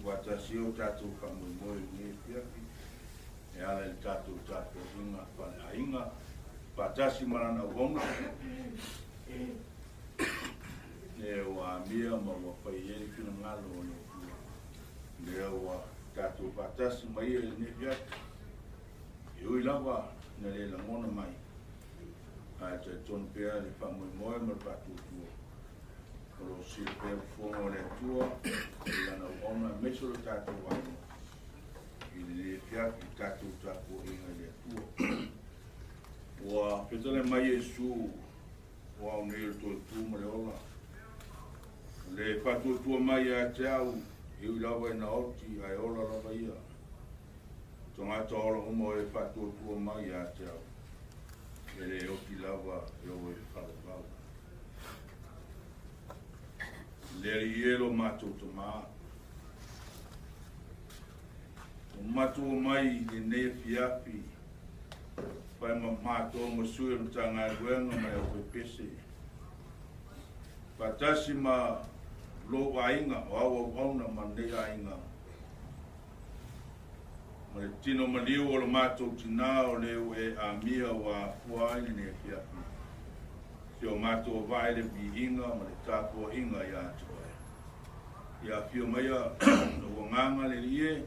Tuufaatasi ai o tatou faamoemoe i lenei afiafi e ala i le tatou tapuaiga faaleaiga faatasi ma lana auauna e ua amia ma ua fai ai le finagalo o le Atua, lea ua tatou faatasi ma ia i lenei afiafi. E ui lava ina le lagona mai, ae talitonu pea le faamoemoe ma le faatuatua o lo o silafia fofoga o le Atua i lana auauna aemaise o le tatou aiga i lenei afiafi i tatou tapuaiga i le Atua. Ua fetalai mai Iesu, o au nei o le toe tu ma le ola. O le faatuatua mai ia te au, e ui lava ina oti ae ola lava ia. Tagata ola uma o e faatuatua mai ia te au, e le oti lava e o e falavavau. Le Alii e lo matou tamā, o matou omai i lenei afiafi, fai ma matou ma sui o le Matagaluega ma le aufaipese, faatasi ma lou aiga o au auauna ma lenei aiga, ma le tino maliu o le matou tinā o le ua e amia ua afua ai lenei afiafi, si o matou avae le viiga ma le tapuaiga ia te oe. Ia afio maia lou agaga le Alii e,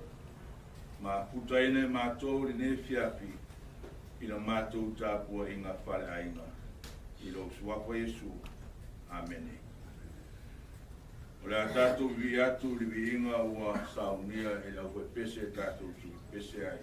ma putaina e matou lenei afiafi i la matou tapuaiga faaleaiga i lou suafa Iesu. Amene. O le a tatou vivii atu i le viiga ua saunia e le aufaipese e tatou tuipese ai.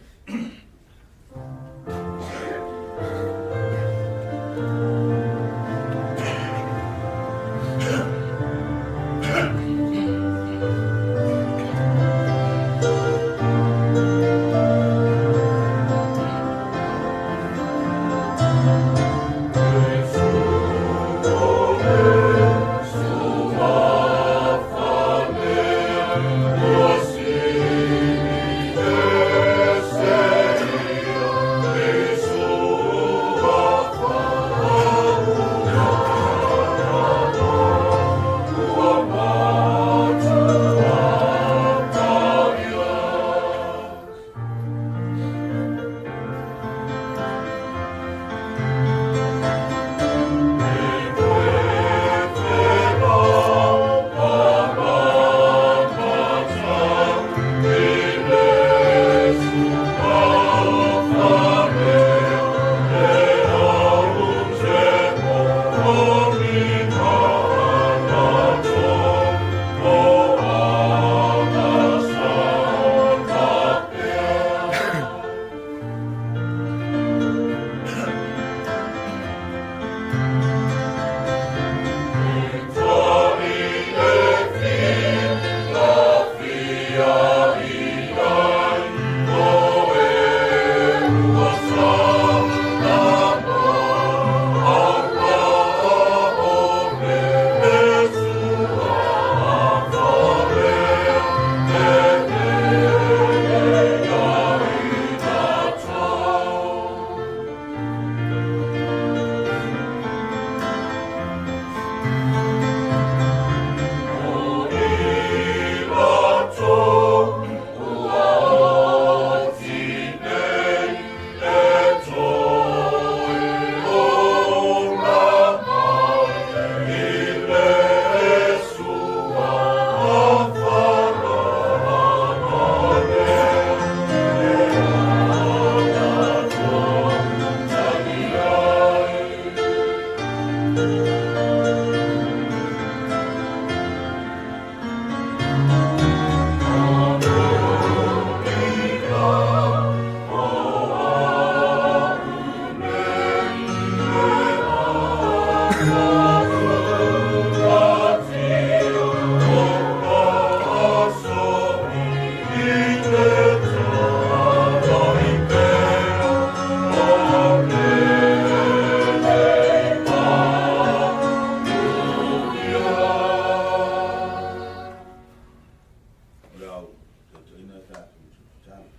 O le au taitaina tatou tatalo.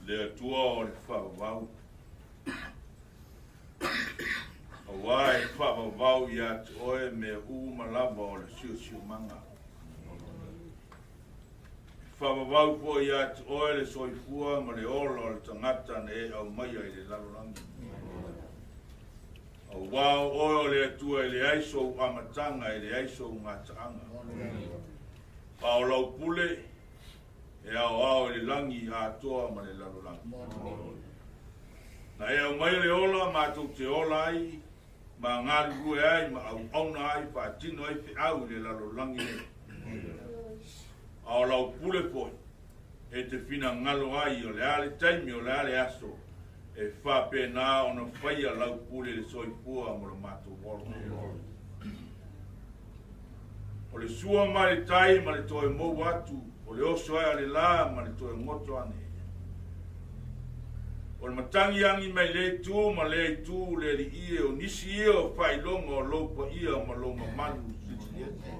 Le Atua o le faavavau, aua e Faavavau ia te oe mea uma lava o le siosiomaga. E faavavau foi ia te oe le soifua ma le ola o le tagata na e aumaia i le lalolagi. Auā o oe o le Atua e leai sou amataga e leai sou gataaga. A o lau pule e aoao i le lagi atoa ma le lalolagi. Na e aumaia le ola matou te ola ai, ma galulue ai ma auauna ai faatino ai feau i le lalolagi nei. A o lau pule foi e te finagalo ai o le a le taimi o le a le aso e faapena ona faia lau pule i le soifua ma lo matou ola. O le sua mai le tai ma le toe mou atu, o le oso ai o le la ma le toe goto ane. O le matagi agi mai le itu ma le itu le alii e, o nisi ia o faailoga o lou paia ma lou mamalu silisiliese.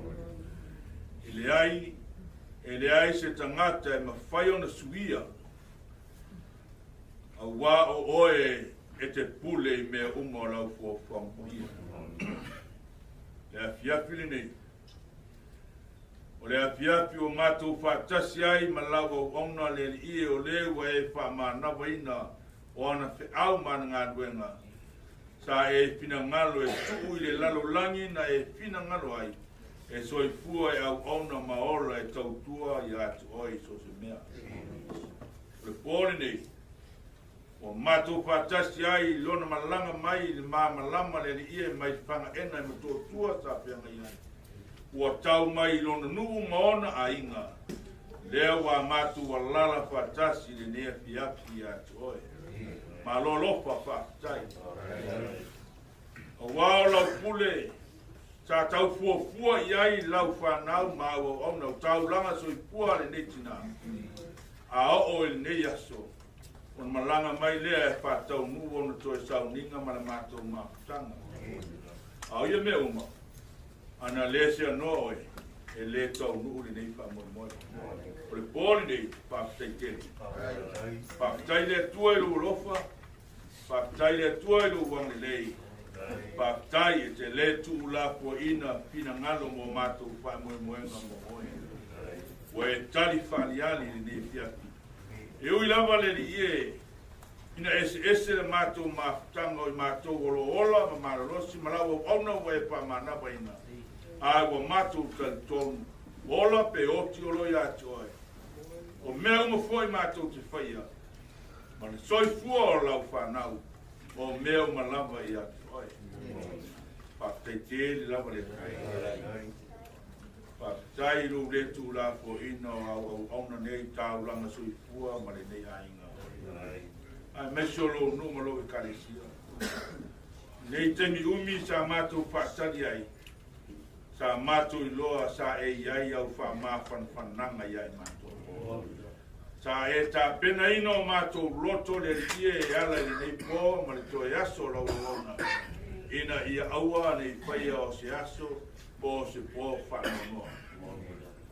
E leai se tagata e mafai ona suia, auā o oe e te pule i mea uma o lau fuafuaga paia. Le afiafi lenei, o le afiafi ua matou faatasi ai ma lau auauna le alii e, o le ua e faamanavaina o ana feau ma ana galuega, sa e finagalo e tuu i le lalolagi na e finagalo ai, e soifua e auauna ma ola e tautua ia te oe i so o se mea. O le po lenei, ua matou faatasi ai i lona malaga mai i le malamalama le alii e mai Fagaena e Motootua sa feagai ai. Ua tau mai i lona nuu ma ona aiga, lea ua matou alala faatasi i lenei afiafi ia te oe. Malo alofa faafetai. Auā o lau pule sa tau fuafua i ai lau fanau ma au auauna o taulaga soifua lenei tinā. A oo i lenei aso, ona malaga mai lea e faataunuu ona toe sauniga ma le matou mafutaga. A o ia mea uma, ana le seanoa oe, e le taunuu lenei faamoemoe. O le po lenei, faafetai tele. Faafetai le Atua i lou alofa, faafetai le Atua i lou agalelei, faafetai e te le tuulafoaiina finagalo mo matou faamoemoega mo oe. Ua e tali faaliali lenei afiafi. E ui lava le alii e, ina eseese le matou mafutaga o i matou o lo ola ma malolosi ma lau auauna ua e faamanavaina, ae ua matou talitonu, ola pe oti o lo ia te oe. O mea uma foi matou te faia, ma le soifua o lau fanau, o mea uma lava ia te oe. Faafetai tele lava le Atua. Faafetai i lou le tuulafoaiina o au auauna nei taulaga soifua ma lenei aiga. Aemaise o lou nuu ma lou ekalesia. Nei taimi umi sa matou faatali ai, sa matou iloa sa e i ai au faamafanafanaga ia i matou. Sa e tapenaina o matou loto le alii e ala i lenei po ma le toe aso o lau auauna, ina ia aua nei faia o se aso po o se po faanoanoa.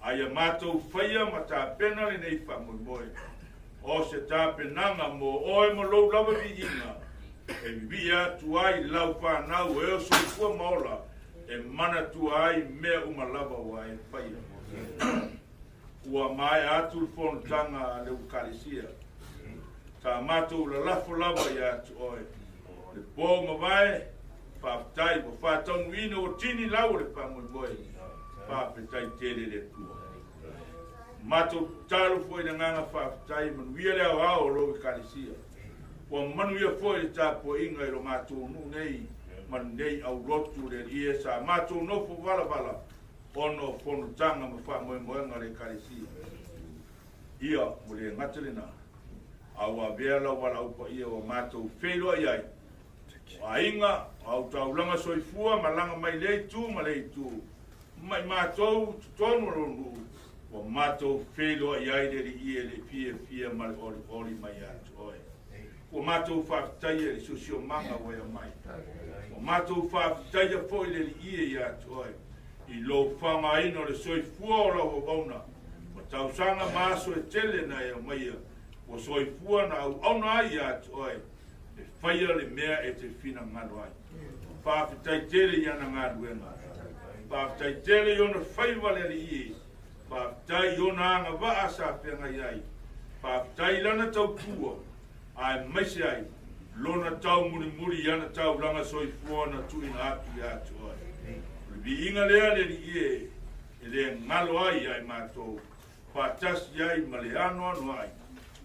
A ia matou faia ma tapena lenei faamoemoe, o se tapenaga mo oe ma lou lava viiga, e vivii atu ai lau fanau e o soifua ma ola, e manatua ai mea uma lava ua e faia. Ua maea atu le fonotaga a le Ekalesia. Sa matou lalafo lava ia te oe. Le po mavae, faafetai ua faataunuuina ua tini lau o le faamoemoe. Faafetai tele le Atua. Matou tatalo foi i le agaga faafetai, manuia le aoao o lou Ekalesia. Ua manuia foi le tapuaiga i lo matou nuu nei ma lenei aulotu le alii e sa matou nofo valavala ona o fonotaga ma faamoemoega o le Ekalesia. Ia, ua le gata lena, a ua avea lau valaau paia ua matou feiloai ai, o aiga, o au taulaga soifua, malaga mai lea itu ma lea itu, ma i matou totonu o lou nuu, ua matou feiloai ai le alii e le fiafia ma le olioli mai ia te oe. Ua matou faafetaia i le siosiomaga ua e aumai. Ua matou faafetaia foi le alii e ia te oe, i lou faaaogaina o le soifua o lau auauna, ma tausaga ma aso e tele na e aumaia, ua soifua na auauna ai ia te oe, e faia le mea e te finagalo ai. Faafetai tele i ana galuega. Faafetai tele i ona faiva le Alii e. Faafetai i ona agavaa sa feagai ai. Faafetai i lana tautua, aemaise ai lona taumulimuli i ana taulaga soifua na tuuina atu ia te oe. O le viiga lea le Alii e, e le galo ai ia i matou, faatasi ai ma le anoanoai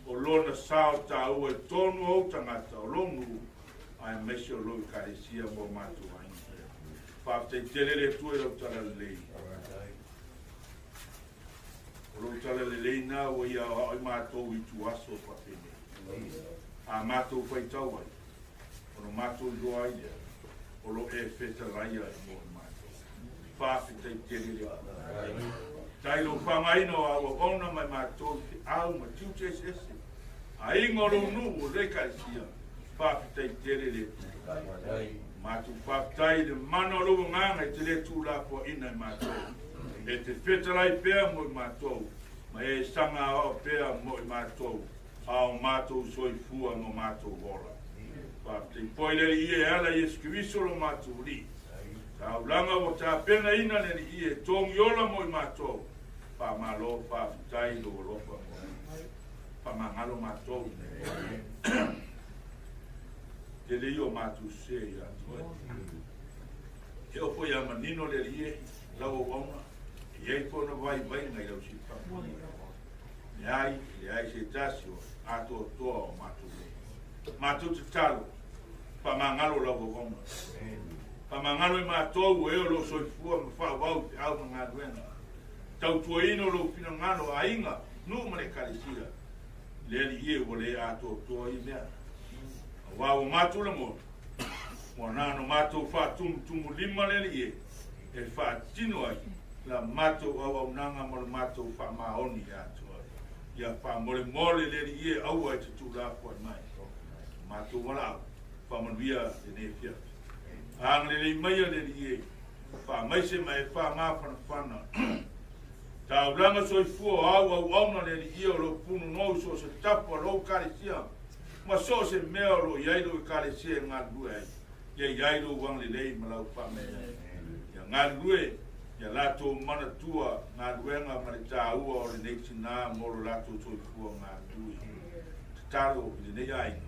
o lona sao taua i totonu o ou tagata, o lou nuu, aemaise o lou Ekalesia ma o matou aiga. Faafetai tele le Atua i lau talalelei. O lou talalelei na ua ia aoao i matou i ituaso faapenei. A matou faitau ai, ona matou iloa ai lea, o lo e fetalaia i mo i matou. Faafetai tele le Atua. Tai lou faaaogaina o au auauna mai matou i feau ma tiute eseese. Aiga o lou nuu o le Ekalesia, faafetai tele le Atua. Matou faafetai i le mana o lou agaga e te le tuulafoaina e matou. E te fetalai pea mo i matou, ma e saga aoao pea mo i matou, a o matou soifua ma matou ola. Faafetai foi le Alii e ala i Iesu Keriso lo matou Alii. Taulaga ua tapenaina le Alii e togi ola mo i matou. Faamalo, faafetai i lou alofa mo faamagalo matou. Tele ia o matou sese ia te oe. E oo foi ia manino le Alii e, lau auauna, e i ai foi ona vaivaiga i lau silafaga. Leai, e leai se tasi o atoatoa o matou nei. Matou tatalo, faamagalo lau auauna. Faamagalo i matou o e o lo o soifua ma faaauau i feau ma galuega. Tautuaina o lou finagalo, aiga, nuu ma le Ekalesia. Le Alii e, ua le atoatoa ia mea. Aua ua matou lagona, ua na ona matou faatumutumulima le Alii e, e faatino ai la matou auaunaga ma lo matou faamaoni ia te oe. Ia faamolemole le Alii e, aua e te tuulafoai mai. Matou valaau, faamanuia lenei afiafi. Agalelei maia le Alii e, faamaise ma e faamafanafana. Taulaga soifua o au auauna le Alii e o lo o punonou i so o se tafa o lou Ekalesia ma so o se mea o lo o i ai lou Ekalesia e galulue ai. Ia i ai lou agalelei ma lau faamanuia. Ia galulue ia latou manatua galuega ma le taua o lenei tina mo lo latou soifua galulue. Tatalo i lenei aiga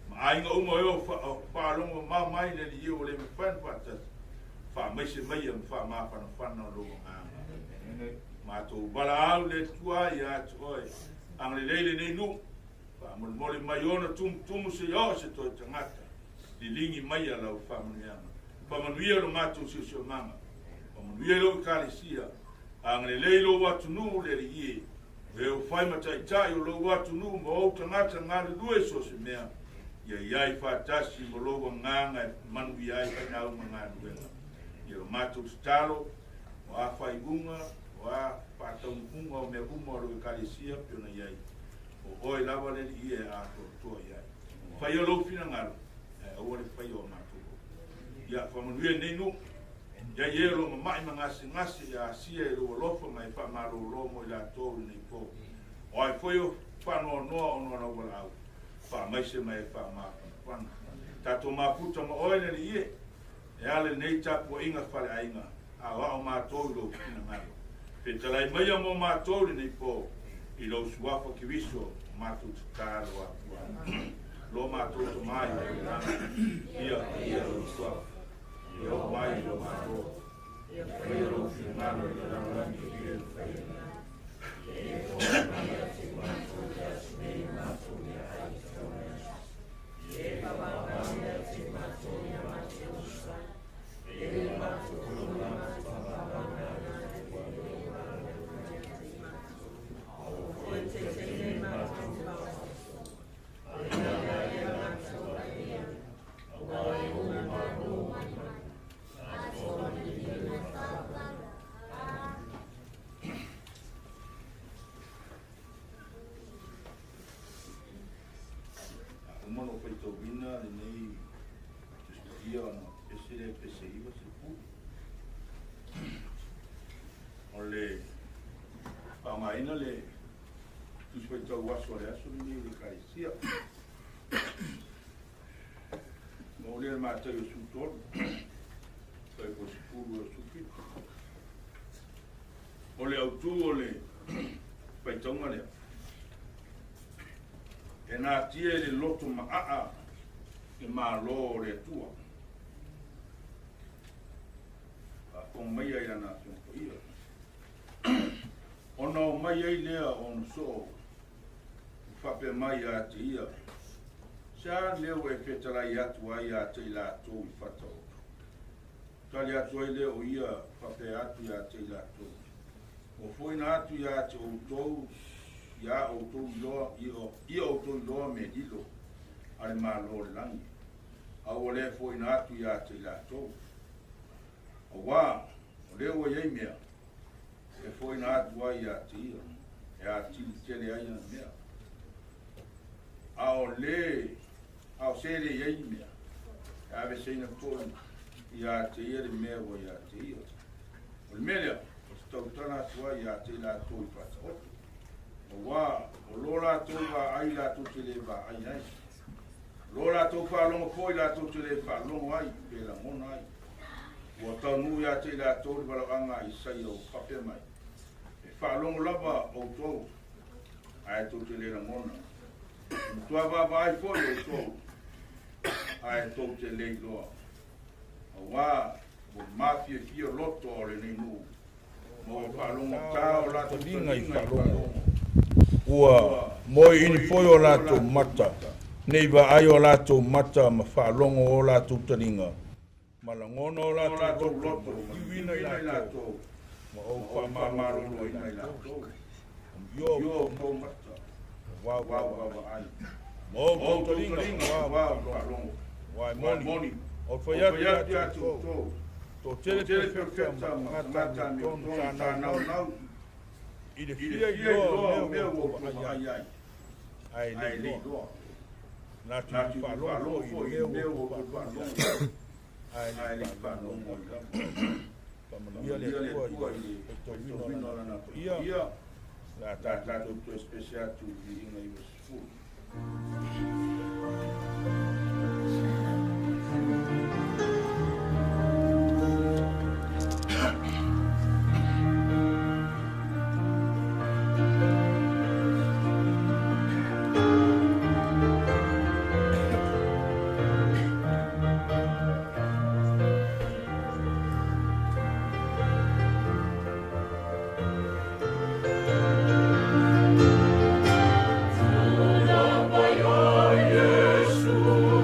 ma aiga uma o e o faalogo mamao mai le Alii ua le mafai ona faatasi, faamaise maia ma faamafanafana o lou agaga. Matou valaau le Atua ia te oe, agalelei lenei nuu, faamolemole mai ona tumutumu seia oo se toe tagata, liligi maia lau faamanuiaga. Faamanuia lo matou siosiomaga, faamanuia i lou Ekalesia, agalelei lou atunuu le Alii e, o e ua fai ma taitai o lou atunuu ma ou tagata galulue i so o se mea, ia i ai faatasi ma lou agaga e manuia ai faigau ma galuega. Ia lo matou tatalo, o a faaiuga, o a faataunuuga o mea uma o lou Ekalesia pei ona i ai, o oe lava le Alii e atoatoa i ai. Faia lou finagalo, ae aua le faia o matou loto. Ia faamanuia lenei nuu, ia i e o lo o mamai ma gasegase, ia asia i lou alofa ma e faamalolo mo i latou i lenei po. O ai foi o faanoanoa ona o lau valaau, faamaise ma e faamafanafana. Tatou mafuta ma oe le Alii e, e ala i lenei tapuaiga faleaiga, aoao matou i lou finagalo. Fetalai maia mo matou i lenei po, i lou suafa Keriso o matou tatalo atu ai. Lo matou Tama i le lagi, ia paia lou suafa, ia oo mai lo Malo, ia faia lou finagalo i le lalolagi e pei ona faia i lagi. Uma ona ou faitauina lenei Tusi Paia ona pese lea e pese 9 se O le faaaogaina le Tusi Faitau Aso o le aso lenei i le Ekalesia. Ma o lea Matai o 13, tai po 10 o 17. O le autu o le faitauga lea, e natia i le loto maaa le Malo o le Atua. Faafofoga maia i lana Afioga Paia. Ona o mai ai lea ona soo faapea mai ia te ia, sa lea ua e fetalai atu ai ia te i latou i fataoto. Tali atu ai lea o ia faapea atu ia te i latou. Ua foina atu ia te outou, ia outou iloa, ia outou iloa me lilo a le Malo o le lagi. A ua le foina atu ia te i latou. Auā, o lea ua iai mea, e foina atu ai ia te ia, e atili tele ai ana mea. A o le, a o se le iai ni mea, e aveseina foi ia te ia le mea ua ia te ia. O le mea lea, o se tautala atu ai ia te i latou i faataoto. Auā, o lo latou vaai latou te le vaai ai. Lo latou faalogo foi latou te le faalogo ai, pe lagona ai. Ua taunuu ia te i latou le valaauga a Isaia o faapea mai. E faalogo lava outou, ae tou te le lagona. E matua vaavaai foi outou, ae tou te le iloa. Auā, ua mafiafia loto o lenei nuu, ma ua faalogotā o latou Taliga i taliga i faalogo. faalogo. Ua moeini foi o latou mata, nei vaai o latou mata ma faalogo o latou taliga, ma lagona o O latou latou loto, loto, ma ma liuina i liuina i latou, latou, ma ou ma ou faamaloloina faamaloloina i i latou. latou. Io Io outou mata, vau vau vau vaavaai. Ma ou Ma outou taliga, taliga, vau vau faalogo. faalogo. Uae Uae moni, moni, o o fai atu fai ia atu te ia te outou, outou, to to tele tele perofeta perofeta ma ma tagata tagata amiotonu amiotonu sa sa naunau naunau i le i le fia fia iloa o iloa mea o ua mea ua outou outou vaai ai, vaai ai, ae le ae le iloa. iloa. Latou Latou te te faalogo faalogo foi foi i i mea mea ua ua outou outou faalogo faalogo ai, ai, ae ae le le faalogo faalogo ai ai lava. lava. Faamanuia le Faamanuia le Atua i Atua le i le faitauina o faitauina Lana o Lana Paia, Paia. le a Le a tatou tatou toe toe pese atu i le viiga 90. Iesu.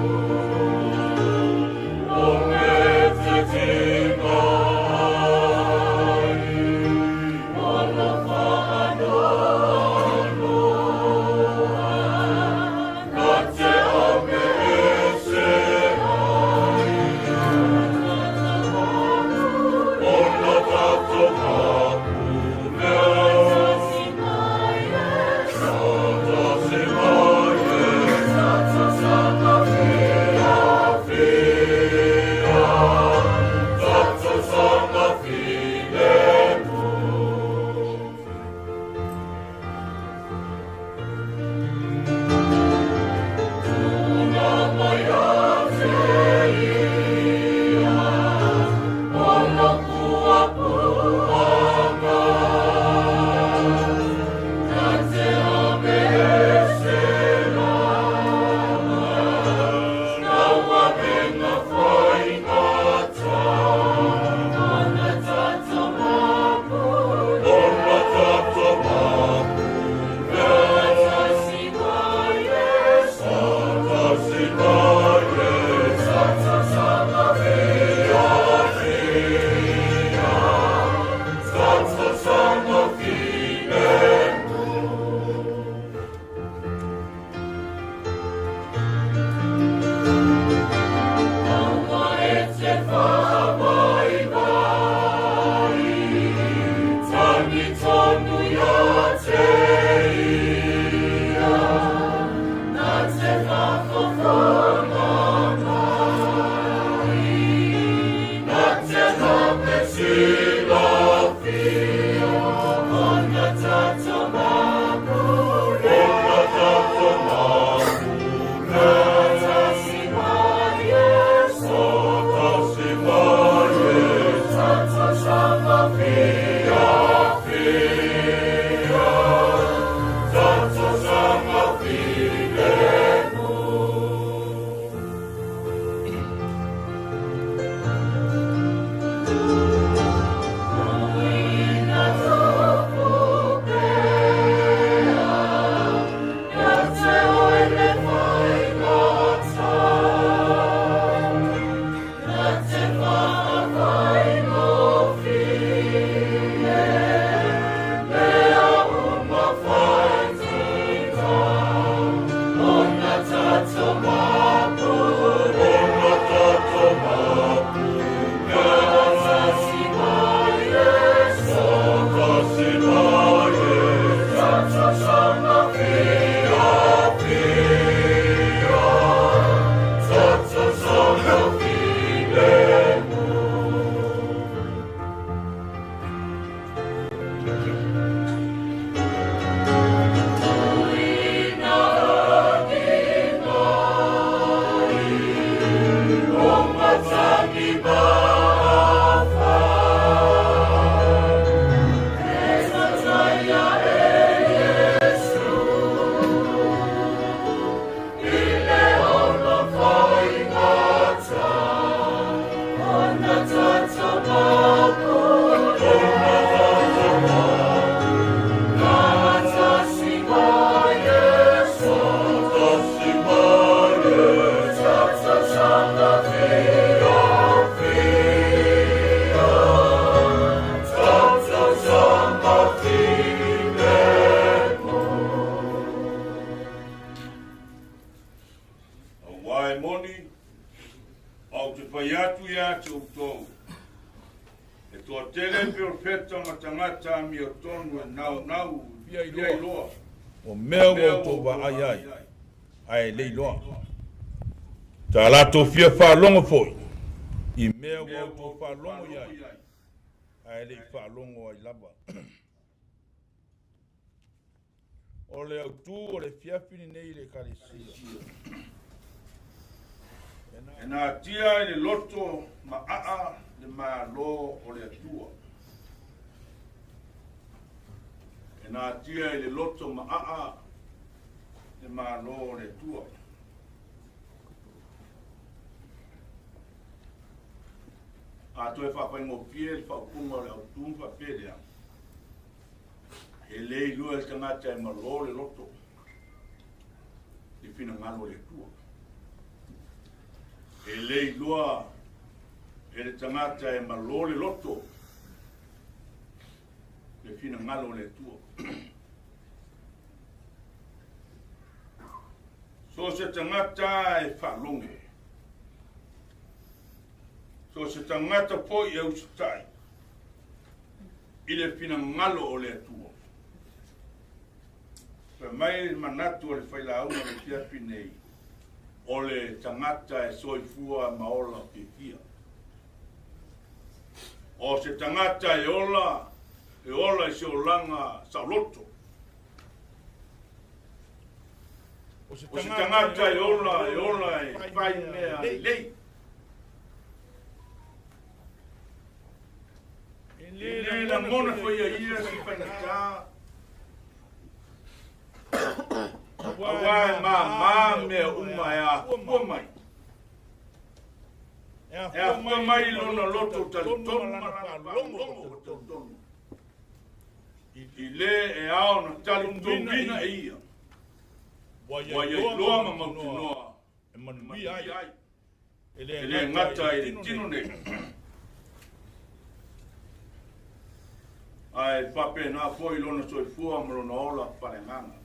te outou, e toatele perofeta ma tagata amiotonu e naunau fia iloa o mea ua outou vaai ai, ae le iloa. Sa latou fia faalogo foi i mea ua outou faalogo i ai, ae le i faalogo ai lava. O le autū o le fiafi lenei i le Ekalesia. E natia i le loto maaa le Malo o le Atua. E natia i le loto maaa le Malo o le Atua. A toe faafaigofie le faaupuga o le autū ma faapea lea, e le iloa e le tagata e malo le loto i finagalo o le Atua. E le iloa e le tagata e malo le loto le finagalo o le Atua. So se tagata e faalogo, so se tagata foi e usitai i le finagalo o le Atua. Fai mai le manatu o le failauga o le fiafi nei, o le tagata e soifua ma ola fiafia. O se tagata e ola, e ola i se olaga saoloto. O se tagata e ola, e ola e fai mea lelei. E le lagona foi e ia se faigata, auā e māmā mea uma e afua mai. E afua mai i lona loto talitonu ma lana faalogo talitonu. I lē e ao ona talitonuina e ia, ua ia iloa ma mautinoa e manuia ai, e le gata i le tino nei, ae faapena foi lona soifua ma lona ola faaleagaga.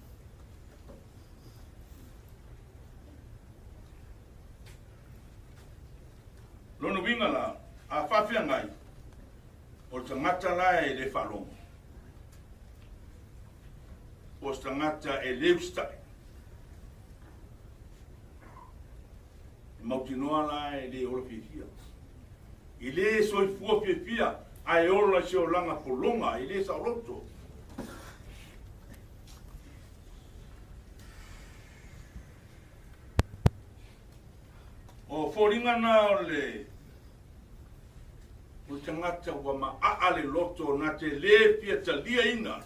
Lona uiga la, a faafeagai, o le tagata la e le faalogo, po o se tagata e le usitai. E mautinoa la e le ola fiafia. E le soifua fiafia, ae ola i se olaga pologa, e le saoloto. O foliga na o le o le tagata ua maaa le loto na te lē fia taliaina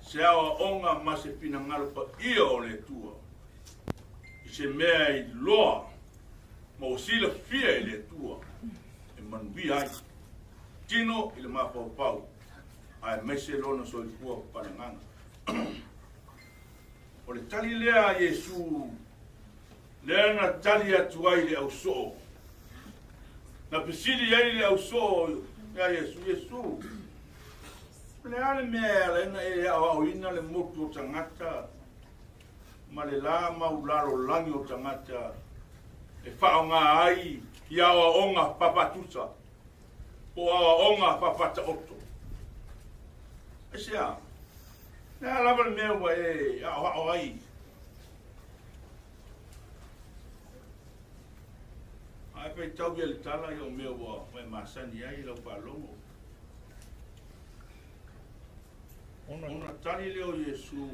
se aoaoga ma se finagalo paia o le Atua i se mea e iloa ma ua silafia e le Atua e manuia ai tino i le mafaufau aemaise lona soifua faaleagaga. O le tali lea a Iesu lea na tali atu ai le ausoo. Na fesili ai le ausoo iā Iesu, Iesu, o le a le mea e ala ai ona e aoaoina le motu o tagata ma le la mau lalolagi o tagata e faaaoga ai i aoaoga faapatusa po o aoaoga faapataoto? Aisea? Le a lava le mea ua e aoao ai? Ae faitau ia le tala ia o mea ua e masani ai i lau faalogo. Ona tali lea o Iesu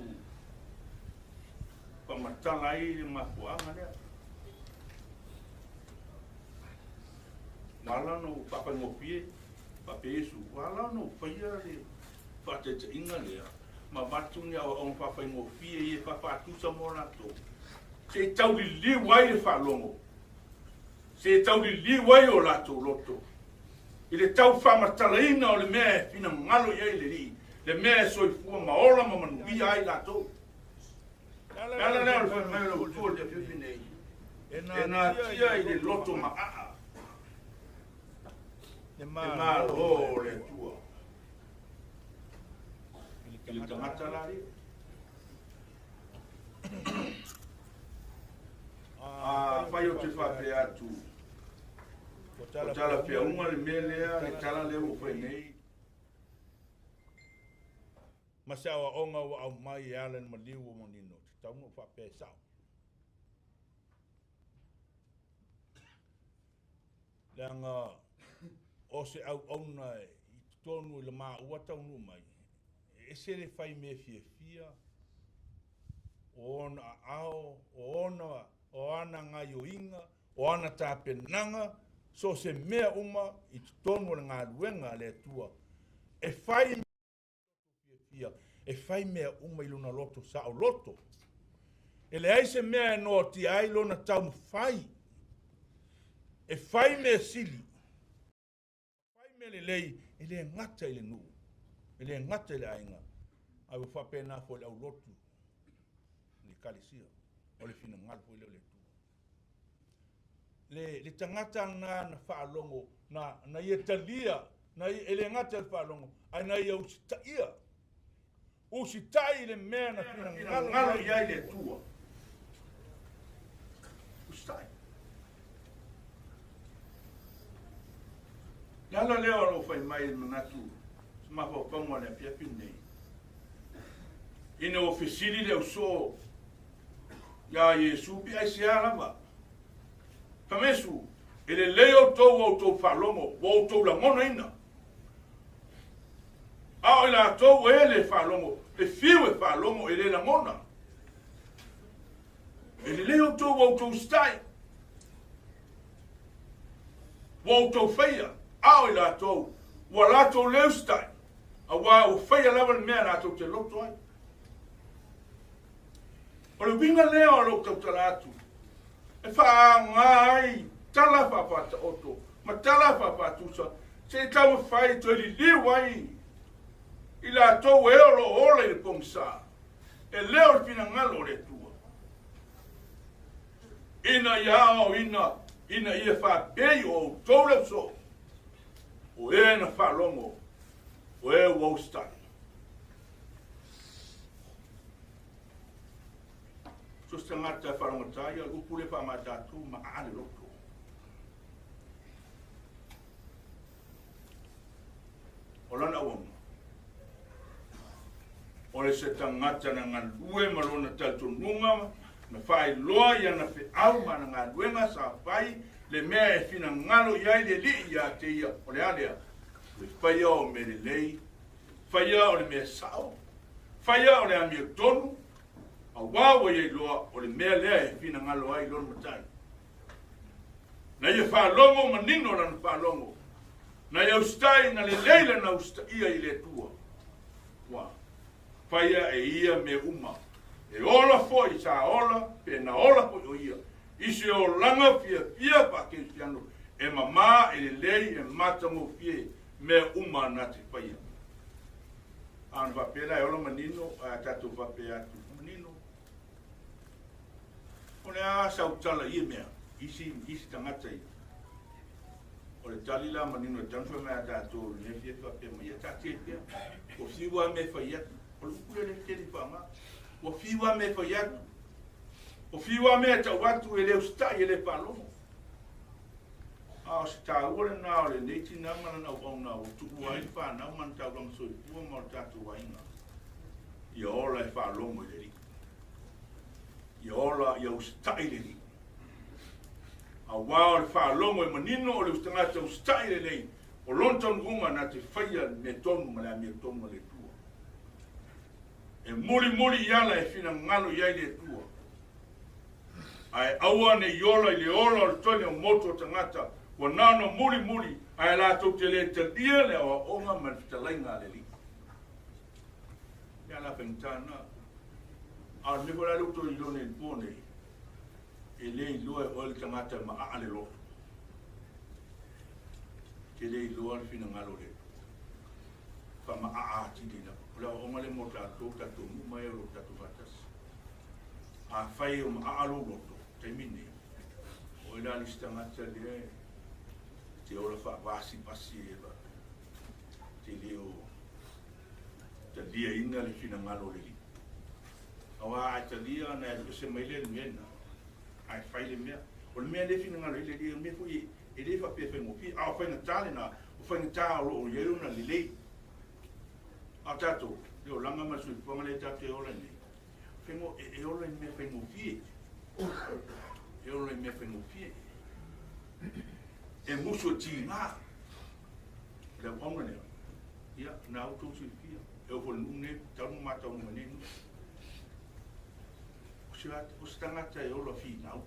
faamatala ai le mafuaaga lea. Ua ala ona ou faafaigofie, faapea Iesu, ua ala ona ou faia le faataitaiga lea ma avatu ni aoaoga faafaigofie ia e faafaatusa mo latou, se i tauliliu ai le faalogo, se i tauliliu ai o latou loto i le tau faamatalaina o le mea e finagalo i ai le Alii, le mea e soifua ma ola ma manuia ai latou. O le ala lea o le fai mai o le Utu o le afiafi nei, e natia i le loto maaa le Malo o le Atua. I le tagata la lea. Afai o te faapea atu, o talafeauga le mea lea, le tala lea ua fai nei. Ma se aoaoga ua aumai e ala i le maliu ua manino, e tatau ona ou faapea e sao. Leaga o se auauna i totonu i le maua taunuu mai, e ese le fai mea fiafia, o ona aao, o ana gaioiga, o ana tapenaga, so o se mea uma i totonu o le galuega a le Atua. E fai fiafia, e fai mea uma i lona loto saoloto. E leai se mea e noatia ai lona taumafai. E fai mea sili, fai mea lelei, e le gata i le nuu, e le gata i le aiga, ae ua faapena foi le aulotu, le ekalesia, o le finagalo foi lea o le Atua. Le tagata lena na faalogo, na ia talia, e le gata i le faalogo, ae na ia usitaia. Usitai i le mea na finagalo i ai le Atua. Usitai. Le ala lea o lou fai mai i le manatu, se mafaufauga o le afiafi lenei. Ina ua fesili le ausoo iā Iesu, pe aisea lava. Famesu, e lelei outou ua outou faalogo, ua outou lagonaina. A o i latou e le faalogo, e fiu e faalogo e le lagona. E lelei outou ua outou usitai, ua outou faia, a o i latou ua latou le usitai, auā ua faia lava le mea latou te loto ai. O le uiga lea o lou tautala atu, e faaaoga ai tala faafaataoto ma tala faafaatusa, se i taumafai toe liliu ai i latou e o lo o ola i le pogisa, e le o le finagalo o le Atua. Ina ia aoaoina, ina ia faapei o outou le ausoo, o e na faalogo, o e ua usitai. So se tagata e faalogata ia, o le upu lea faamatatū ma aa le loto. O lana auauna, o le se tagata na galue ma lona talitonuga, na faailoa i ana feau ma ana galuega sa fai le mea e finagalo i ai le Alii ia te ia, o le a lea? O le faia o mea lelei, faia o le mea sao, faia o le amiotonu, auā ua ia iloa o le mea lea e finagalo ai lona Matai. Na ia faalogo manino lana faalogo, na ia usitai na lelei lana usitaia i le Atua. Ua faia e ia mea uma, e ola foi sa ola, pe na ola foi o ia, i se olaga fiafia faakerisiano, e mamā, e lelei, e matagofie mea uma na te faia. A ona faapea la e ola manino, ae a tatou faapea atu, manino, o le a sau tala i ia mea, isi tagata ia. O le tali la manino e tanu fai mai a tatou i lenei afiafi faapea mai, ia taatia ai pea. Ua fiu lava mea e fai atu. O le upu lea lea tele i faaaoga. Ua fiu lava mea e fai atu. Ua fiu lava mea e tau atu e le usitai e le faalogo. A o se taua lena o lenei tinā ma lana auauna ua tuua ai le fanau ma ana taulaga soifua ma o le tatou aiga. Ia ola e faalogo i le Alii. Ia ola, ia usitai le Alii. Auā o le faalogo e manino o le tagata usitai lelei, o lona taunuuga na te faia le mea tonu ma le amiotonu a le Atua. E mulimuli i ala e finagalo i ai le Atua. Ae aua ne i ola i le ola o le tone o motu o tagata ua na ona mulimuli ae latou te le talia le aoaoga ma le fetalaiga a le Alii. Mea la faigata lena. A o le mea foi la lea ua toe iloa nei i le po nei, e le iloa e oe le tagata e maaa le loto. Te le iloa le finagalo o le Atua. Faamaaa atili lava. O le aoaoga lea mo tatou, tatou nuu ma e o lo o tatou faatasi. Afai o maaa lou loto, taimi nei, o oe la le isi tagata lea e te ola faavasivasi e faapea. Te le o taliaina le finagalo o le Alii. Auā a e talia ona e alu ese mai lea i le mea lena, ae fai le mea. O le mea le finagalo i le alii, o le mea foi e le faapea e faigofie, a o faigata lena, o faigata o lo o i ai lona lelei. A o tatou, le olaga ma le soifuaga lea tatou te ola ai nei, faigo, e ola i mea faigofie. E ola i mea faigofie. E musu e tiga. Le auauna lea, ia, na outou silafia. E oo foi i le nuu lenei, talu ona ma taunuu mai nei nuu. O se tagata e ola finau.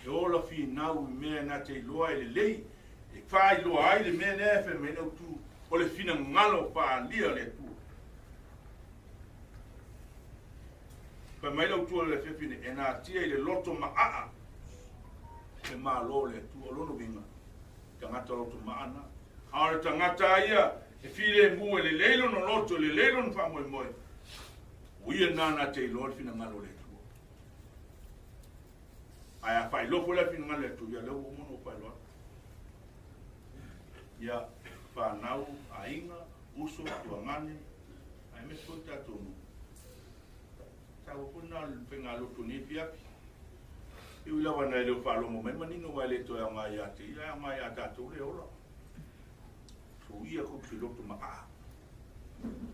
E ola finau i mea na te iloa e lelei, e faailoa ai le mea lea e fai mai le autu, o le finagalo faaalia o le Atua. Fai mai le autu o le afiafi nei, e natia i le loto maaa le Malo o le Atua. O lona uiga, tagata loto maa na. A o le tagata ia e filemu e lelei lona loto, e lelei lona faamoemoe, o ia lena na te iloa le finagalo o le Atua. Ae a faailoa foi la le finagalo o le Atua, ia lea ua uma ona ou faailoa atu. Ia, fanau, aiga, uso, tuagane, aemaise foi tatou nuu. Taua foi lena o le faigalotu o lenei afiafi. E ui lava ina e le o faalogo mai manino aua e le toe aoga ia te ia, ae aoga ia tatou le ola. Suia kou te loto maa.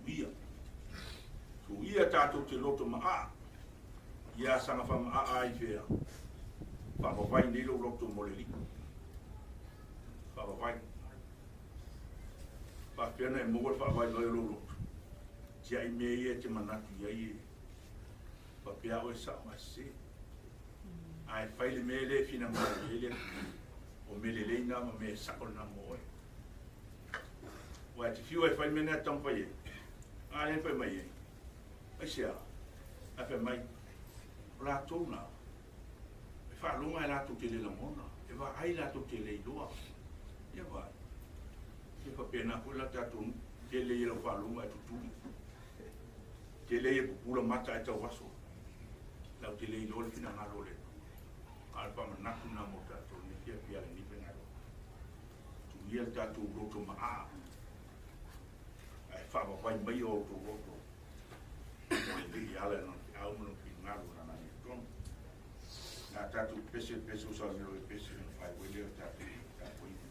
Suia. Suia tatou te loto maa. Ia saga faamaaa ai fea. Faavavai nei lou loto mo le alii. Faavavai. Faapea ona e maua le faavaivai o lou loto. Tiai mea ia e te manatu i ai e faapea oe sao ae sese. Ae fai le mea lea e finagalo i ai le Atua. O mea lelei na ma mea sao lena mo oe. Aua e te fiu e fai le mea lena e taumafai ai. A lea e fai mai ai. Aisea? Ae fai mai, o latou na, e faaloga e latou te le lagona, e vaai latou te le iloa. Ia vaai. E faapena foi la tatou nuu, tele ia lau faaloga e tutuli. Tele ia pupula mata ae tauaso. Lau te le iloa le finagalo o le Atua. A o le faamanatu lena mo tatou nei fiafia lenei faigalotu. Tuia le tatou loto maa. Ae faavavai mai o outou loto. Mo le alii e ala i lona feau ma lona finagalo na amiotonu. Na tatou pese pese o saolilo e pese ona faaiu ai lea o tatou tapuaiga.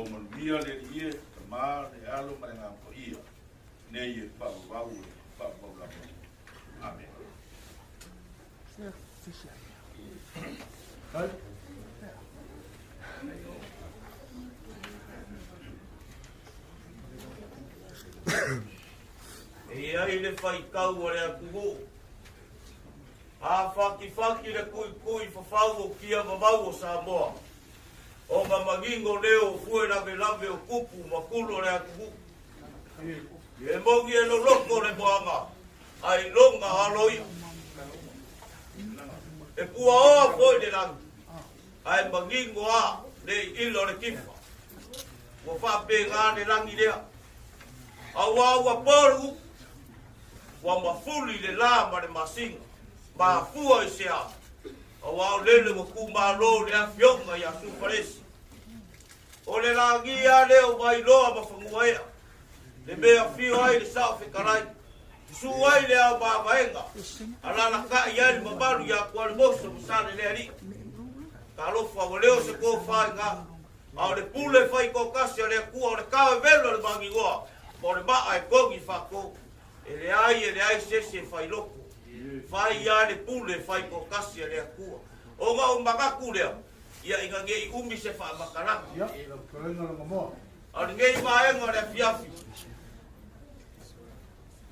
manuia le Alii e, Tama, le Alo ma le Agaga Paia, nei e faavavau e faavavau lava. Amene. E i ai le faitau a le atunuu, Āwhakiwhaki le kuikui fafau o kia vavau o Samoa, ona manino leo o fue lavelave o tupu ma kulu o le atunuu. E moni e loloto le moana, a iloga aloia. E puaoa foi le lagi, ae manino a le iila o le tifa. Ua faapena le lagi lea, auā ua po le upu, Ua mafuli le la ma le masina, mafua i se a? Auā o lele ua tumalo le afioga ia Sufalesi. O le lagi a lea o Vailoa ma Fanuaea, le mea afio ai le Sao Fetalai, susu ai le Ao Mavaega, alalatai ai le mamalu ia Tualemoso ma Salelealii. Talofa ua leo se tofa i ina, a o le pule faitoatasi a le Atua o le tao e velo e le magigoa, ma o le maa e togi faatou. E leai, e leai se isi e fai loto. Fai lava le pule e fai toatasi a le Atua. Ona ou manatu lea, ia ina ne i umi se faamatalaga. A o lenei vaega o le afiafi,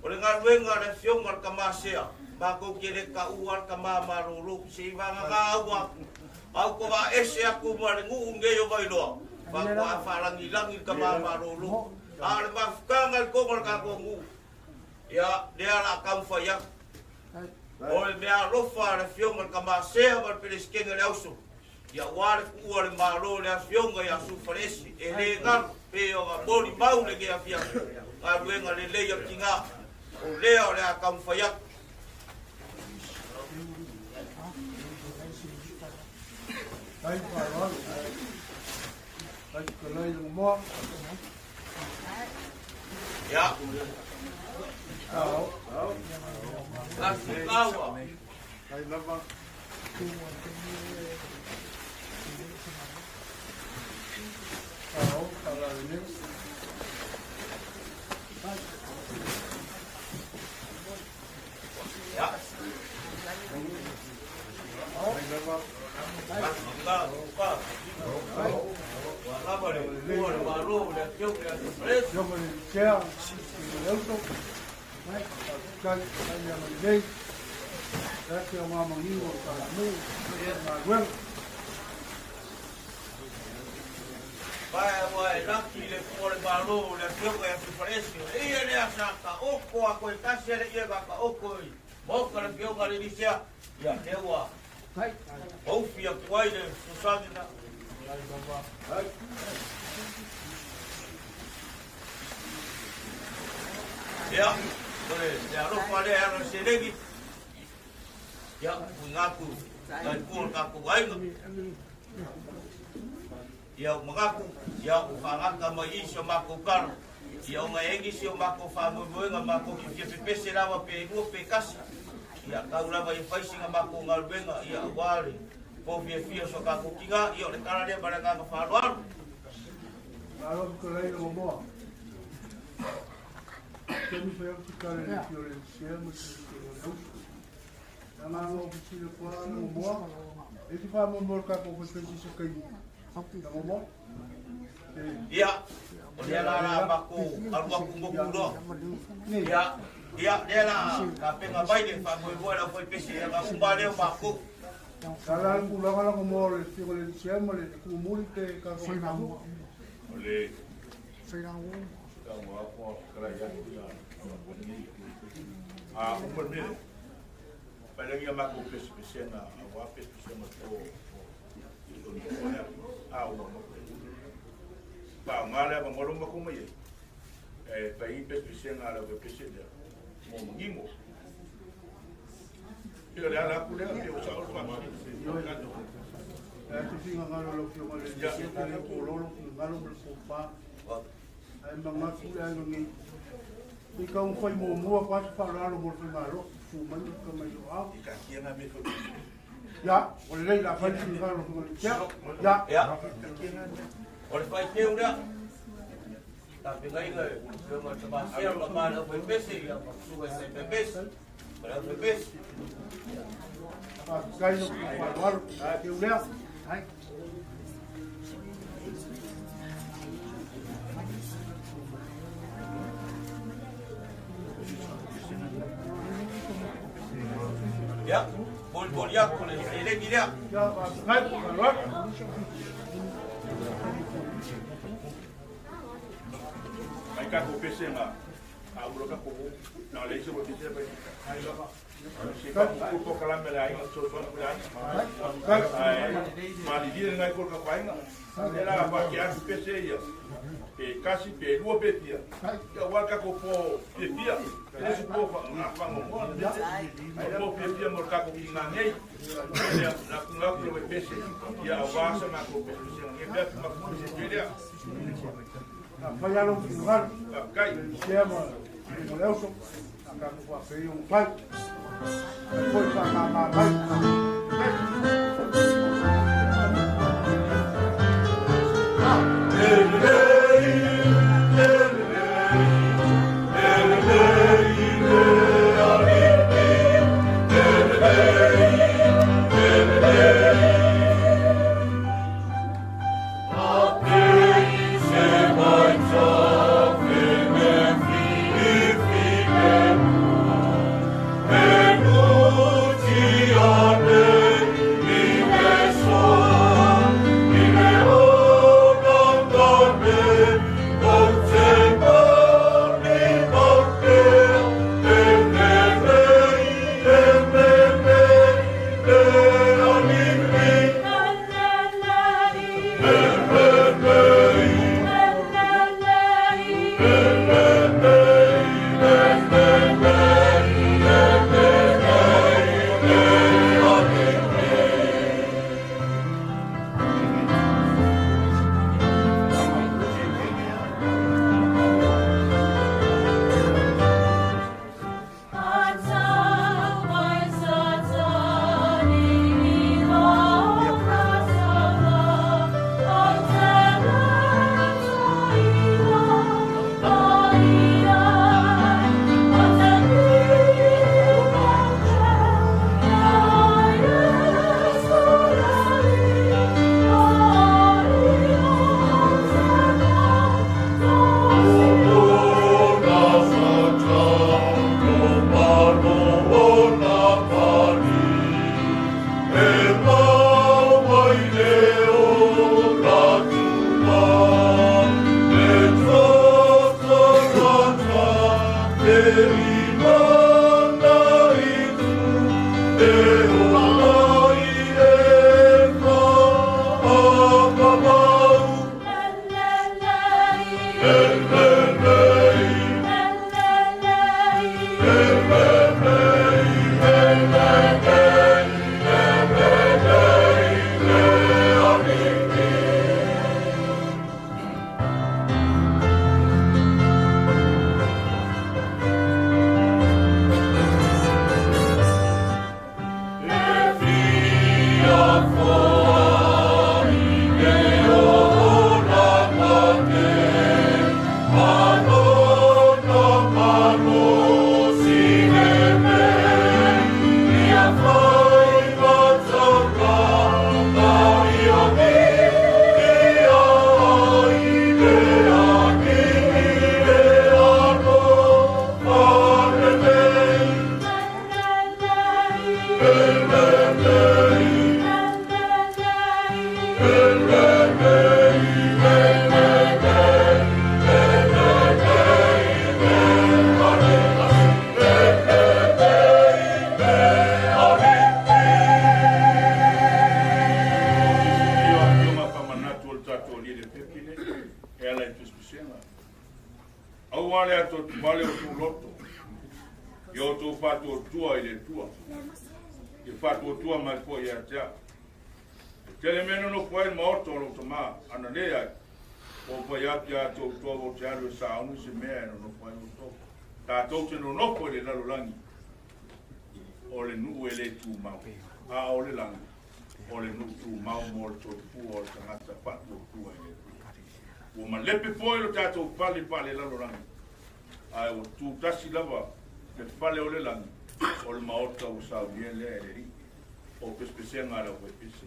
o le galuega a le Afioga i le Tama Sea, matou te le taua le tama malolo, se i vagana aua atu, autova ese atu ma le nuu lenei o Vailoa, faatoa faalagilagi le tama malolo. A o le mafutaga i totonu o le tatou nuu, ia, lea o le a taumafai atu. O le meaalofa a le Afioga i le Tama Sea ma le Peresetene o le Auso, ia aua le tuua o le Malo i le Afioga ia Sufaleese, e le galo, pei ona molimau lenei afiafi, galuega lelei a le tina, o lea o le a taumafai atu. Ai faaaloalo. Ai fetalai le moa. Ia. Ao. Tasi kaua. Ai lava. Ao, tala le. Ia. Ai lava. Afioga i le Sea, le Auto, faafetai i le lelei, lea o ngā manino o le atunuu, galuega. Pae ua e laki le pua le malo le afioga ia Tufalesi. O le ia lea sa taoto a koe tasi ale ia ka taoto i maoka le afioga le Elisea. Ia lea ua oufi atu ai le fesoasoani na. Ia, o le alofa lea e ala i seleni. Ia, uiga atu nai pua o le tatou aiga. Ia, ua manatu, ia, ua faagata mai i si o matou tala. Ia, ona e ai nisi o matou faamoemoega matou te fia pepese lava pe lua pe tasi. Ia, tau lava ia fai sina matou galuega, ia, aua le po fiafia o si o tatou tina. Ia, o le tala lea ma le agaga faaaloalo. Malo fetalai le moa. Tonu fai atu tala i le fio le sea ma se fio le auso. Na ngā ngā ofisile kua na moa. E te wha mo le kako fai fai se kai. Na moa. Ia, o lea la la makou alu atu moku loa. Ia, ia, lea la tapena mai le faamoemoe lau faipese ia na uma lea o makou. Sa la le tulaga la moa o le fio le sea ma le kumuli pe kako fai O le A uma le mea, pailagi a makou pesepesega, auā pesepesega to o le a ua faaaoga le avanoa lea ua matou mai ai e fai ai pesepesega a le aufaipiese lea mo manino. Pei o le ala atu lea, pei ua sao le faamasino. Ae te finagalo lau Afioga i le Alii, e le pololo finagalo ma le tofa. Ae manatu le aiga nei, se i taumafai muamua fa se faaaloalo mo le faimalo, susu mai ma le tama i lou ao. Ia, ua lelei, o le a fai le finagalo o le Afioga i le Sea. Ia. O le faiteu lea. Tapenaina e afioga i le Tamasia ma ma le aufaipese, ia ma susuga i taipepesi ma le aufaipese. Faafetai lou faaaloalo, teu lea. Ia, molimoli atu le seleni lea. Ia, faafetai faaaloalo. Mai ka ko pese nga. A ulo ka ko. Na le se wo pese pa. Ai lava. Se ka ko ko kala me la inga so so ko la. Ai ma li di ngai ko ka pa inga. Le la pa ki a pese ia. Pe kasi pe lua pe pia. Ia wa ka ko po pe pia. Le se po fa nga fa ngo mo. Ai po pe pia mo ka ko ki nga nei. Le la ku nga ko pese. Ia wa sa ma ko pese ngai pe ma ko se pe le. Fai alo finagalo. Kai. Sea ma mo le uso. A ka ko faapei o fai. Ai foi faamāmā mai. Aua le ato vale o tu loto. I o tō whātua i le tua. I whātua tua mai koa i a tea. E tele mena no koe maoto o lo tama, ana le ai. O pai api a tō tua o te aru e sa anu se mea e no koe o tō. Tātou te no noko e le lalolangi. O le nuu e le tū mau. A o le langi. O le nuu tū mau mo le tō pua o le tangata whātua tua i le tua. Ua malepe foi lo tatou fale faalelalo ae ua tutasi lava le fale o le lagi o le maota ua saunia lea e le Alii o pesepesega a le aufaipese.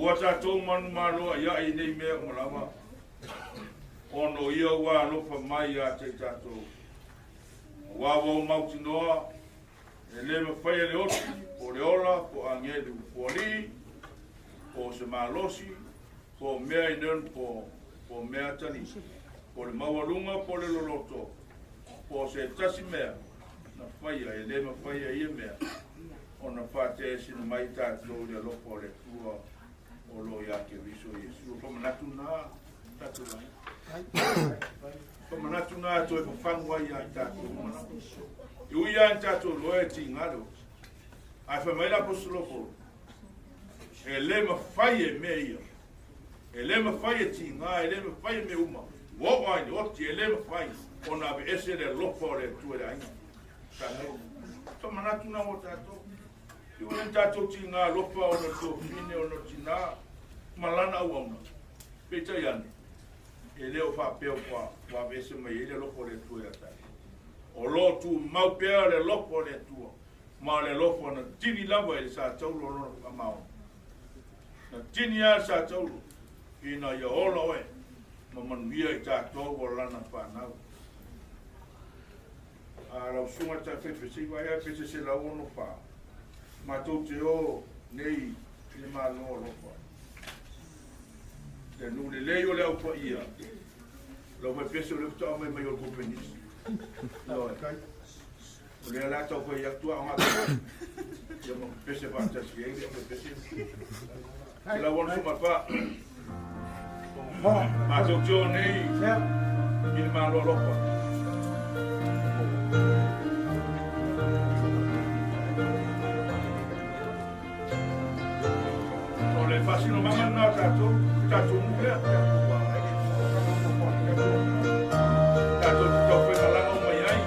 Aua tatou manumalo a'ia'i i nei mea uma lava, ona o Ia ua alofa mai ia te i tatou. Auā ua ou mautinoa, e lē mafai e le oti, po o le ola, po o agelu, po o alii, po o se malosi, po o mea i nei ona po, po o mea atalii, po o le maualuga, po o le loloto, po o se tasi mea na faia, e lē mafai e ia mea ona faateesina mai tatou i le alofa o le Atua o lo o iā Keriso Iesu. O manatu na tatou ai. O manatu na toe fafagu ai ia i tatou uma lava. E ui lava ina tatou iloa e tiga le oti. Ae fai mai le Aposetolo Paulo, e lē mafai e mea ia, e lē mafai e tiga, e lē mafai e mea uma, ua oo lava i le oti, e lē mafai ona aveese le alofa o le Atua i le aiga. Tatou. Famanatu na mo tatou. I ua le tatou tiga alofa ona o tuafafine, ona o tinā, ma lana auauna. Peitai ane, e le o faapea ua aveese mai ai le alofa o le Atua ia tatou. O lo o tumau pea le alofa o le Atua, ma o le alofa na tini lava i le sa taulo o lona faamaoni. Na tini lava le sa taulo ina ia ola oe ma manuia i tatou o lana whanau. A lau susuga i le taifaife, se i vaai lava pe se 164. Matou te o nei i le Malo alofa. Le nuu lelei o le au paia. Lau faipese o lea faatoa aumai mai o le kopenisi. Ioe. O lea la tau fai atu a o ngā ia ma pese faatasi ai le au faipese. 164. Matou te o nei i le Malo alofa. O le faasinomaga lena o tatou, tatou nuu lea. Tatou te taufaimalaga uma i ai.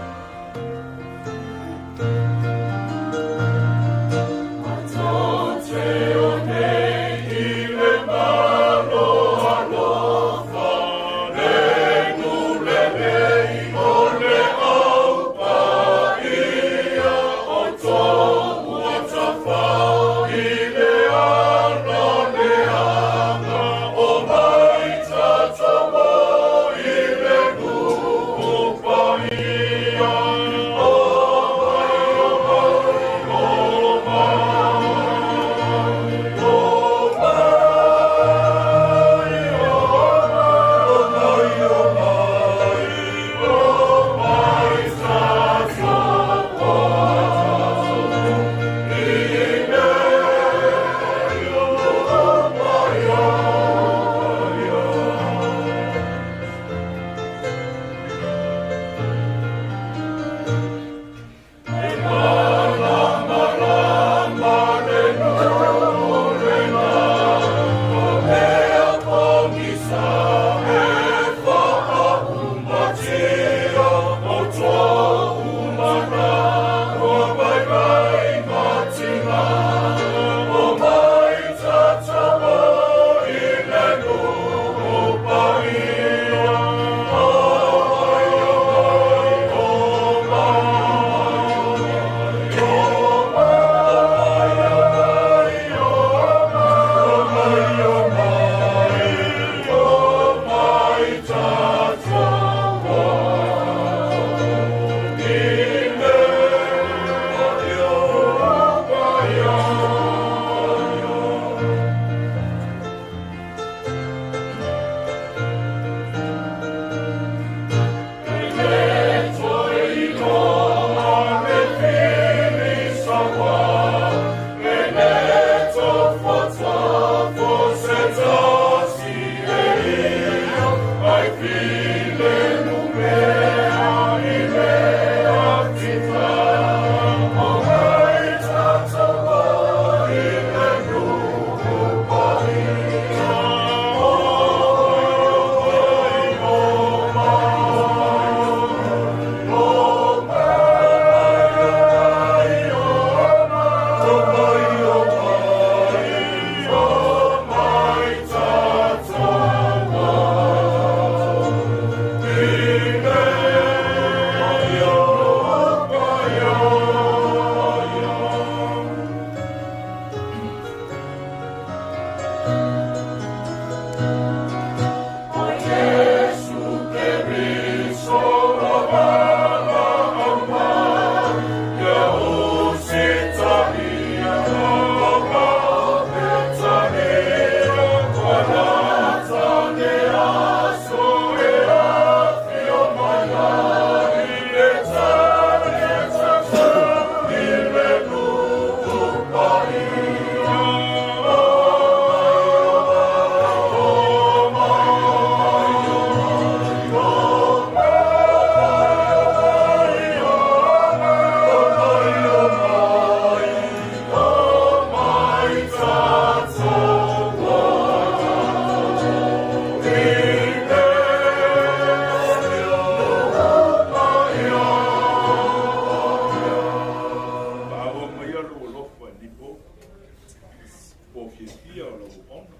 po fiafia o lau auauna,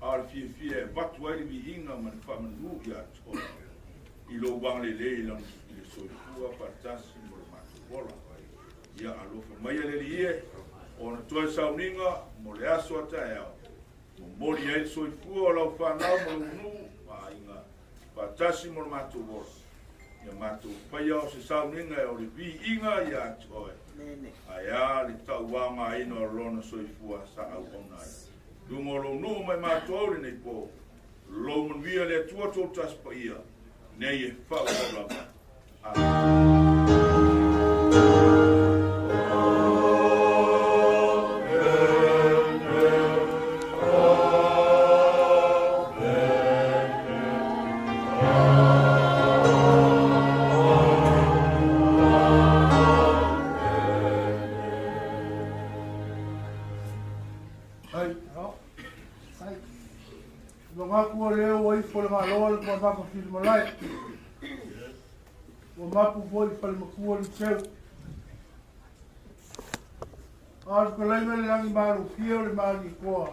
a o le fiafia e avatu ai le viiga ma le faamanu iā te Oe i lou agalelei i le soifua faatasi mo le matou ola. Ia alofa maia le Alii e, ona toe sauniga mo le aso a taeao, momoli ai le soifua o lau fanau ma lou nuu ma aiga faatasi mo le matou ola. Ia matou faia o se sauniga o le viiga iā te Oe, ae a le tauaogaina o lona soifua sa auauna ai. Luga o lou nuu mai matou lenei po, lou manuia le Atua Toatasi Paia, nei e faaauau lava. Amene. Ai, ai. Magaku o leo ua ifo le galoa le tuamafa filimalae. Ua mapu foi i falemakua le seu. A o le fetalaiga i le lagi malofie o le Malietoa,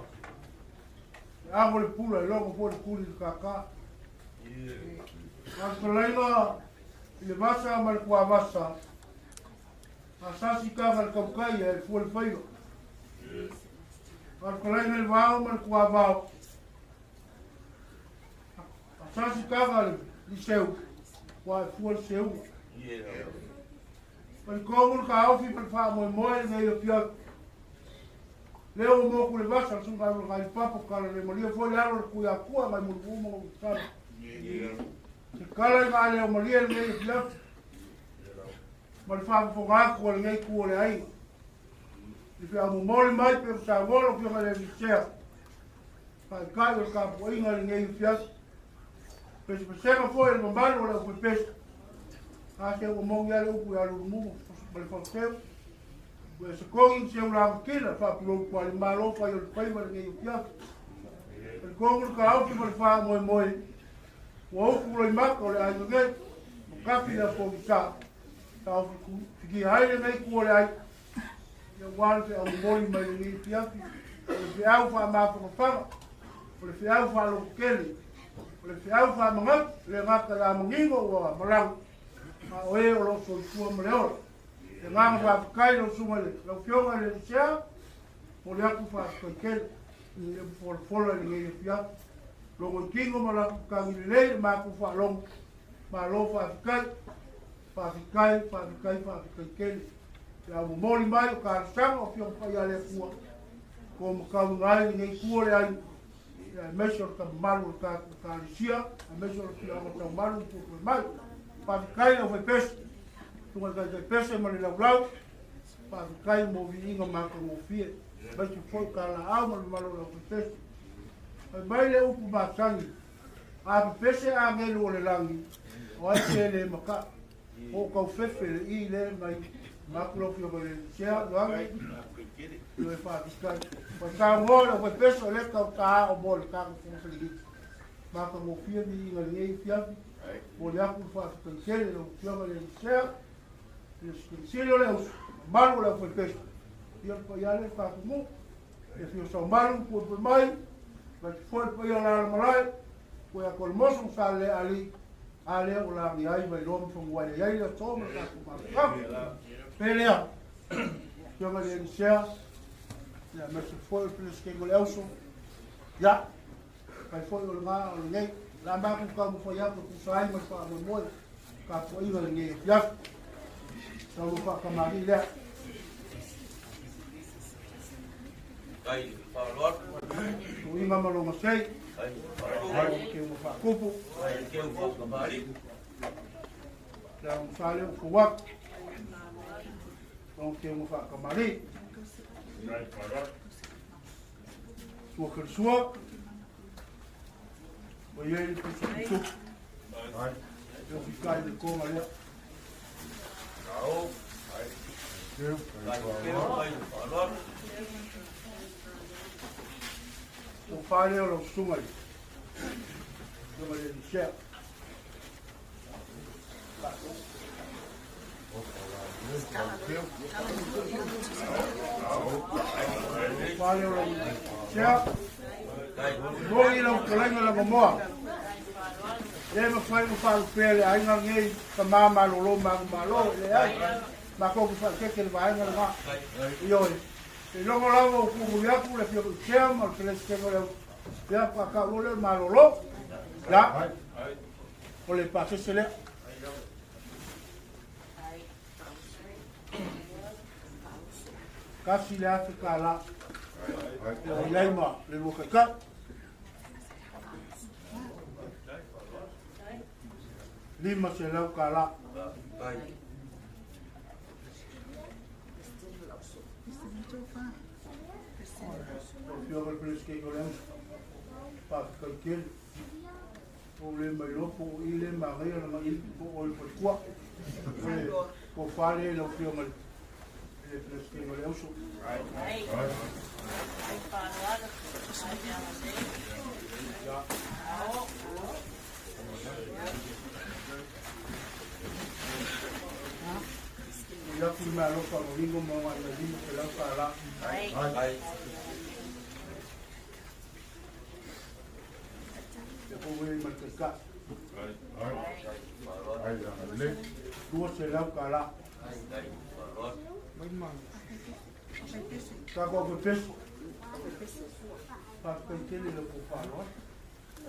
e amo le pula e logo foi le tuli i le kākā. A o le fetalaiga i le vasa ma le tuavasa, a sasi kaga le tautai e fua le faiva. A o le fetalaiga i le vao ma le tuavao, a sasi kaga le liseu, ua e fua le seuga. Talitonu le taofi ma le faamoemoe lenei afiafi. Lea ua motu le vasa le susuga i le Papa kala le malia foi le alo o le Tuiatua mai Mulimu'u ma lou tatalo. Se kala i valeo malie lenei afiafi ma le faafofoga atu a lenei itu o le aiga. I le feau momoli mai pe ua saunoa lau Afioga i le Alii Taitai o le tapuaiga i lenei afiafi. Pesepesega foi o le mamalu o le aufaipese. A se ua moni lava le upu ia Lulumumu ma le Fauteu. Ua e sekogi ma seu lamakila faapulou tuale malo fai o le faiva i lenei afiafi. Talitonu le taofi ma le faamoemoe ua upu loimata o le aiga nei. Ma kafi le apolisa. Taofi fikia ai lenei itu o le aiga. Ia aua le feau momoli mai lenei afiafi, o le feau faamafanafana, o le feau faalototele, o le feau faamanatu, le gata ia manino ua malaga, a o e o lo o soifua ma le ola. Le agaga faafetai lau susuga i le lau Afioga i le Elisea, momoli atu faafetai tele i le folafola i lenei afiafi. Logo i tino ma latou tagi lelei le matou faalogo. Malo faafetai, faafetai, faafetai, faafetai tele. Le au momoli mai o talosaga o Afioga Paia a le Atua, ko matauina ai lenei itu o le aiga, aemaise o le mamalu o le tatou Ekalesia, aemaise o le afioaga taumalu ma puepue mai. Faafetai le aufaipese, susuga i le taitaipese ma le laulau, faafetai mo viiga matagofie, aemaise foi o talaau ma le mamalu o le aufaipese. Fai mai le upu masani, a pepese agelu o le lagi, o ai se le makaʻu. Po o taufefe le i le mai maku lau Afioga i le Sea Ioane, ioe faafetai. Ua saunoa le aufaipese o lea tau taao mo le tatou Fono Feleliti. Matagofie viiga i lenei afiafi, momoli atu le faafetai tele i lau Afioga i le Sea, i le Silisili o le Auso, mamalu o le aufaipese. Ia le paia le tatou nuu, le afio Saumalu ma puepue mai, vae foi le paia o Laalamalae, Koe a Kolemoso ma Saleleaalii, a lea ua lagia ai Vailoa ma Faguaile i ai le aso ma le tatou mafutaga. Pe lea, Afioga i le Elisea, ia aemaise foi o le Peresetene o le Auso, ia, fai foi o lena o lenei, la matou taumafai atu e tusa ai ma le faamoemoe tapuaiga i lenei afiafi. Taulu faatamalii lea. Tuiga ma lona sei. Ai ke ua faakupu. Le augasa lea ua fou atu. Lona ke ua faatamalii. Sua kelisua. Ua i ai le pusupusu. E ofi kai le konga lea. O whare o lau susuga i Afioga i le Elisea. Fale o lau Sea, moi lau talaiga la mamoa. Le mafai ma faalupea le aiga nei ka ma malolo ma malo le ai. Ma ko ku faakeke le vaega le va. Ioe. E logo lava o kumuli atu le fia sea ma le pelesitene o le ia whakauo le malolo. Ya. O le pasese lea. Kasi le afe ka la. O ilai ma le lua kai. Lima se lau ka la. O fioga le Peresetene o le auso. Whakakai tele. O le mai lopo o i le magaia langa i po o le fatukua. O le ko whare lau fioga le Peresetene o le auso. Ya. I aku le mea alofa o ringo mo ngā mai lima te lau ka la. Te hou e ma te ka. Lua se lau ka la. Ka ko ko peso. Pa kai tele le ko whaloa.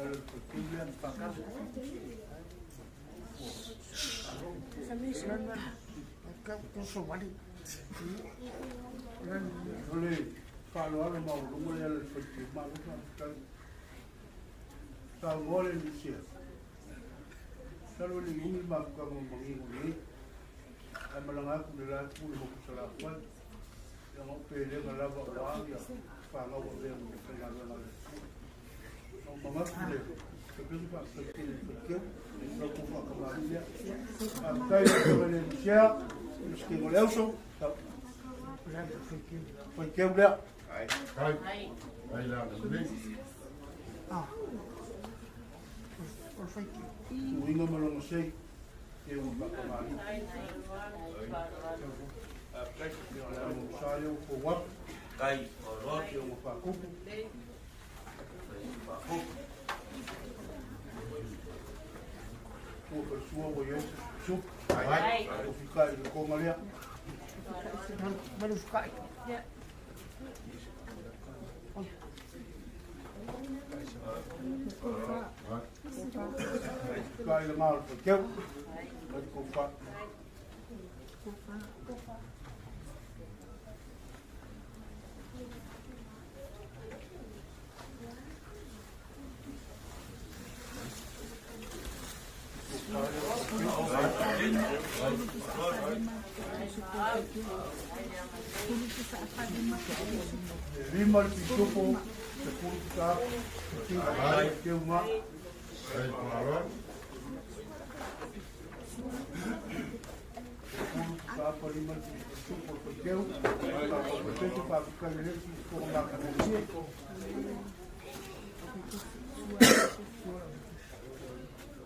Ele ko tele pa ka. O le whaloalo ma o lungo le ale whaitu ma luka kai. Ka ngole ni sia. Salo le umi ma ka mo mangi ngo nei. Ai malanga ku le la ku le mo ku sala kwai. Ia ngo pe le nga lava o wa ia wha ngau o le mo ka nga nga le. O manga ku le. Ka pe pa ka te le keu. Ka ku fa ka ma ia. A kai le le ni sia. Ski ngo le auso. Whai keu lea. Uinga ma longa sei. E ua whakamari. Ia mo sa leo ko wapu. Ia ua whakupu. Ua ka sua ua iau sup. O whika i le konga lea. Ka i le ngā o le keu. Mai ko wha. Lima le pisupo, te kuru ka, te keu ngā. Te kuru ka pa lima le pisupo te keu. Ka pa te te pa ka le ko ngā ka mo.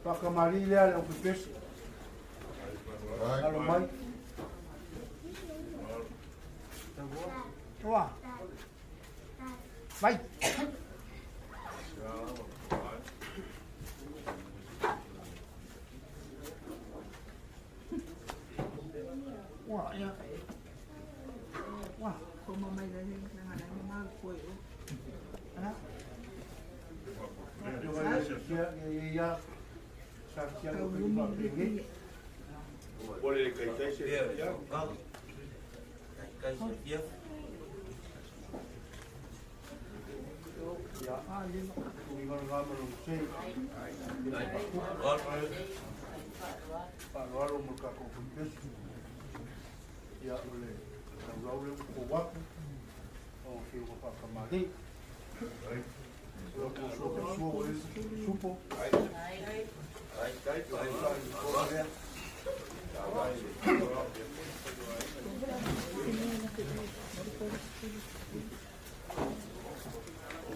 Whakamari lea le ope pesi. Alo mai. Tua. Vai. Ua, ia. Ua. Ana. Ioga ia se sia, ia ia sa sia lo pe pa pe O le kai tai se ia. Ia. Uinga ngā ma longa sei. Whaaloalo mo ka ko pesi. Ia o le taulau le ko wapu. O ke ua whakamari. Ia ko sua ko sua o e supo.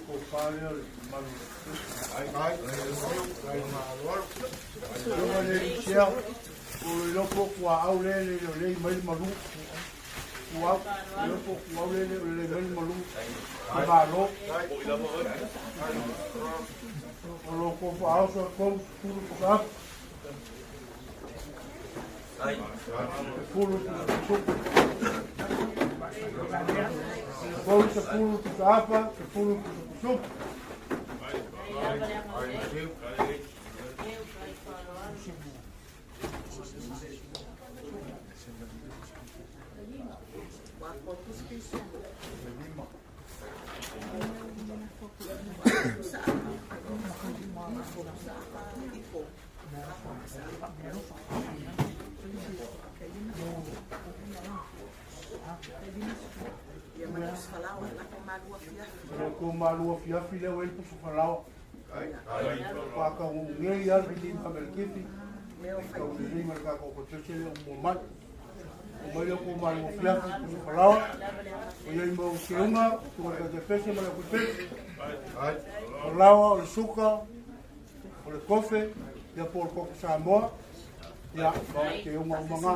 Ko whālea le malu. Ioga le sia. O lo iloa po o kuaau lea e le o lelei mai le malu. Kuau, iloa po o kuau lea e le o lelei mai le malu. Le malo. O lo kou faaoso e 30 pusa afa. 10 pusa suka. 30 pusa afa, 10 pusa suka. O le kou malua afiafi lea ua i ai le pusa falaoa. Faataunuu nei lava le lima ma le kipi, tau lelei ma le tatou pakete lea ua maua mai. Oo mai lea o kou malua afiafi pusa falaoa, ua i ai mau seuga, suka le taitai pese ma le aufaipese. O laoa, o le suka, o le kofe, ia po o le koko Samoa, ia ma o seuga uma na.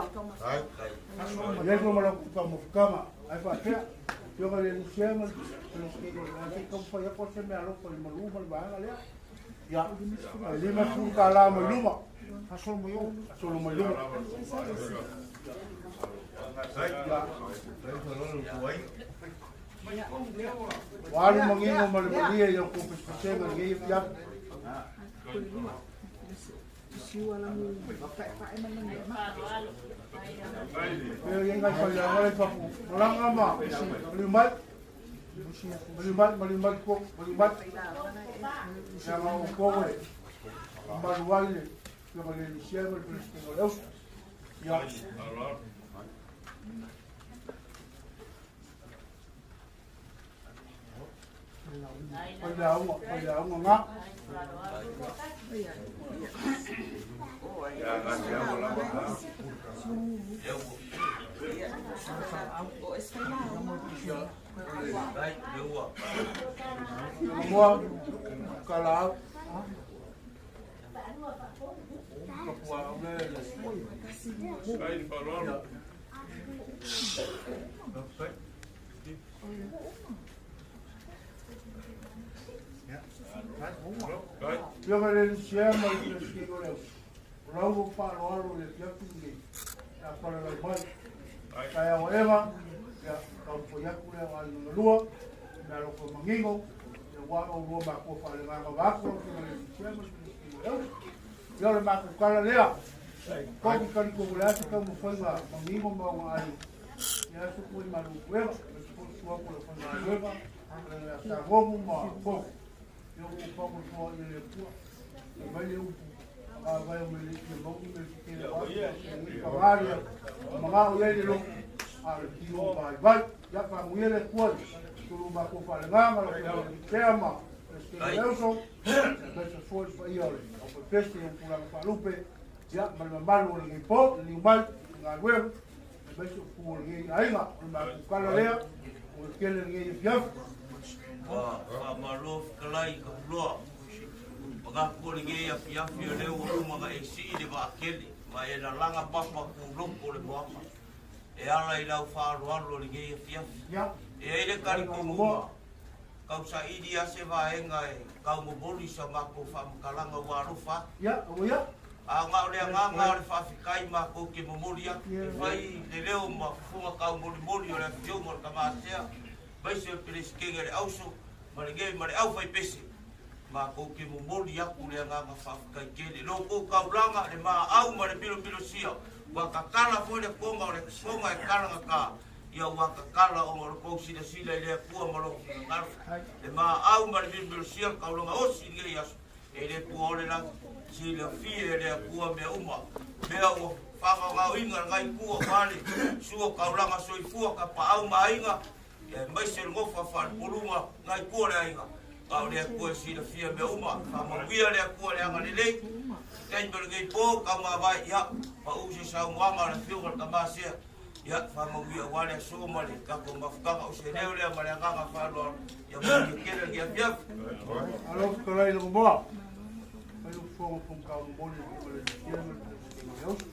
I ai foi ma lau taumafataga, ae faapea, Afioga i le Lucia ma le Peresetene o le Vaega, se i taumafai atu se meaalofa i le malu ma le vaega lea. Ia, e $50 mai luma. Faasolo mai luma. Ia. Ua alu manino ma le malie i au kou pesepesega i lenei afiafi. E i ai nai faiaoga la i fafo, malaga ma maliu mai, maliu mai, maliu mai kou, maliu mai. Leaga o outou e mamalu ai le Afioga i le Lucia ma le Peresetene o le Auso. Ia. Failauga, failauga na. Moa, kalaau. Kapuaau le. Afioga i le Lucia ma le Peresetene o le Auso, o lau ua faaaloalo i le afiafi lenei, pe a falalau mai. Taeao aega, ia, taumafai atu lea o Aiga Galua, meaalofa manino, ia aua oulua matua faaleagaga vaeatu lau Afioga i le Lucia ma le Peresetene o le Auso. Ia o le matou tala lea, togi talitonu o le a se taumafaiga manino ma ona aiga, ia aso foi malu puega, aemaise foi tua atu o le aufaigaluega, le Sagomu ma Fofu. Ia ua pago toa i le Atua. Fai mai le upu, a vae o me le ia mauni me le tetele o atu, a se paga lea, manao i ai le loto, a o le tino vaivai. Ia faamanuia le Atua i tolu matou faalegaga, lau Afioga i le Tea ma le Leuso, aemaise foi le paia o le aufaipese o tulaga faalupe, ia ma le mamalu o lenei po, le liu mai i galuega, aemaise o pu o lenei aiga. O le matou tala lea, o le tele lenei afiafi. Ua faamalo fetalai i Kahuloa. Manatu o lenei afiafi o lea ua uma ona e sii le vaatele ma e lalaga papa kūloko o le moana e ala i lau faaaloalo i lenei afiafi. E i ai le talitonuga, tausaili lava se vaega e taumomoli sa matou faamatalaga ua alofa atu. A na o le agaga o le faafetai matou te momoli atu, e fai le leo ma fofoga taumolimoli o le afioga o le Tama Sea, aemaise o le Peresetene o le Auso ma lenei ma le aufaipese, matou te momoli atu le agaga faafetai tele. Lo outou taulaga, le maau ma le milomilosia, ua tatala foi le toga o le toga e talagata, ia ua tatala ona o le tou silasila i le Atua ma lona finagalo. Le maau ma le milomilosia, le taulaga osi i lenei aso, e le pua o le lagi, silafia e le Atua mea uma, mea ua faagaogaoina lenai itu aua le sua taulaga soifua, tapaau ma aiga, aemaise le nofo a faalepoluga lenai itu o le aiga. A o le Atua e silafia mea uma, faamanuia le Atua le agalelei, taimi o lenei po, taumavae, ia, pau se saunoaga a le Afioga i le Tama Sea, ia, faamanuia aua le aso ma le tatou mafutaga, o se leo lea ma le agaga faaaloalo, ia manuia tele lenei afiafi. Alo fetalai le moa. Fai le fofoga fong tau momoli i le Lucia ma le Peresetene o le Auso.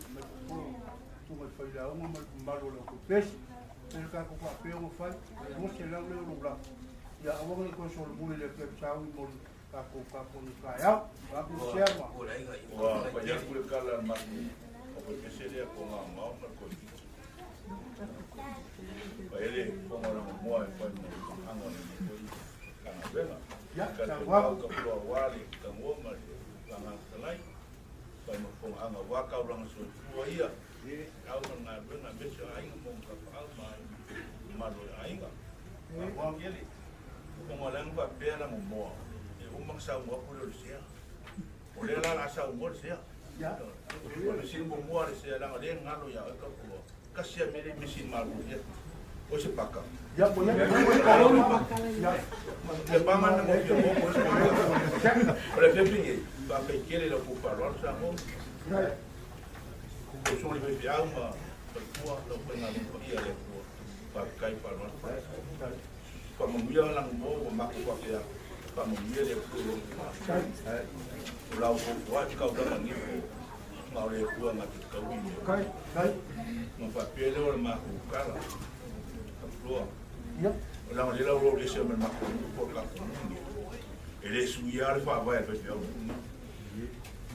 susuga i failauga ma le mamalu o le aufaipesi. E le tatou faapea ona fai, e 200 lea o lou lafo. Ia aua ne i toe solomuli i le Atua e sauni mo le tatou tapuaiga taeao. Vaeatu le sea ma. Ua fai atu le tala a le matou aufaipese'e lea po Gaomao ma le Koefiti. Fai ai le fofoga o lana moa e fai ma aga o lenei foi Matagaluega. Ia, Ka saunoa. tumau ka puaua le tanoa ma le lagaga fetalai. Fai ma fofoga aua taulaga soifua ia, au ma le galuega aemaise o aiga ma ona tapaau ma aiga mamalu o le aiga. Faafetai tele. Ona o le aga faapea lana moa, e uma ona saunoa atu lea o le sea. O lea la o le a saunoa le sea. O le sili muamua le sea, leaga o lea e galo ia oe Taupuloa. Tasi lava mea lea e misi i le malu ia. O se paka. Ia, ua ia, ua ia. Le paga na mo fia mo mo se paka. O le fepi nei, faafetai tele i lau faaaloalo Samoa. O usoga i faifeau ma faletua, lau faigaluega paia a le Atua. Faafetai faaaloalo. Faamanuia lana moa ua matou faapea. Faamanuia le Atua i lou itumalo. O lau fofoa e taulaga nifo ma o le Atua na te taui i mea. Ma faapea lea o le matou tala. Kapuloa. O langa le lau lou ese ma le matou nuu po o le tatou nuu nei. E le suia le faavae a le faifeau nuu nei.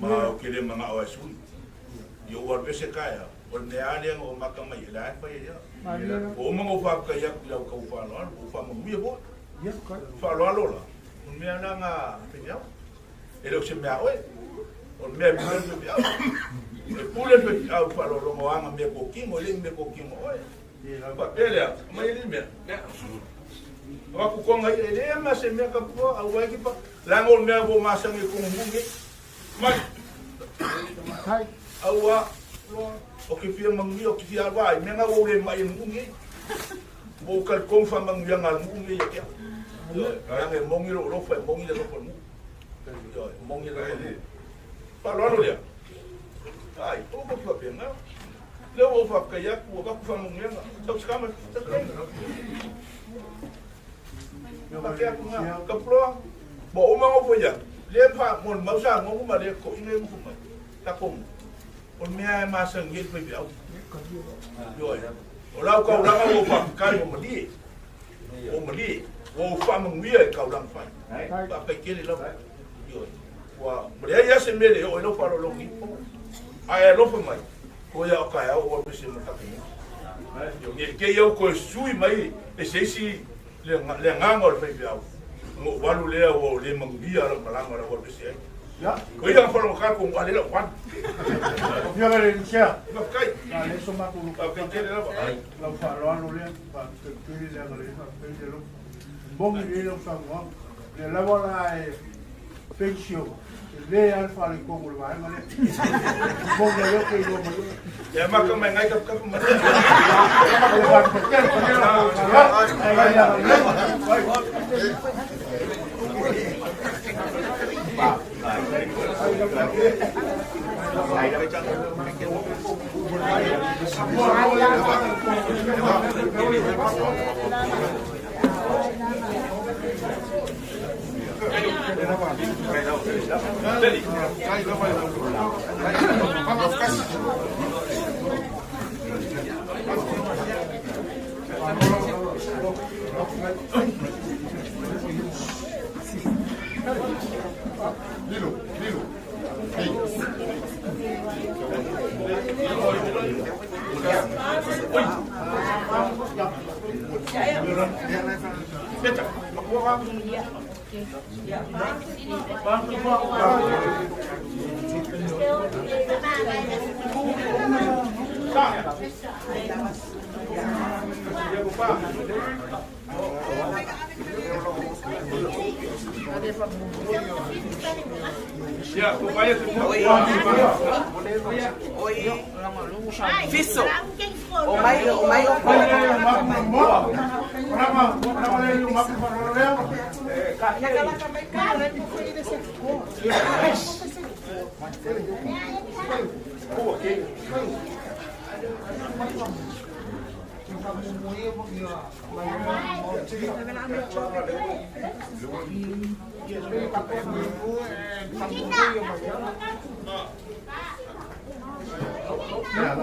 Ma ou te le manao e sui. Ia ua alu ese taeao, o le mea lava lea na ou amata mai ai, la e fai ai lava. Ua uma ona ou faafetai atu i lau tau faaaloalo, ua ou faamanuia foi. Faaaloalo la, o le mea la na faifeau. E le o se mea a oe, o le mea e pule le faifeau. E pule le faifeau i faaaloaloga o ana meatotino, e le o ni meatotino a oe. Faapea lea, aumai alii mea. Avatu toga ia, e leai ma se mea kapua, aua e kipa. Leaga o le mea ua masani i tonu nuu nei. Mai! Aua, o ke fia manuia, o ke fia alu ai, mea na ua ou le mai e nuu nei. Ua ou talitonu faamanuiaga a le nuu nei ia te au. Ioe, leaga e moni lou alofa, e moni le alofa o le nuu. Ioe, e moni le alofa o le nuu. Faaaloalo lea. Ai, o ko faapena. Lea ua ou faafetai atu, ua avatu faamanuiaga. Tau se kama, tau se Faapea atu na, Kapuloa, ua uma ona ou fai atu, lea fa, mo le mau saunoaga ma lea toeaina e nofo mai, tatou nuu, o le mea e masani ai le faifeau. Ioe, o lau taulaga ua ou faafetai ua malie, ua malie, ua ou faamanuia i taulaga fai. Faafetai tele lava. Ioe, ua leai lava se mea e le oo ai lau faaaloaloga i po. Ae alofa mai, o ia o taeao ua alu ese ma le tatou nuu. Ioe, ne i te i au toe sui mai e se isi le agaga o le faifeau, ona ou alu lea ua le manuia lau malaga o le a ou alu ese ai. O ia na faalogotata atu alu lau alu. Afioga i le Alii Faafetai. Na le so matou Faafetai tele lava. Lau faaaloalo lea, faafetai tele le agalelei, faafetai le alofa. Moni lelei lau saunoaga. O lea lava la e pension, tele lava le faaletonu o le vaega lea. Moni ai ou te iloa mai oe. Ia maka mai ngai kapukapu mai. Faafetai tele lau faaaloalo. Ai le agalelei. Ia, ko vai te mua. Fiso. O mai o mai o Ia.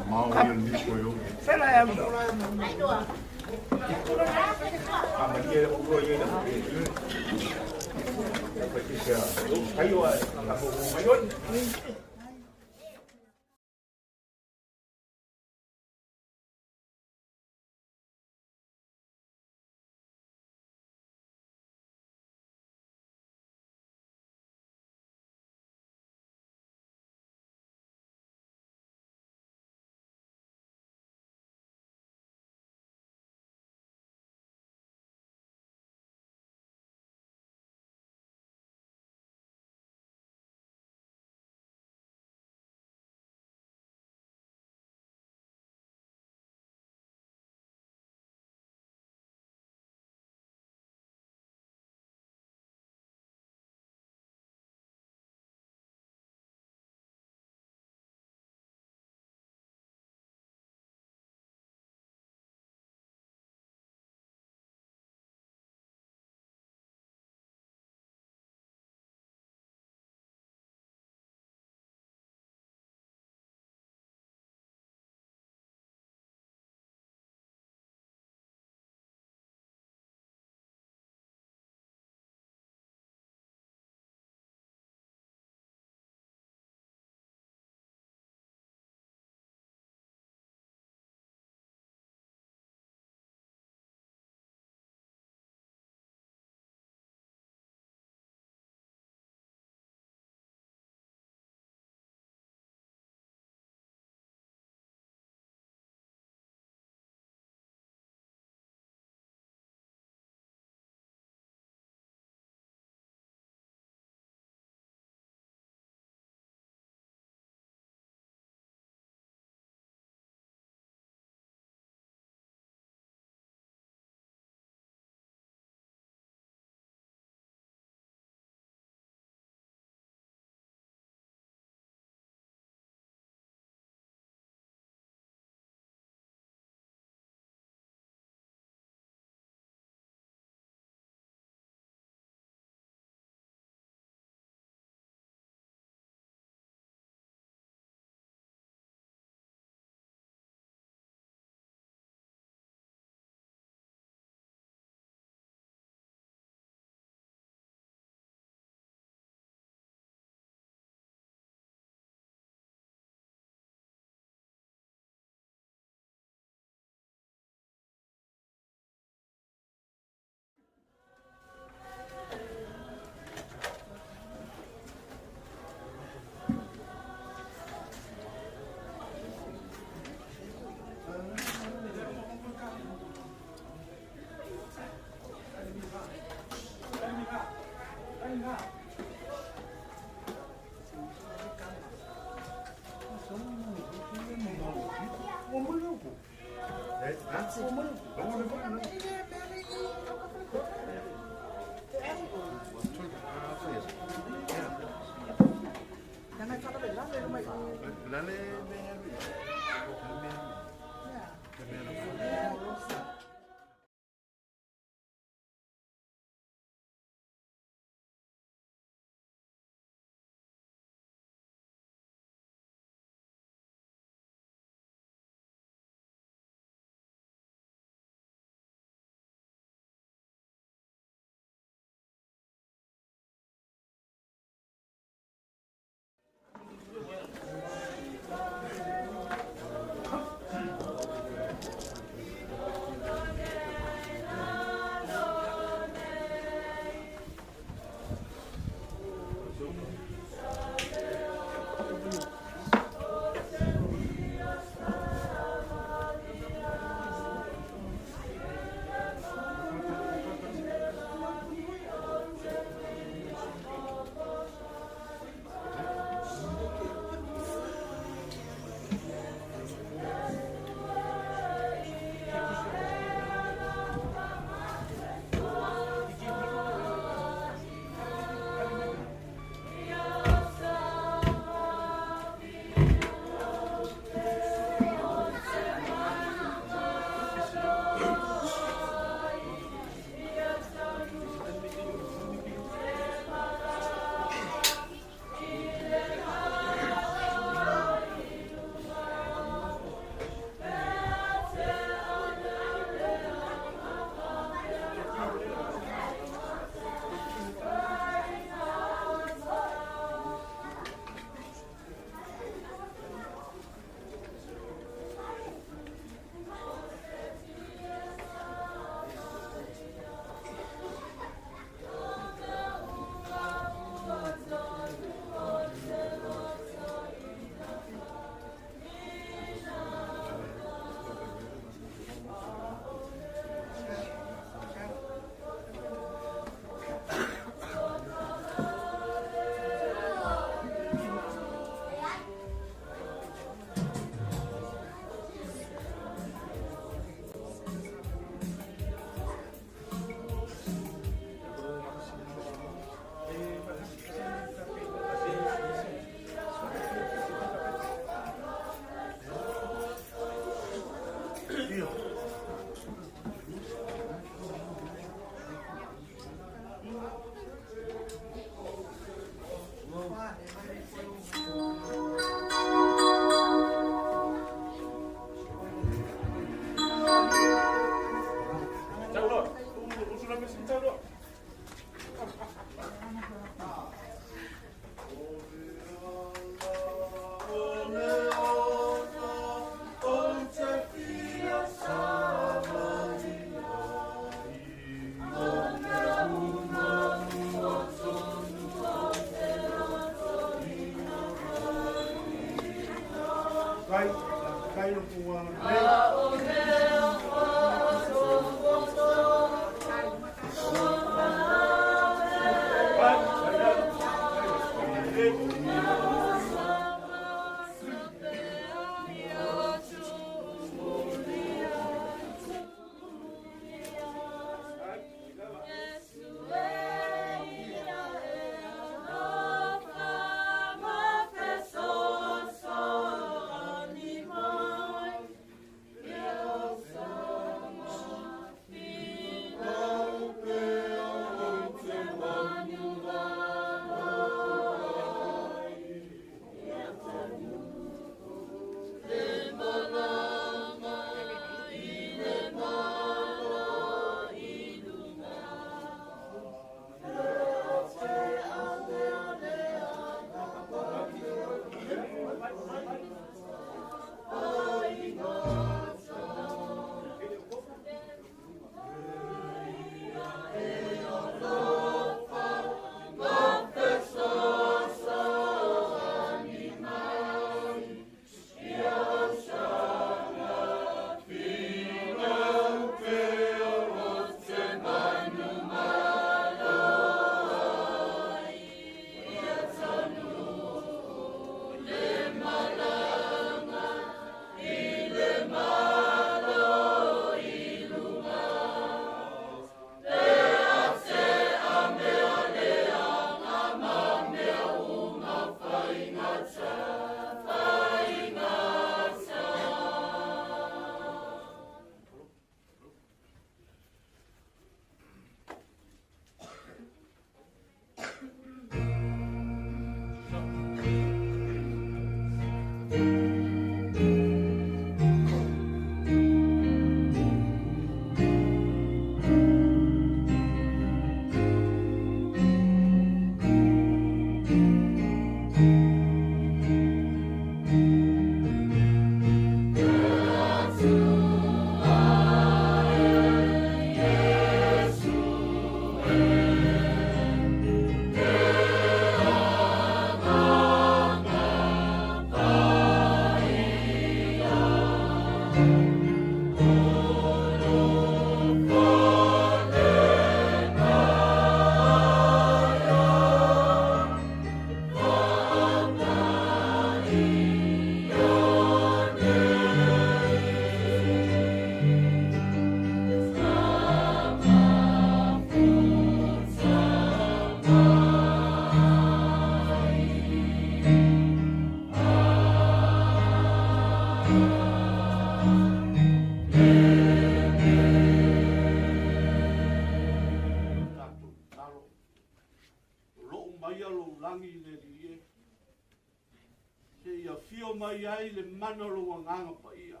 Mai ai le mana o lou agaga paia.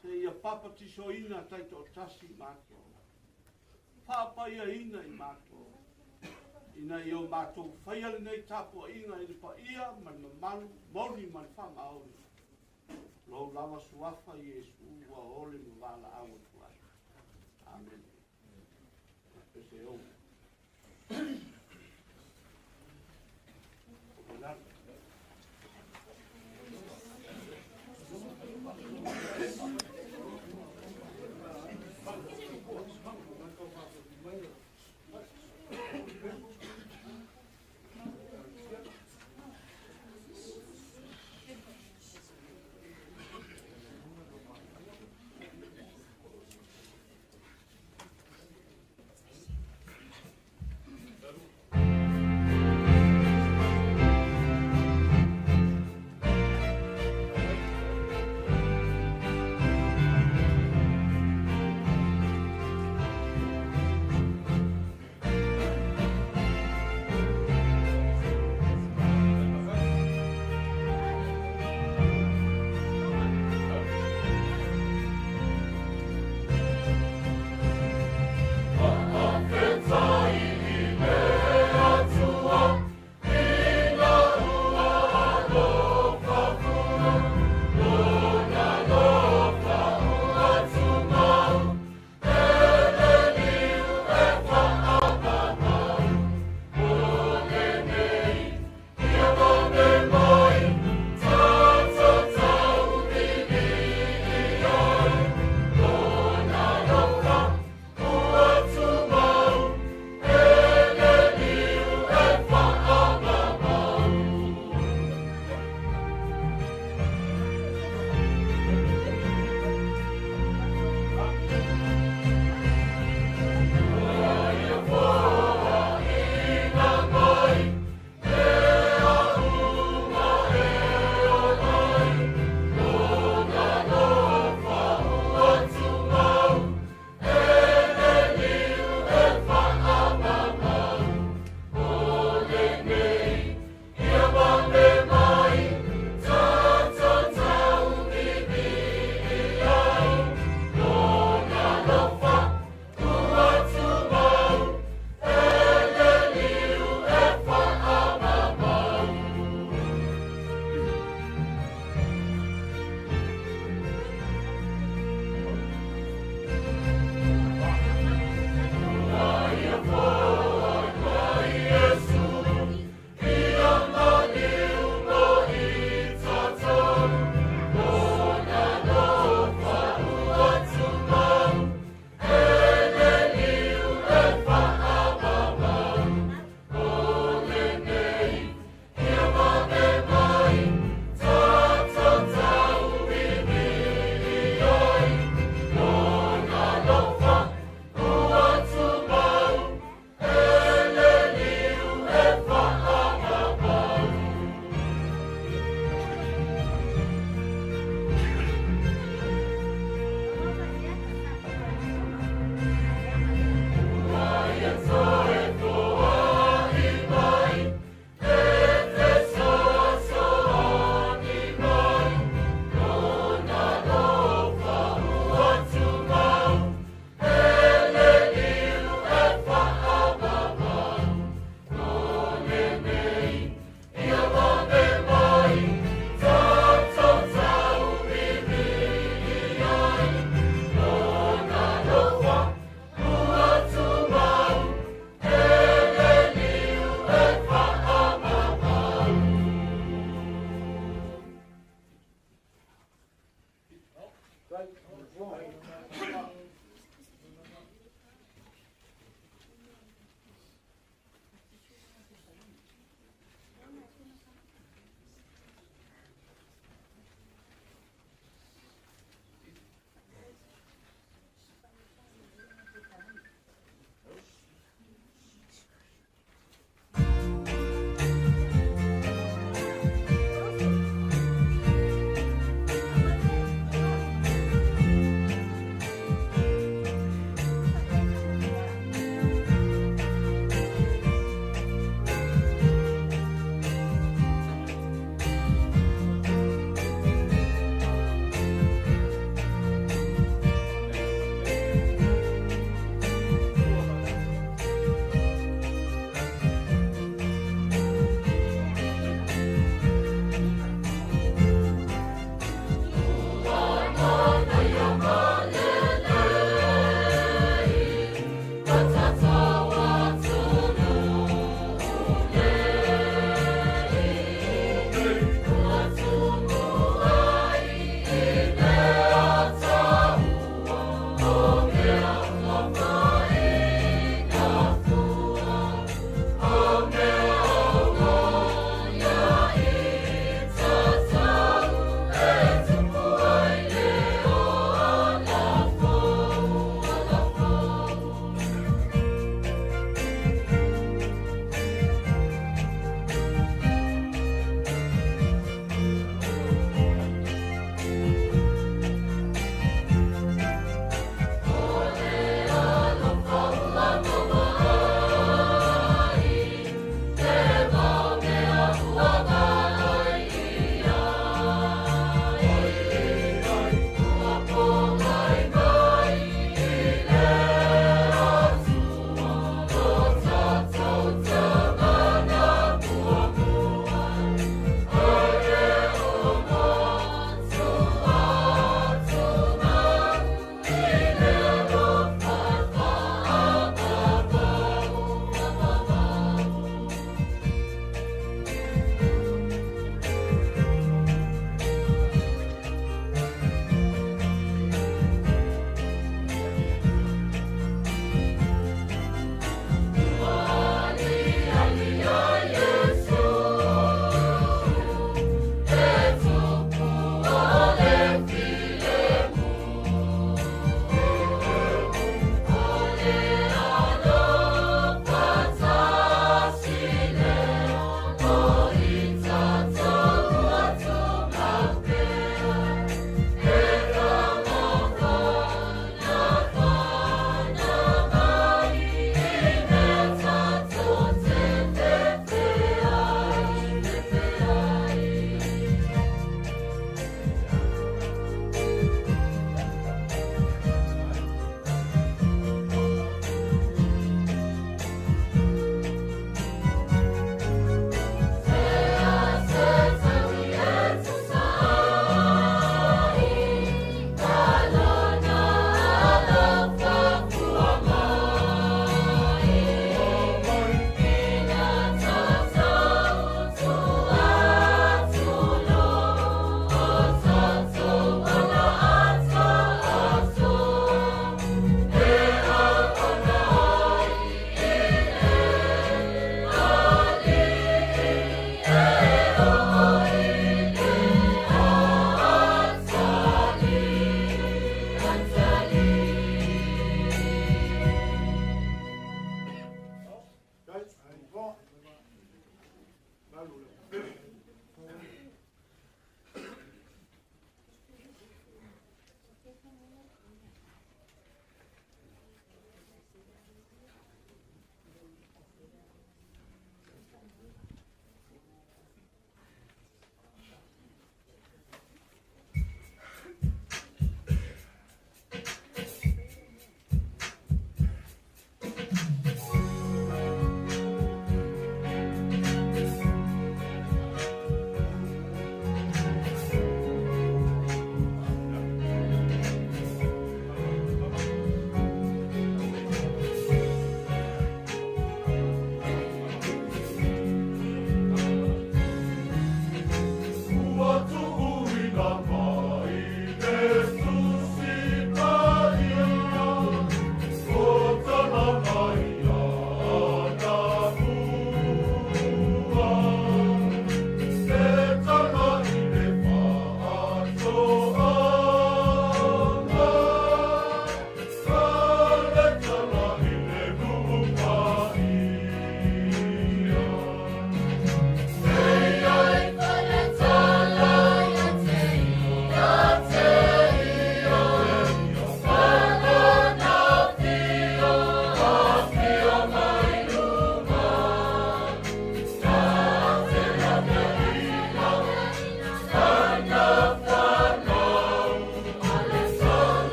Seia papatisoina taitoatasi i matou. Faapaiaina i matou. Ina ia o matou faia lenei tapuaiga i le paia ma le mamalu, moni ma le faamaoni. Lou lava suafa Iesu ua ole ma valaau atu ai. Amene. Pese ou.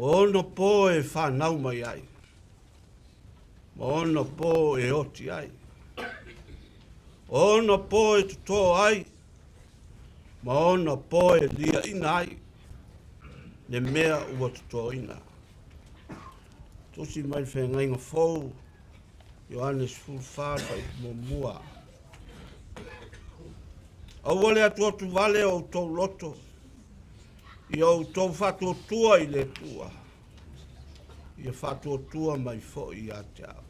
Ono po e whanau mai ai. Ma ono po e oti ai. Ono po e toto ai. Ma ono po e lia ina ai. Le mea ua totoina. Tusi mai le feagaiga fou, Ioane 14 fuaiupu muamua. Aua le atuatu vale o outou loto, ia outou faatuatua i le Atua, ia faatuatua mai foi ia te au.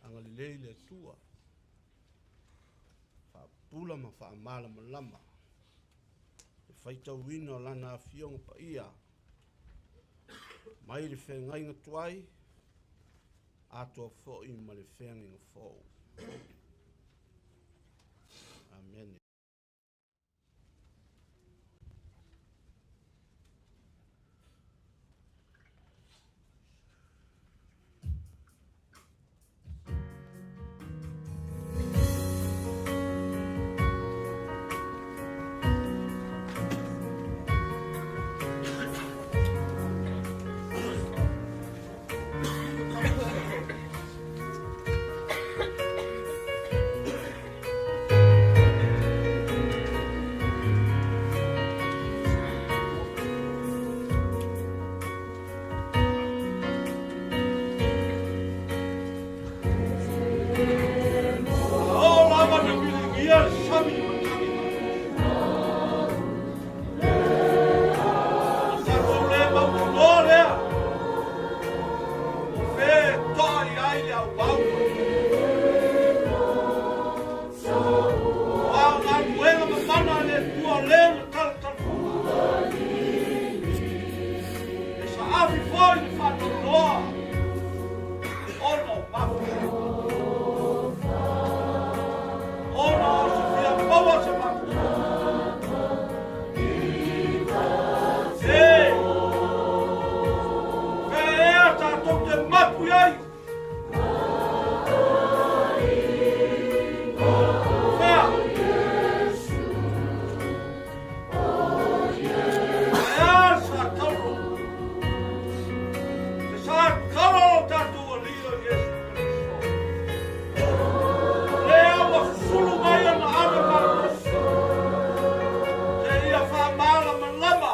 Agalelei le Atua, faapula ma faamalamalama le faitauina o lana afioga paia mai le feagaiga tuai atoa foi ma le feagaiga fou. Amene. O lava na piligia le sami ma tagi mai. O tatou le mautinoa lea, o fe e toa i ai le auau. O a galuega mamana a le Atua le na talatalafaga. E saafi foi le faanoanoa ona o mafu. Ona o se fia maua se mafuaaga. E, fe ea tatou te mapu i ai. Fea. Ae a sa tauro. Se sa tauro o tatou Alii o Iesu Keriso. Lea ua sulu mai ona ave malosi. Se ia faamalamalama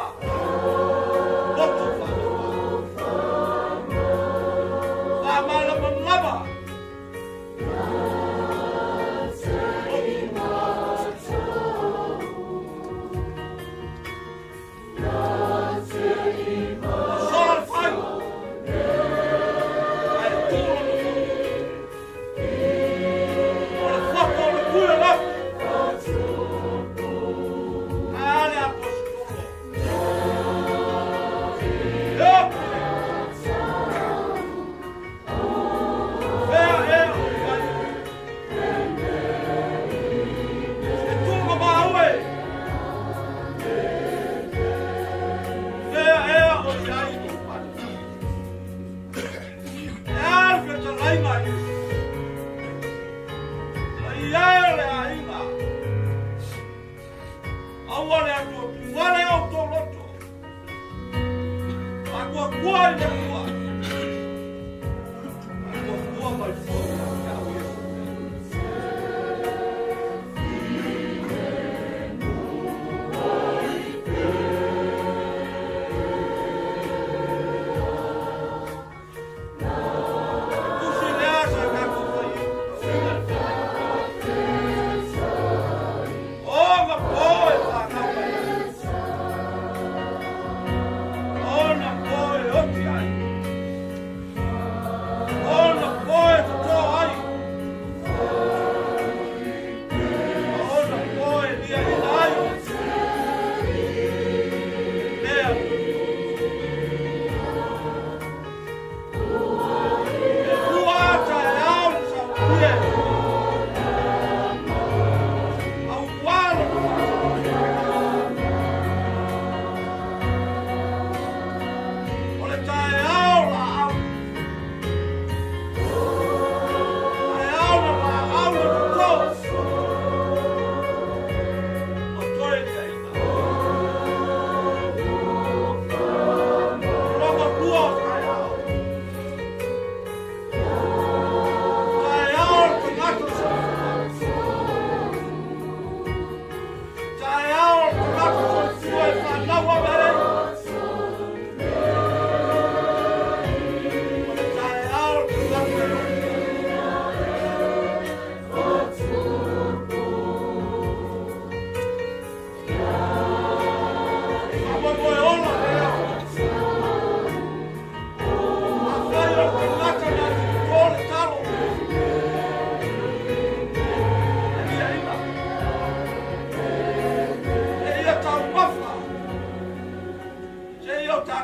loto faaleoa. Faamalamalama Ua sola le fai, ae tu lona fono. O le foto o le tui o lafi. A le aposetolo. E opi le. Fea ea o i ai. E tu ma au e. Fea ea o i ai lou pale. E a le fetalaiga a Iesu. Paia e o le aiga. Aua le atuatuvale o outou loto. Faatuatua i le Atua. Faatuatua mai foi ia te au Iesu. Tusi lea sa tatou fai uiga le feagaiga. O na po e fanau mai ai. O na po e oti ai.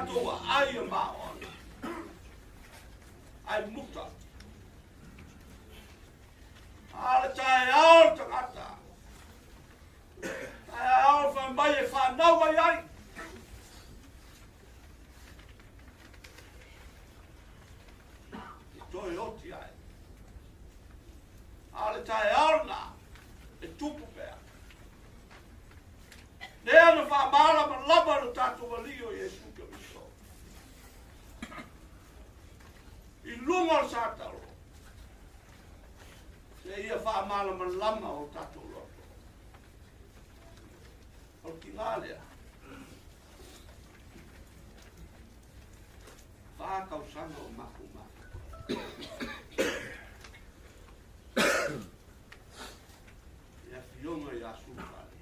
tatou aai e maoaga ae muta. A le taeao le tagata, taeao fai mai e whanau mai ai. E toe oti ai. A le taeao na, e tupu pea. Lea na whaamala ma lava lo tātou alii o Iesu Keriso. I luga o le satalo, se ia faamalamalama o tatou loto. O le tiga lea. 4 tausaga o matou matou. Le afioga ia Sulufale.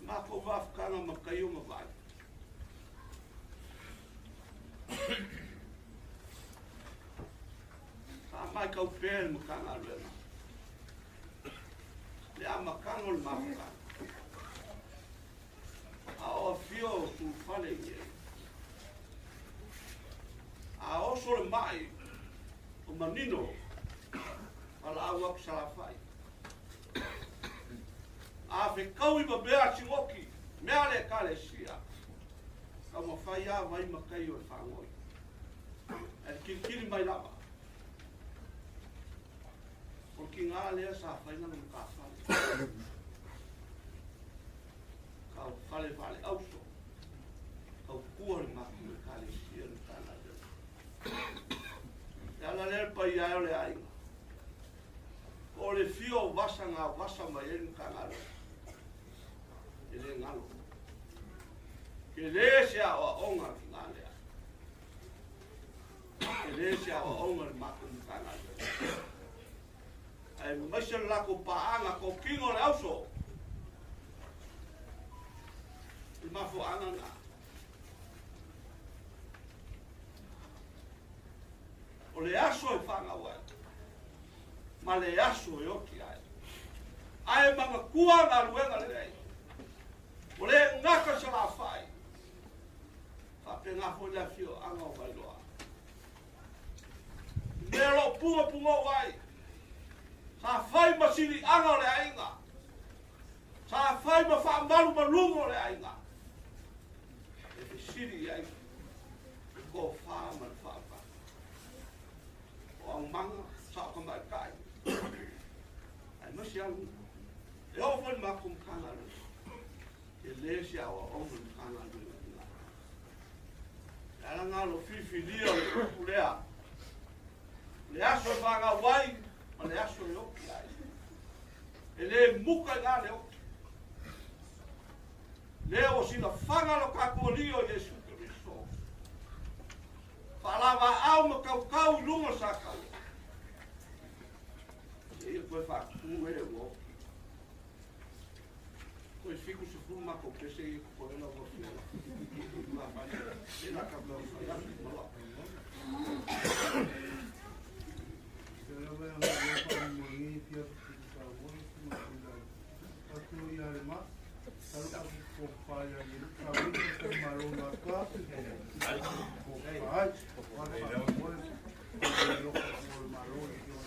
Matou mafutaga ma tai o mavae. Sa mai kau pea le Matagaluega. Le amataga o le mafutaga. A o afio o Sulufale i ai. A oso le mai o manino valaau atu Salafai. A fekaui ma mea sigoki, mea le ekalesia. Taumafai a vai ma tai o le fagoi. Ae le kilikili mai lava. O le tiga lea sa fai lana matafale. Kau fale fale auso. Kau kua le matou ekalesia le Matagaluega. Le ala lea le paia ai o le aiga. O le fia o vasa ga vasa mai ai le Matagaluega. E le galo. Ke le se aoaoga le tiga lea. E le se aoaoga le matou Matagaluega. Ae maise le latou paaga tokino le auso. Le mafuaaga na. O le aso e fanau ai. Ma le aso e oti ai. Ae manatua galuega lelei. O le gata Salafai. Faapena foi le afioaga o Vailoa. Mea lo punga punga o ai. Sa fai ma siliaga o le aiga. Sa fai ma faamalumaluga o le aiga. E fesili i ai. Tofa ma le faautaga. O aumaga sa o tamaitai. Ae maise alu. E oo foi le matou Matagaluega. E le se aoaoga le Matagaluega tina. Le ala na lo filifilia o le upu lea. Le aso e fanau ai ma le aso e oti ai. E le muka i le oti. Lea ua silafaga lo tatou Alii o Iesu Keriso. Faalavaau ma tautau i luga o sa taua. Se ia toe faatutu e ua oti. Toe 70 matou pese ia totoe lau afioga. E la ka mea fai atu ma loa. Ia lava e agai faamoemoe fia Samoa ma atu ia le ma talo ka ko pa ia i ka wi ko malo na ka ko ai ko pa mo le ko malo i yo.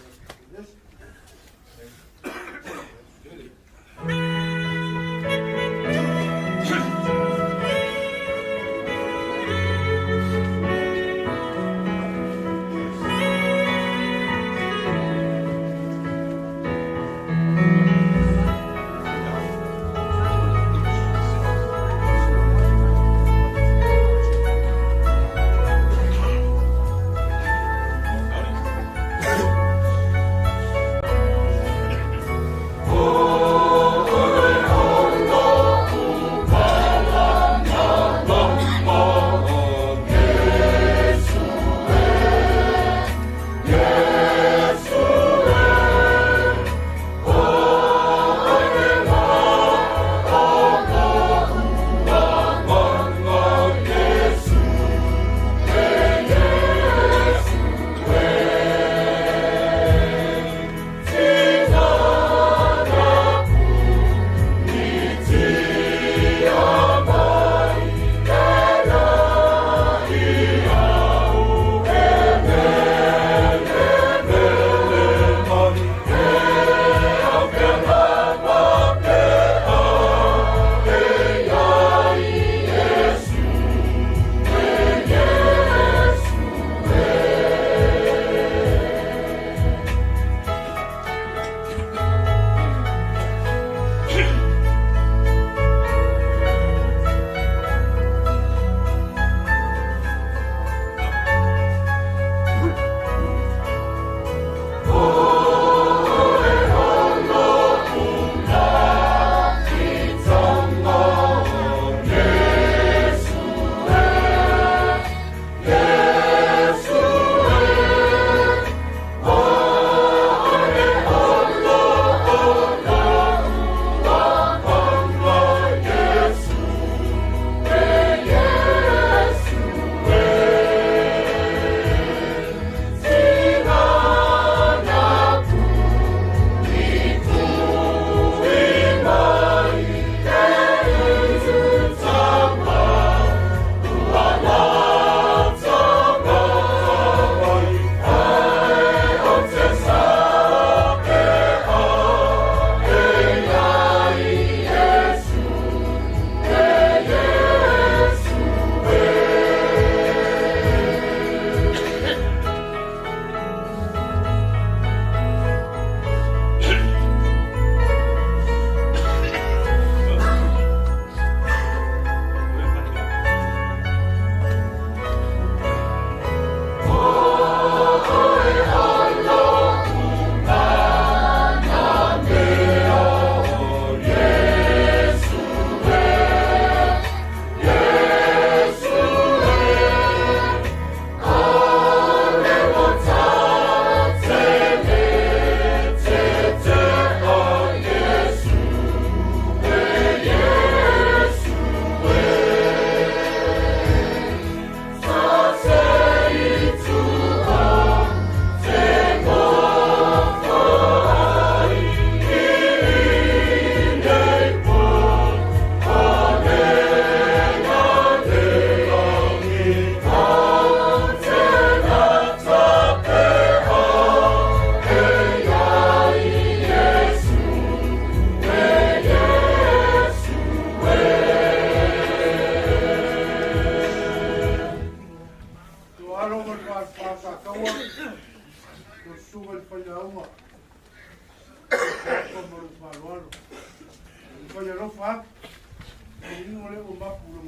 lea ua mapu lea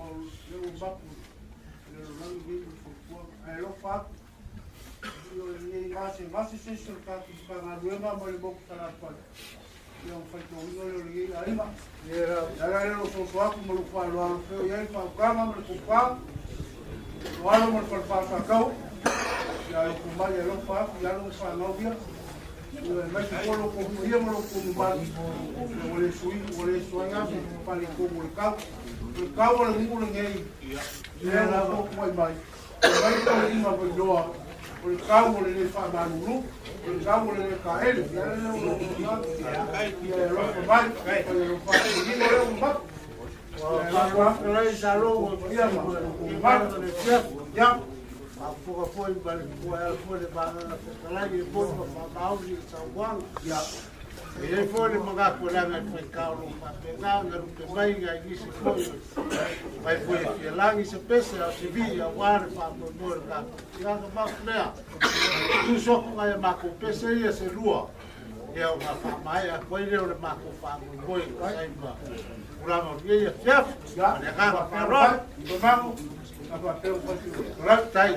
ua mapu le lalolagi nei ma le fautuaga ae alofa atu ioe nei gasegase se isi o le tatou Matagaluega ma le motu Salafai ia ona faitauina lea o lenei aiga. O le ala lea o lou soso atu ma lou faaaloalo pea o i ai le faautaga ma le tofa, o alo ma le falefa o Sakau, ia alofa mai alofa atu i alo ma fanau ia. Ioe, aemaise foi lo outou paia ma lo outou mamalu, ia ua le sui, ua le soai lava se faaletonu o le tau. O le tau o le nuu lenei, lea ua fotuai mai, mai toeaiina Vailoa, o le tau o le le faamalulu, o le tau o le le taele. Ia le lea o lo o ia e alofa mai, fai alofa atu, manino lea ua mapu. Ia alofa atu, ia ma mamalu. Ia. Faafofoga foi ma le ua ala foi le Vaega Fetalai e moni ma faamaoni i le saunoaga. E i ai foi le manatu leaga e faitau o lo o faapena ona lupe mai nai nisi foi mai foi e fia lagi se pese a o se vii aua le faamoemoe o le tatou tiraga mafu lea. Tuso atu nai a matou pese ia se lua ia ona faamaea atu ai lea o le matou faamoemoe e tusa ai ma tulaga o lenei afiafi. Ma le agaga faaaloalo. Tai.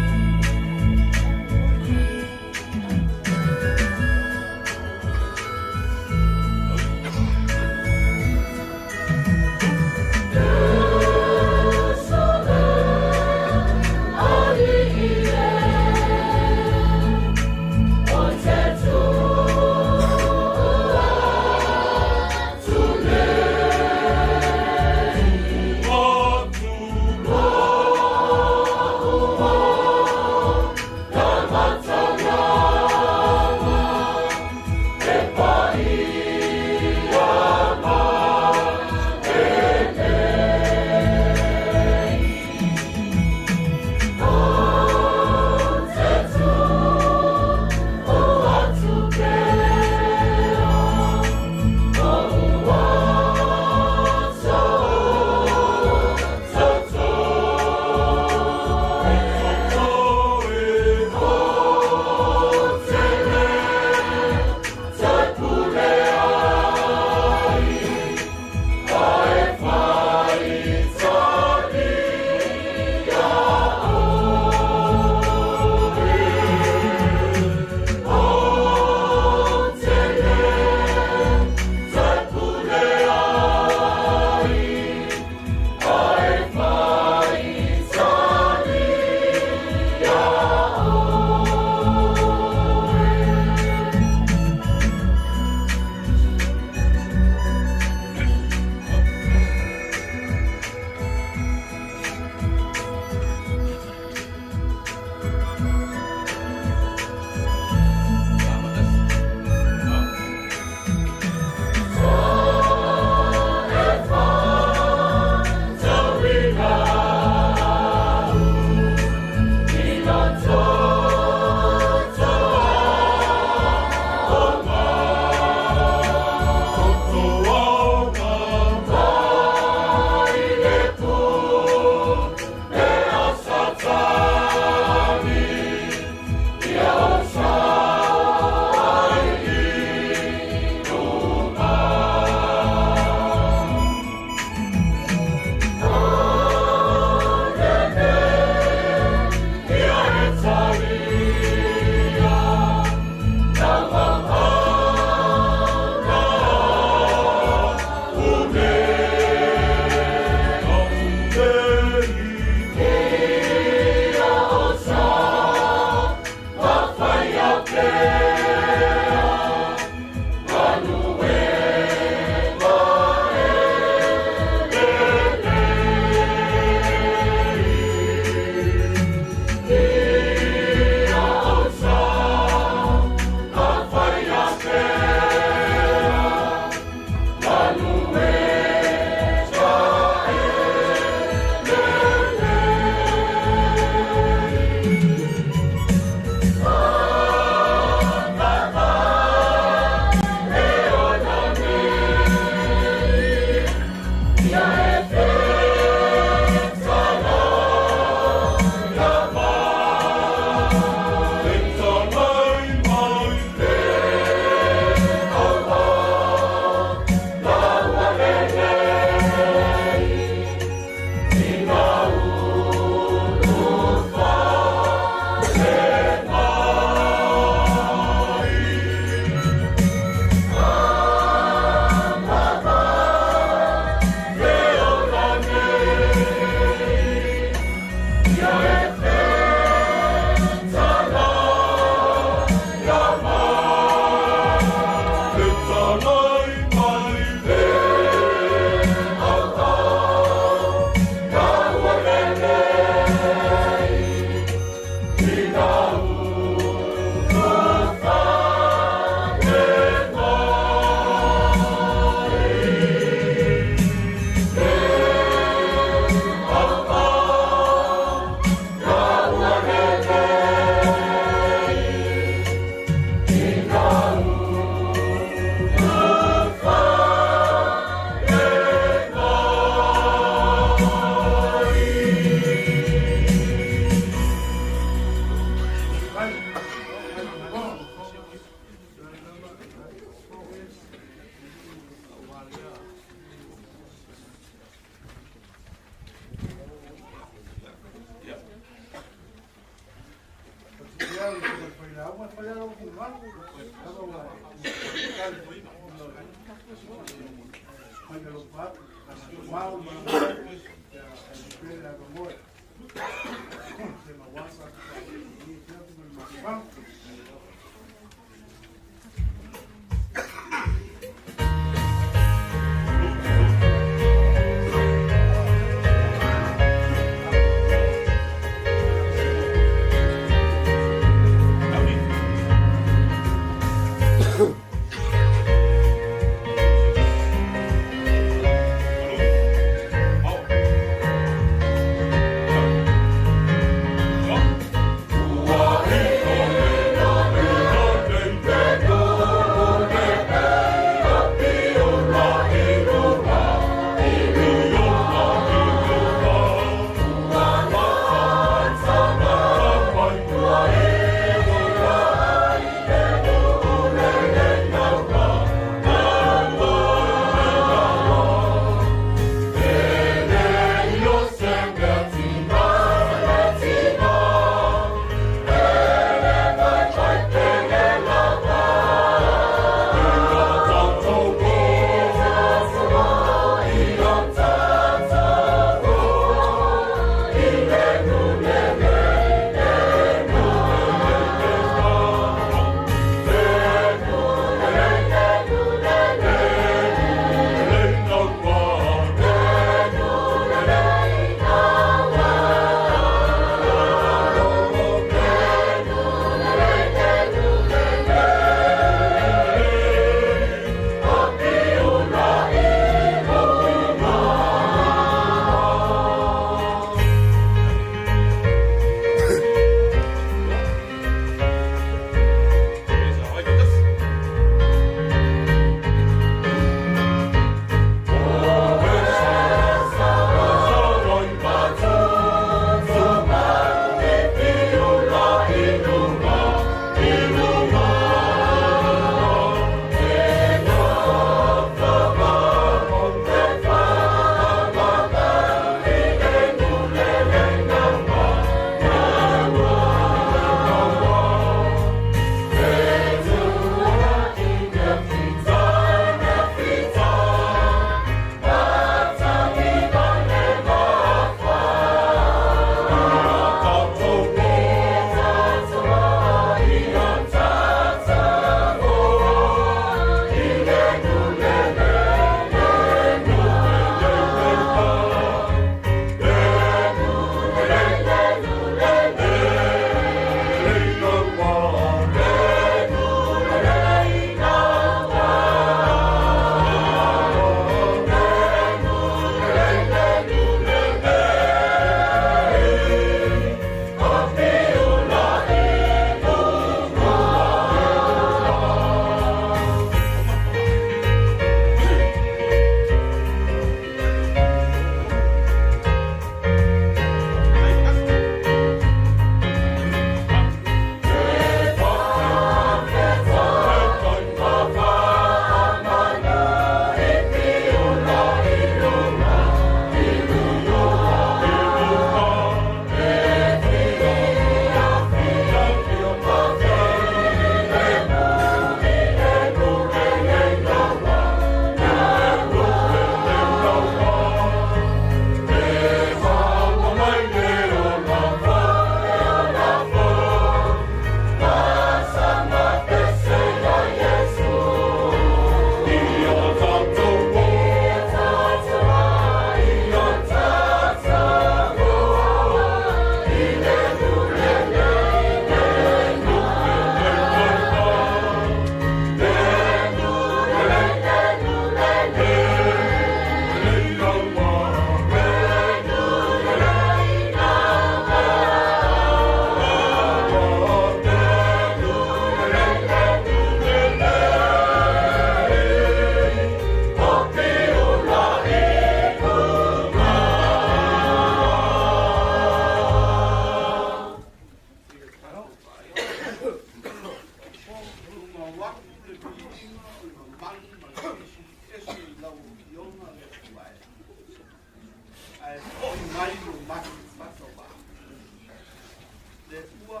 Le ua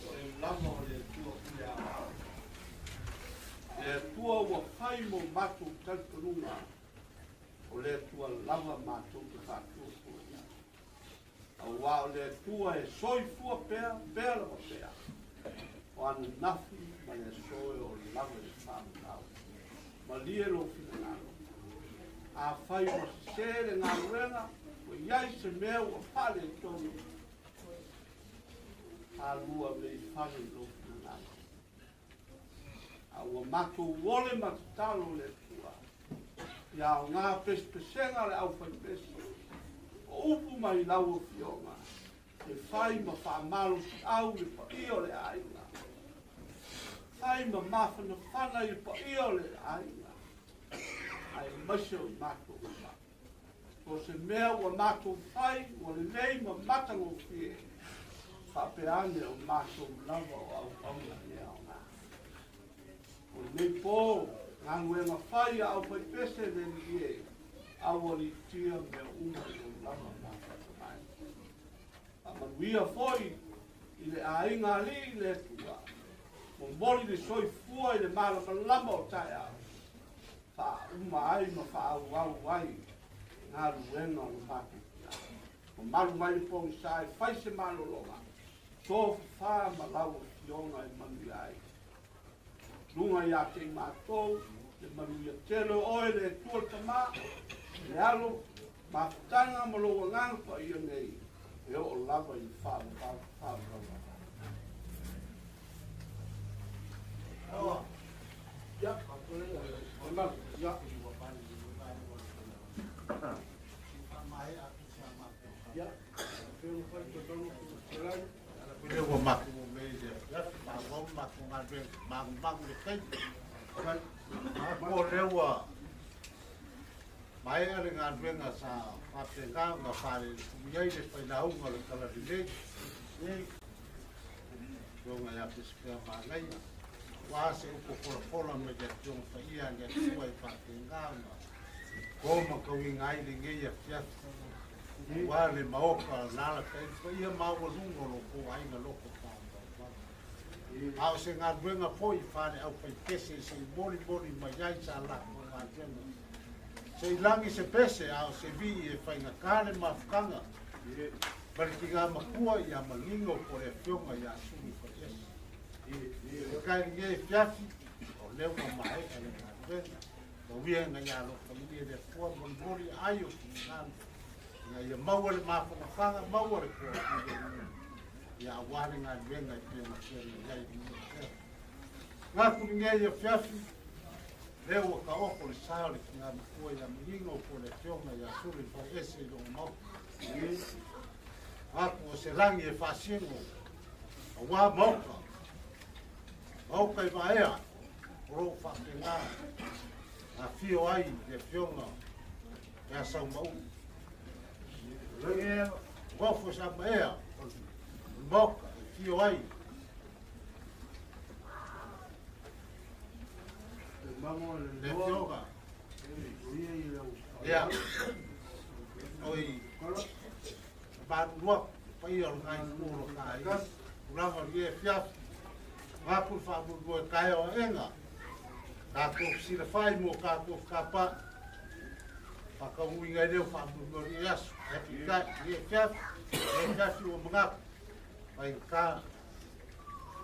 o e lava o le tua pule a. fai mo matou talitonuga, o le Atua lava matou te faatuatua i ai. Auā o le Atua e soifua pea, pea lava pea, o ananafi ma le aso e oo lava i le faavavau. Malie lou finagalo. Afai ua sese le galuega, ua i ai se mea ua faaletonu, alua mea i fale i lou finagalo. A ua matou ole ma tatalo i le Atua, ia aoga pesepesega a le aufaipese, o upu mai lau Afioga, e fai ma faamalosiau i le paia o le aiga, fai ma mafanafana i le paia o le aiga, aemaise o i matou uma. O se mea ua matou fai, ua lelei ma matagofie, faapea ane o matou lava o auauna le aoga. O lenei po, galuega fai a aufaipese le Alii e, aualiitia mea uma i lou lava mafatamai. Faamanuia foi i le aiga alii le Atua, momoli le soifua i le malamalama o taeao, faauma ai ma faaauau ai galuega o le matou tina. Mamalu mai le pogisa e fai se malologa, tofafa ma lau Afioga e manuia ai. Luga ia te i matou, le manuia tele o oe le Atua le Tama, le Alo, mafutaga ma lou Agaga Paia nei, e oo lava i le faavavau, faavavau lava. Ia, ia, ia, Lea ua matou mea i le afiafi, maua matou galuega magumagu le taimi. Po o lea ua maea le galuega sa faapena ona faaleletumu ai le failauga o le Talalelei. Afioga ia Pesepea Manaia, ua se upu folafola mai le Afioga Paia a le Atua e faapena ona to ma tauiga ai lenei afiafi. Ua le maoka na alatai paia maualuga o lo outou aiga loko faamaumau. A o se galuega foi faale aufaipese se i molimoli mai ai sa latou galuega. Se i lagi se pese a o se vii e faigata le mafutaga ma le tiga matua ia manino po le afioga ia Suli Faleese. E kai lenei fiafi o lea ua maea le galuega. Mauia ina ia alofagia e le Atua molimoli ai o finagalo ina ia maua le mafanafana, maua le toafilemu, ia aua le galuega e pei ona feagai ai lenei afiafi. Gaku lenei afiafi, lea ua taoto le sa o le tina matua ia Manino po o le afioga ia Suli Faleese i lona maota. Gaku o se lagi e faasino, aua maota, maota i vaea, o lo o faapena afio ai le afioga ia Saumauu. Nofo sa maea o le maota e fio ai le afioga ia oi malulu paia o le nai o ka ai tulaga o le fiafi ngaku le faamoemoe taeao aega tatou fesilafai mo tatou fekapa faataunuuina ai lea o faamoemoe o lenei aso. Ae peitai lenei afiafi, lenei afiafi ua manatu faigata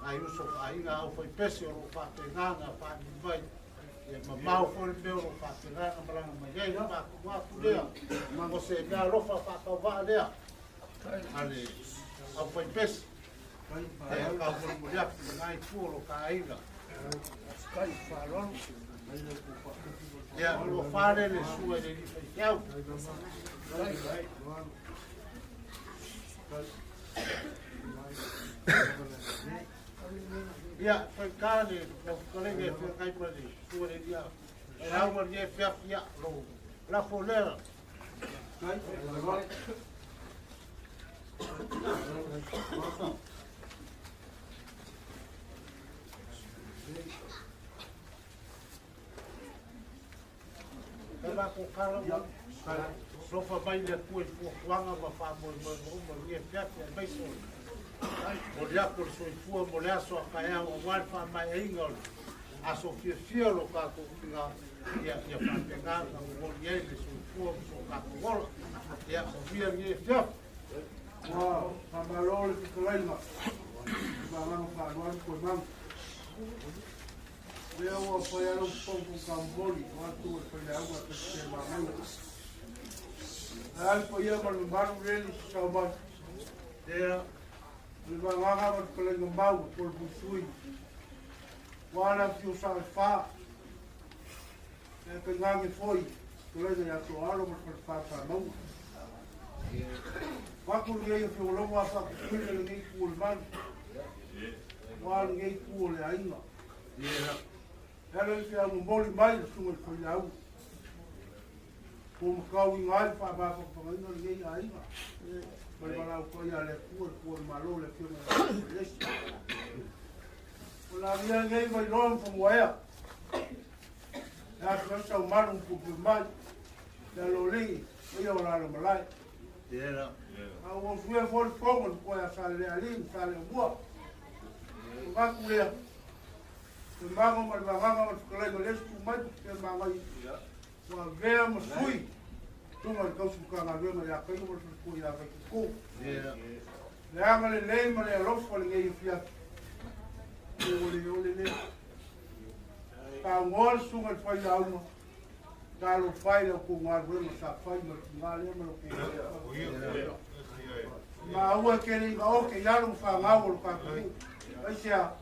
nai uso faaiga aufaipese o lo o faapena ona faanini mai, e mamao foi le mea o lo o faapena ona malaga mai ai. Le matou atu lea o se mea alofa faatauvaa lea a le aufaipese e taumolimoli atu i lena itu o lo ta aiga. Ia, o lo fale le sua i le alii faifeau. Ia, faigata le lau fetalaiga e feagai ma le sua i le alii faifeau ma lenei afiafi, ia, lou lafo lea. Alofa mai le Atua i fuafuaga ma faamoemoega uma o lenei afiafi, aemaise o le momoli atu o le soifua mo le aso a taeao aua le faamaeaina o le Aso fiafia o lo tatou tina, ia ia faapena ona momoli ai le soifua ma so tatou ola. Ia manuia lenei afiafi. Ua faamalo le fetalaiga i magaga faaaloalo Koemanu. Lea ua fai alo pau kamoli o atu o le failauga a Pesite Magaia. Ae le paia ma le mamalu leli sau mai. Lea le magaga ma le fetalaiga mau o le Pusui. Ua ala fio sa e fa. E pe ngange foi fetalaiga ia to alo ma le fa sa mauga. Waku lenei o whiolongo a whakupule lenei ku o le malu. Wā lenei ku o le aiga. E ala i whia momoli mai le sunga i whailau. Ko makau i ngai whaamāwhakawhangaina lenei aiga. Ma le walau kwa ia le kua le kua le malo le whionga le lesi. O la via nei vai loa mfamuaea. E atu ai sau malu mpupu mai. Le alo lingi, ia o lalo malai. A ua fue fo le pongo le koe a sa le ali sa le mua. O ngaku lea. Te mango ma le vaganga ma le fetalaiga le esi tu mai te mangai. Ua vea ma sui. Tunga le kausi mukagaluega ia kaio ma le falekua ia Vaikuku. Le aga lelei ma le alofa lenei afiafi. E ole ole lea. Tagoa le susuga i le failauga. Talofa i lau kou galuega sa fai ma le tiga lea ma lau kou maua ke le inga o ke ialo ma whangau o lo kaku. Aisea,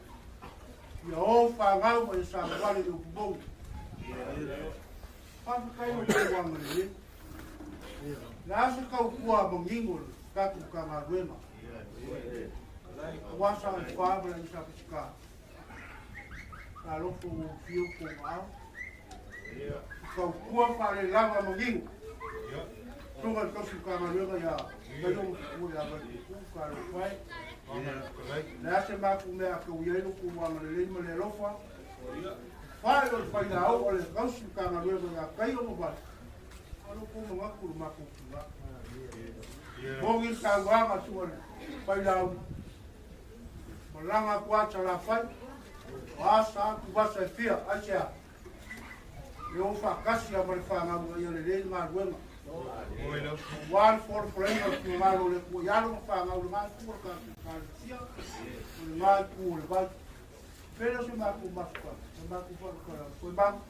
ia o whangau ma ia sa wale le upu mou. Whawhikai o kou wanga le. Le asa kau kua mangingo le kaku ka galuega. Ua sa e wha ma le isa pisika. Ka lofo o whio ko maau. Kau kua whare lava mangingo. Tunga le kausi ka galuega ia kaio ma ia Vaikuku ka lofai. Le ase maku mea ka ui ai lo ku wanga le lei ma le alofa. Whai o le whailau o le kausi ka galuega ia kaio ma wale. Alo ko mangaku le maku kinga. Mongi sa wanga tunga le whailau. Malanga kua chala whai. Asa ku vasa e fia. Aisea. Le o whakasi a ma le whangau ia le lei galuega. Ua le folofolega o le finagalo o le Atua i alo ma fanau le ngā ku o le ka sia, o le ngā ku o le vai. Pele o se matou mafuta, se matou whakakara, koe maku.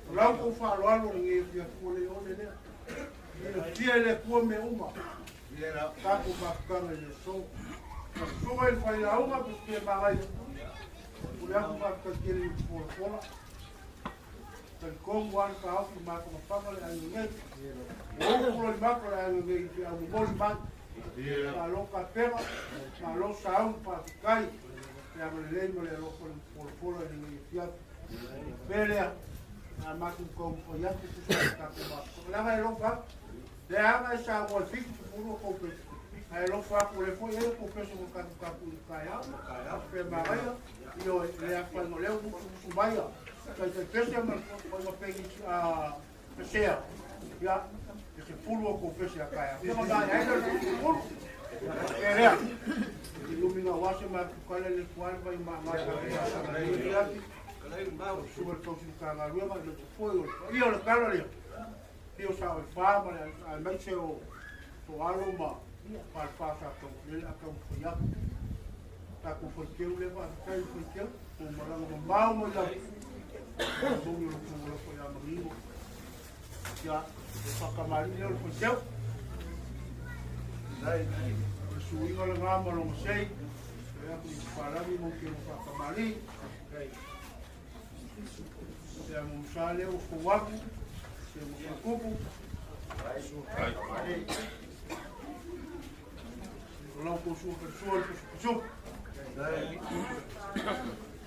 O lau kou whaaloalo le ngei fia tua le ole lea. Le fia le kua me uma. Tātou mafutanga i le so. Ka suga i le whailauga, pe te mangai. O le aku whakakakere i le folafola. Talikongu ana ka au ki māwhangawhanga le aiga nei. O ou kula i mako le aiga nei i te au momoli mai. Malo ka pega, malo saunu pafikai. Te ama lelei ma le alofa le folafola i le ngei afiafi. Pelea, a matou kau mawhai atu tusa i tātou māwhangawhanga. Le aga e lofa atu. Le aga e sa mua e whitu te purua kou pesa. Ae lofa atu le foi e kou pesa mo katu katu i kai au. Pe magaia, io le awhainga leo mutu mutu maia. Kai tai pese ma ma pengi a pesea. Ia, e se pulu o kou pese a kai au. Ia mai ai le pulu. E rea. I lumina wase ma kukale le kuale vai ma ma sa sa le Sua le tausi ka galuega le te foi o ia o le kala lea. Ia sa o fa ma le a mai se o to alo ma pa fa sa to le a ka fo ya. Ta ku fo keu le fa kai fo keu o malanga ma mau mo la. Mo yo ku lo fo ya mangingo. Ya e whakamari lea o le fo keu. O le suiga le ngā ma longa sei. E aku i whalagi mo ke o whakamari. Te amo sa lea o fo waku. Te mo whakupu. O lau ko sua persua le pusu.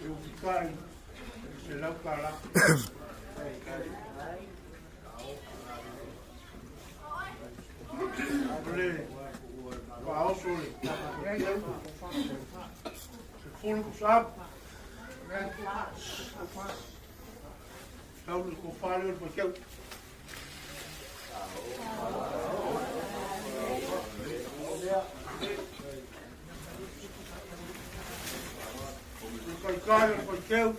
E o kikai se lau ka la. O le paoso le se fulu ku sapu. Tau le ko whale o le pakiau. Le kaikai o le pakiau.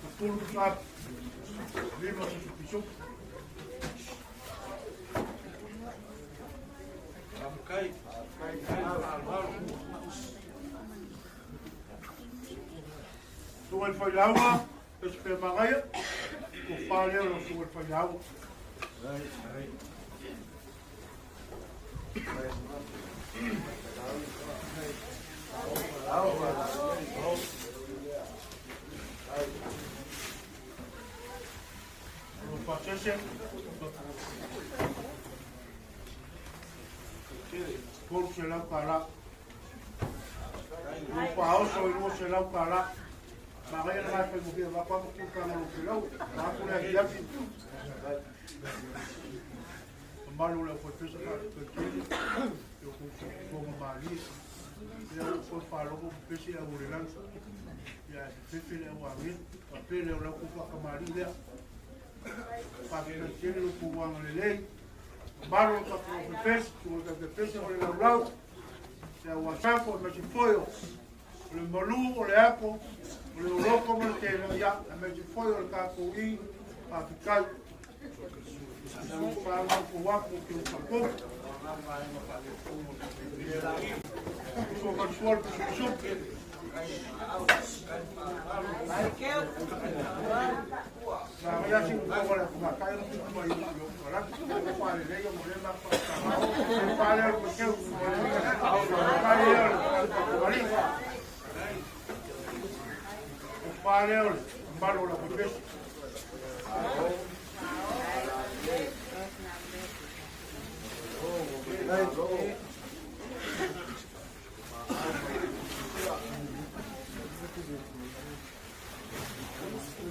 Tupulu pusa apu. 5 pusa pisupo. Suga le failauga, pese pe magaia, ko whālea o suga le failauga. O whātese, 300 kālā. Lua whaoso i 200 kālā. Magaia le ngai whaimofia wapa ma kūkanga lo pilau. Wāku le ahi afi. Malu le whaipesa whaipesa. Yo kūkanga mālie. Ia o koe whāloko pesi au le lani. Ia fefe le au angia. Pape le au lau ku whakamari lea. Whakapesa tele lo kūwanga le lei. Malu le tapu o pepesi, tu le pepesi o le lau lau. Ia ua safo e mesi foio. O le malu o le apo, o le oloko ma le tēnā, ia, e mesi foio le kākou i, whāpikai. Ia ua whānau ko wako ki o whakopu. Uso ka sual pusu Nā ngai asi ko wala ko makai no ku mai yo ko la ko pa le le mo le ma pa ka o pa le ko ke pa le ko ko ri ko pa le o malo la ko pes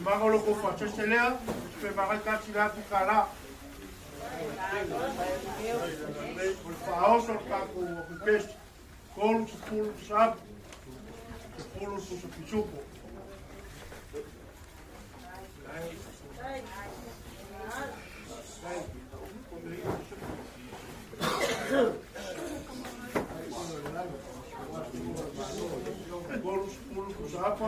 Mago lo ko fa se lea, pe magai ka tira ku kala. O le whaoso ka ko o pes. Kolu se pulu sap. Se pulu se pisupo. Kolu se pulu sap.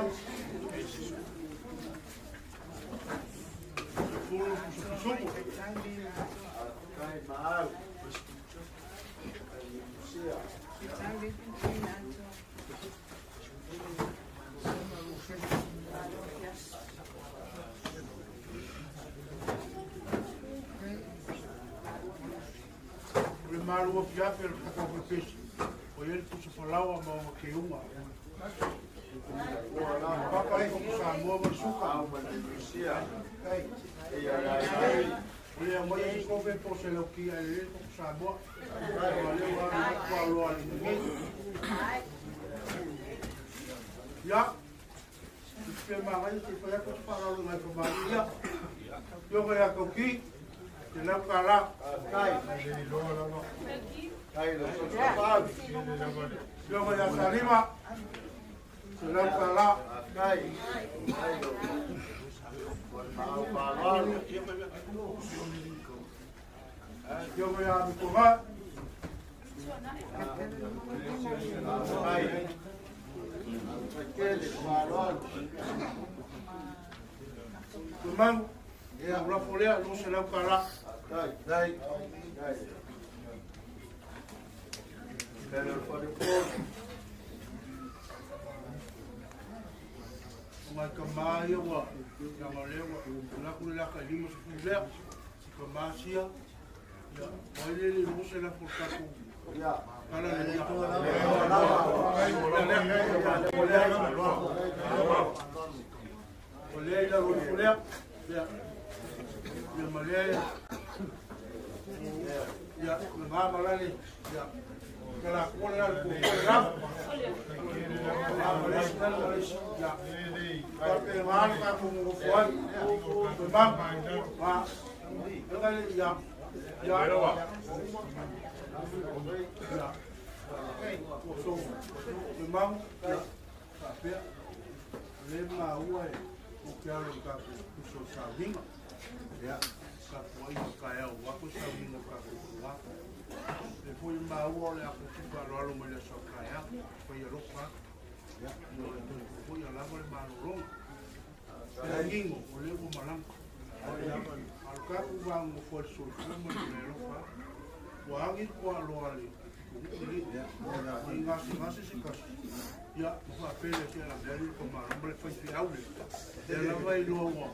Se pulu se pisupo. O le malu o fiafi o le kakau pepesi. O ia le pusa falaua ma o ke unga. Papa i ko Samoa ma le suka. O le mai e kofe po se lau kia e le ko Samoa. O le ua ni kua loa le ngi. Ia. Te mangai te whai ako te wharalo ngai whamari ia. Yo ka ia kauki. Te lau ka la. Yo ka ia salima. Te lau ka la. Yo ka ia mikonga. Tumau, ia ula folea, lo se lau ka la. O ngai ka maa ia ua, ia nga lea ua, la ku le laka i lima se fu lea, ka maa sia, ia, o ai le le lo se la fo taku. Kala le ia. O lea i lalo i folea, ia, ia ma lea ia, ia, le maa ma lale, ia, ka la kua le lale ko ko le rau. Ia, ka pe ngā ka ko ngo fo ai. Ko ma, ma, ia, ia, ia. So, le mau, ia, ka pea, le ma ua e, o ke alo i ka ko kuso sa winga. Ia, ka ko ai ka e au wako sa winga ka ko ko wako. Le foi ma ua o le ako tupa alo alo mai le sa ka ea, foi a loka. Ia, foi a lava le malolonga. Manino, o lea ua malaga. A o le tatou vanonofo ai i le soifua ma le alofa, ua agi le tuaaloa a le pitonuu lenei i gasegase se tasi, ia ma faapea lea se ave le tamaloa ma le faifeau lea, lea lava e iloa ua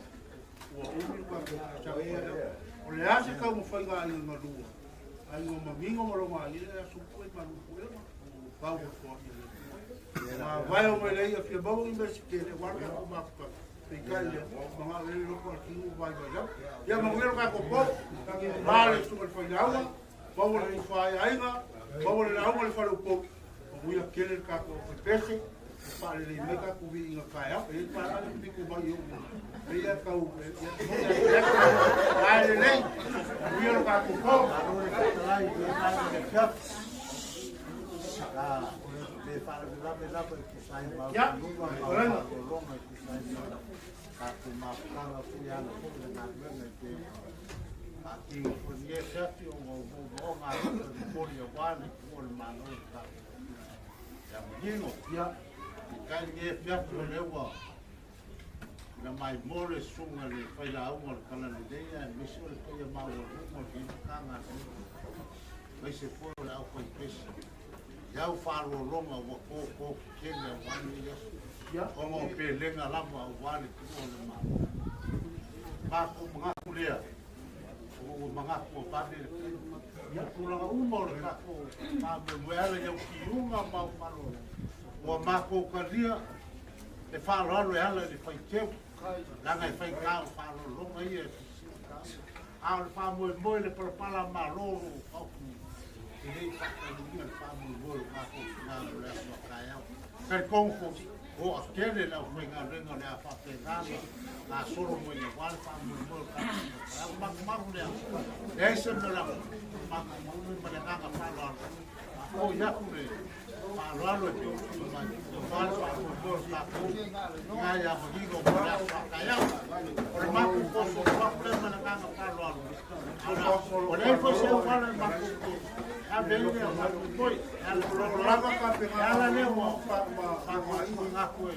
umi le tatou tapuai. O le a se taumafaiga a aiga na lua, aiga o Manino ma lona aiga, e aso foi malu puega, o pau o toa ia le Atua. Mavae o mai lea, fia maua ni mea se tele, ua alu tatou mafutaga. Peitai lea, manao i ai le loto a le tino ua vaivai lava. Ia manuia lo tatou po, ma le susuga i le failauga, maua le tufa ai aiga, maua le lauga i le faleupolu, manuia tele le tatou aufaipese, ua faalelei mai tatou viiga taeao. E i ai le paaga pito mai i ou e ia tau ae lelei, manuia lo tatou po. Malo le fetalai i lenei vaega o le afiafi. Le faalavelave lava e tusa ai ma auaunaga ma faaaloaloga e tusa ai ma tatou mafutaga foi e ala foi i le galuega e pei ona faatino foi i lenei afiafi ona o moomooga alofa e momoli aua le tuua o le Malo i le tatou atunuu. Ia manino, peitai lenei afiafi o lea ua na maimoa le susuga i le failauga o le Talalelei aemaise o le paia maualuga o lenei Matagaluega, aemaise foi o le aufaipese i au faaaloaloga ua toto tetele aua lenei aso, ona o pelega lava aua le tuua o le Malo. Matou manatu lea, ona ua manatu ua vave le taimi. O tulaga uma o le tatou faamoemoe ala i au tiuga ma au faaaloaloga, ua matou talia le faaaloalo e ala i le faiteu, leaga e faigata o faaaloaloga ia e silisili taua. A o le faamoemoe le palapala malo o lo o taoto nei, e le i faataunuuina le faamoemoe o le matou tina mo le aso a taeao. Talitonu foi, o toatele le aufaigaluega o le a faapena ona gasolo mai aua le faamoemoe o le tatou aso a taeao. Magumagu lea, leai se mea o le a magumagu ma le agaga faaaloalo, faafoi atu le faaaloalo e pei ona tuuina mai aua le faamoemoe o le tatou tina ia Manino mo le aso a taeao. O le matou poso atu lea ma le agaga faaaloalo. O leai foi se auala e matou te ave ai le faamoemoe e ala e ala lea ua faamauina atu e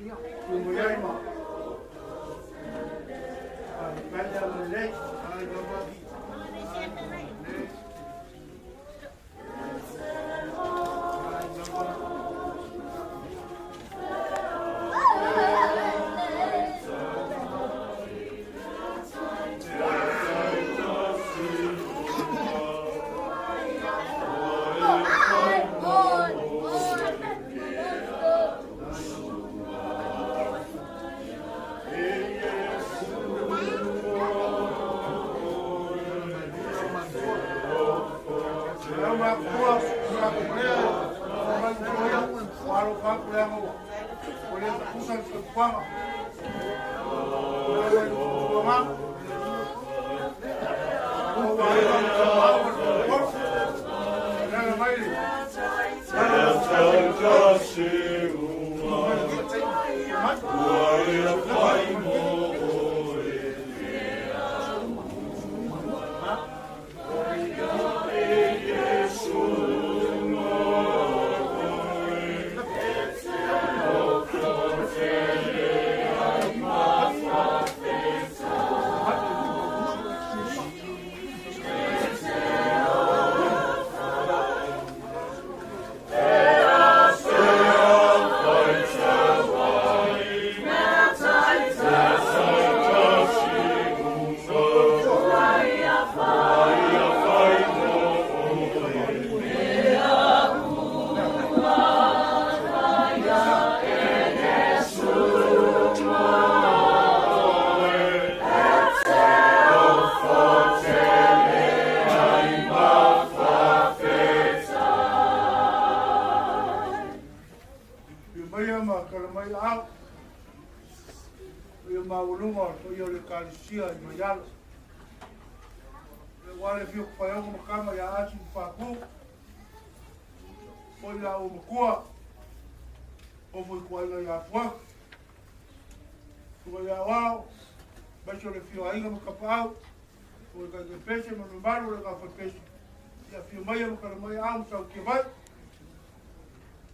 Ia, ma. Ai, le, ai, lava. Le. Ai, lava.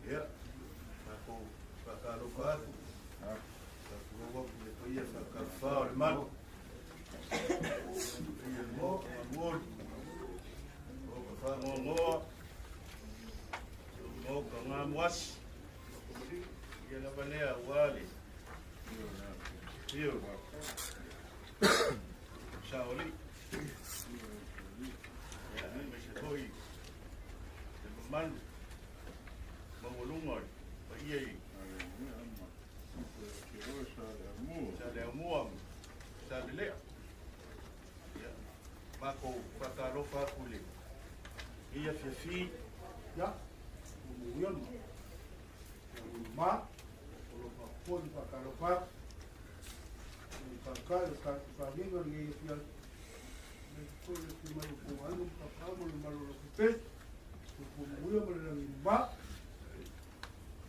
Ia, tatou faatalofa atu. Tatou atu le paia faatalofa o le malu. Paia mo, mamuoli. O ka whangongoa. O ka ngā muasi. Ia lava lea ua le. Ia. Saoli. Ia, me se hoi. Te mamalu. Maualuga o le paia i Sa le aumua ma sa le lea. Ia, makou faatalofa atu i le ia fiafi. Ia, muia ma. Ma, o lo faapua ni faatalofa atu. O le kakai, o tatou faaaliga lenei afiafi. Le foi le afio mai o kou aiga ma tapaau ma le mamalu o lau pepesi. Soifua manuia ma le lagi mama.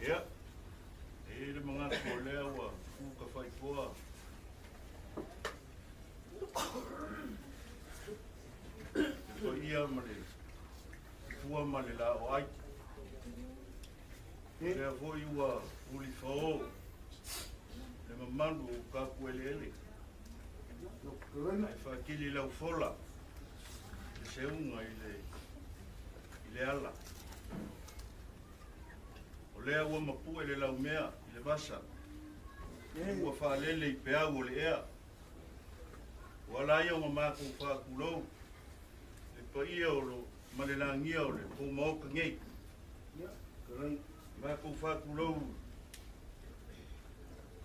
Ia, e i ai le manatu o lea ua tu ka faaipoa. Le paia ma le pua ma le laoai. O lea foi ua ulifao le mamalu o Kapueleele. Ae faakili lau fola le seuga i le, i le ala. O lea ua mapue le laumea i le vasa, ua faalele i peau o le ea. Ua ala ia ona matou faatulou le paia o lo ma le lagia o le tou maota nei. Matou faatulou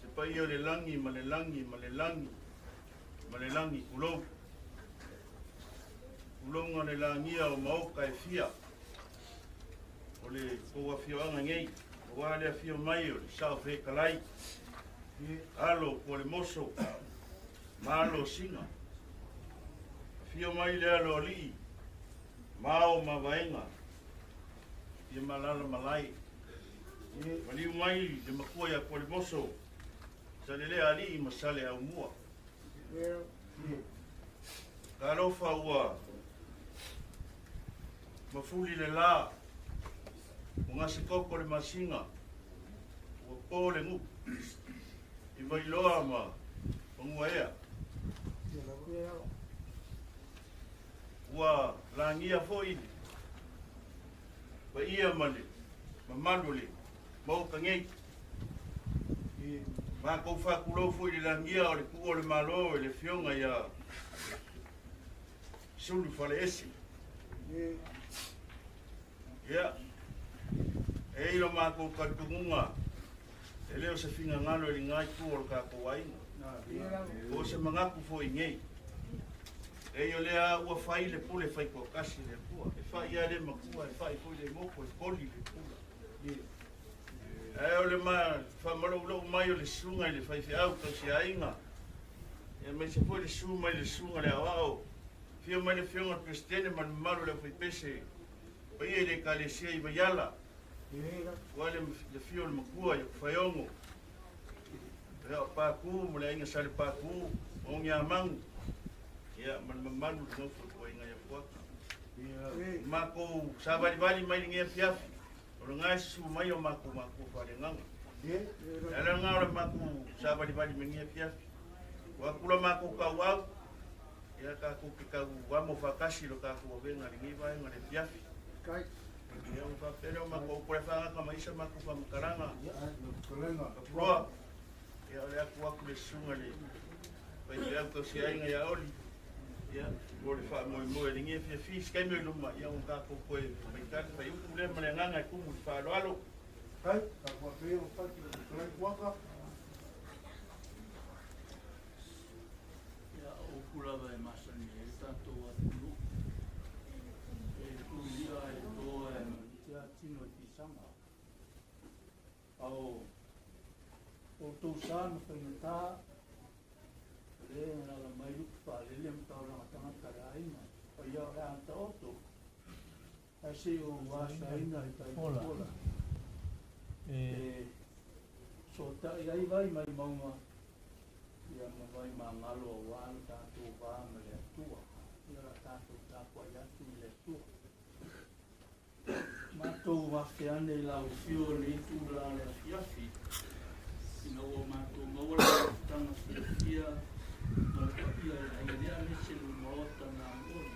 se paia o le lagi ma le lagi ma le lagi ma le lagi tulou. Tulouga le lagia o maota e fia o le tou afioaga nei, aua le afio mai o le Sao Fetalai, alo po le moso, ma alo sina. Afio mai le alo alii, mao ma vaega, ia malala malae. Maliu mai le makua ia Kualimoso, Salelea alii ma Sale aumua. Talofa ua mafuli le la, ua gasekoko le masina, Ua po le nuu i Vailoa ma Manuaea. Ua lagia foi le paia ma le mamalu o le Maota nei. Matou faatulou foi i le lagia o le Tuua o le Malo e le Afioga ia Sulu Faleese. Ia, e i ai lo matou talitonuga, e le o se finagalo i lena itu o le tatou aiga, po o se manatu foi nei. Leai, o lea ua fai le pule faitoatasi a le Atua, e fai lava le matua, e fai foi le motu, e koli le pula. Ae o le faamaloulou mai o le susuga i le faifeau tausiaiga, aemaise foi le susu mai le susuga i le aoao, afio mai le Afioga i le Peresetene ma le mamalu o le aufaipese, paia i le Ekalesia i Vaiala, aua le afio o le matua i Faeogo, ia o Patu ma le aiga Salepatu, o Ogiamanu, ia ma le mamalu i le nofo a ituaiga ia Fuata. Matou savalivali mai lenei afiafi, o lena e susu mai o matou matua faaleagaga. E ala lena o le matou savalivali mai lenei afiafi. Ua atu la matou tauau, ia tatou te tau amo faatasi i lo tatou avega i lenei vaega o le afiafi. Ia ona faapea lea o matou upu o le faagata mai sa matou faamatalaga. Tapuloa, ia o le atu atu le susuga i le faifeau tausiaiga ia Oli, ia mo le faamoemoe i lenei afiafi, se taimi o i luma, ia ona tatou toe faitali faiupu lea ma le agaga e tumu i le faaaloalo. Ia, o upu lava e masani ai le tatou atunuu, e tulia e toa e malutia tino i pisaga. A o outou sa na faigata, o lea e alaala mai lupe faalele ma taulaga tagata le aiga, paia o le a taoto, ae se i ou asaina i tai pola e sootai ai vai mai mauga ia ma vai magalo aua lo tatou va ma le Atua. Ia la tatou tapuai atu i le Atua. Matou afe ane i lau afio i lenei itula o le afiafi, ina ua matou maua le mafutaga fiafia ma le paia o le aiga lea aemaise le Maota Namuoli.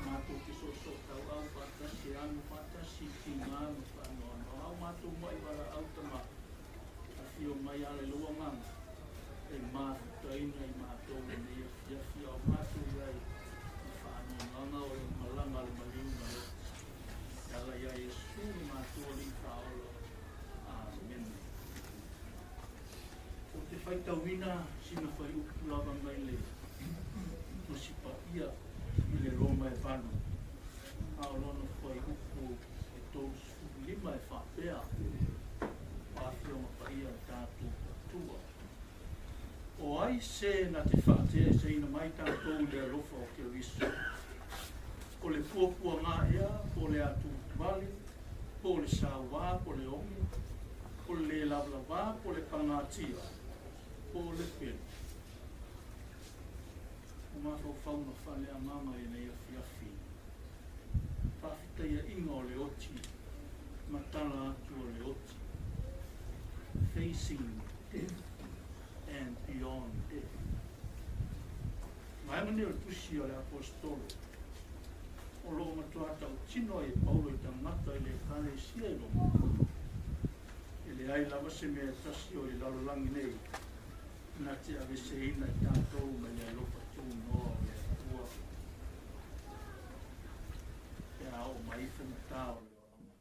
Matou te soosootauau faatasi e anu faatasi i tiga ma faanoanoa. Au matou mai valaau tama afio mai ala i lou agaga e mafutaina i matou lenei afiafi a o matou i ai i faanoanoaga o le malaga a le maliu na oti. E ala ia Iesu lo matou Alii Faaola. Amene. Ou te faitauina sina fuaiupu lava mai le Tusi Paia i le Roma e 8, a o lona fuaiupu e 35 e faapea, O Afioga Paia le tatou Atua. O ai se na te faateeseina mai tatou i le alofa o Keriso? O le puapuaga ea, po o le atuatuvale, po o le sauā, po o le oge, po o le lē lavalava, po o le pagatia, po o le pelu? O mafaufauga faaleagaga i lenei afiafi, faafetaiaʻiga o le oti ma tala atu o le oti, facing death and beyond death. Vaega nei o le tusi a le Aposetolo o lo o matua tautino ai e Paulo i tagata i le Ekalesia i Roma, e leai lava se mea e tasi o i le lalolagi nei na te aveseina i tatou mai le alofa tunoa o le Atua pe a oo mai faigata o le olaga.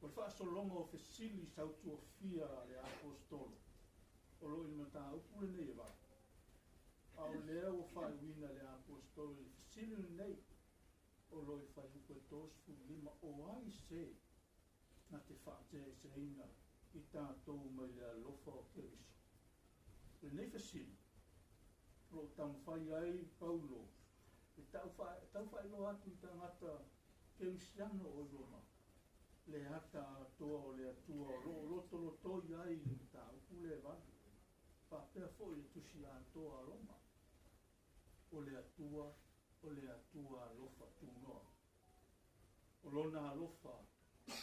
O le faasologa o fesili sautuafia a le Aposetolo o lo o i le mataupu lenei e 8, a o lea ua faaiuina e le Aposetolo i le fesili lenei o lo o i fuaiupu e 35, o ai se na te faateeseina i tatou mai le alofa o Keriso? O lenei fesili o lo o taumafai ai Paulo e taufaailoa atu i tagata Kerisiano o i Roma le ata atoa o le Atua o lo o lotolotoi ai i le mataupu lea e 8, faapea foi le tusi atoa a Roma, o le Atua o le Atua alofa tunoa. O lona alofa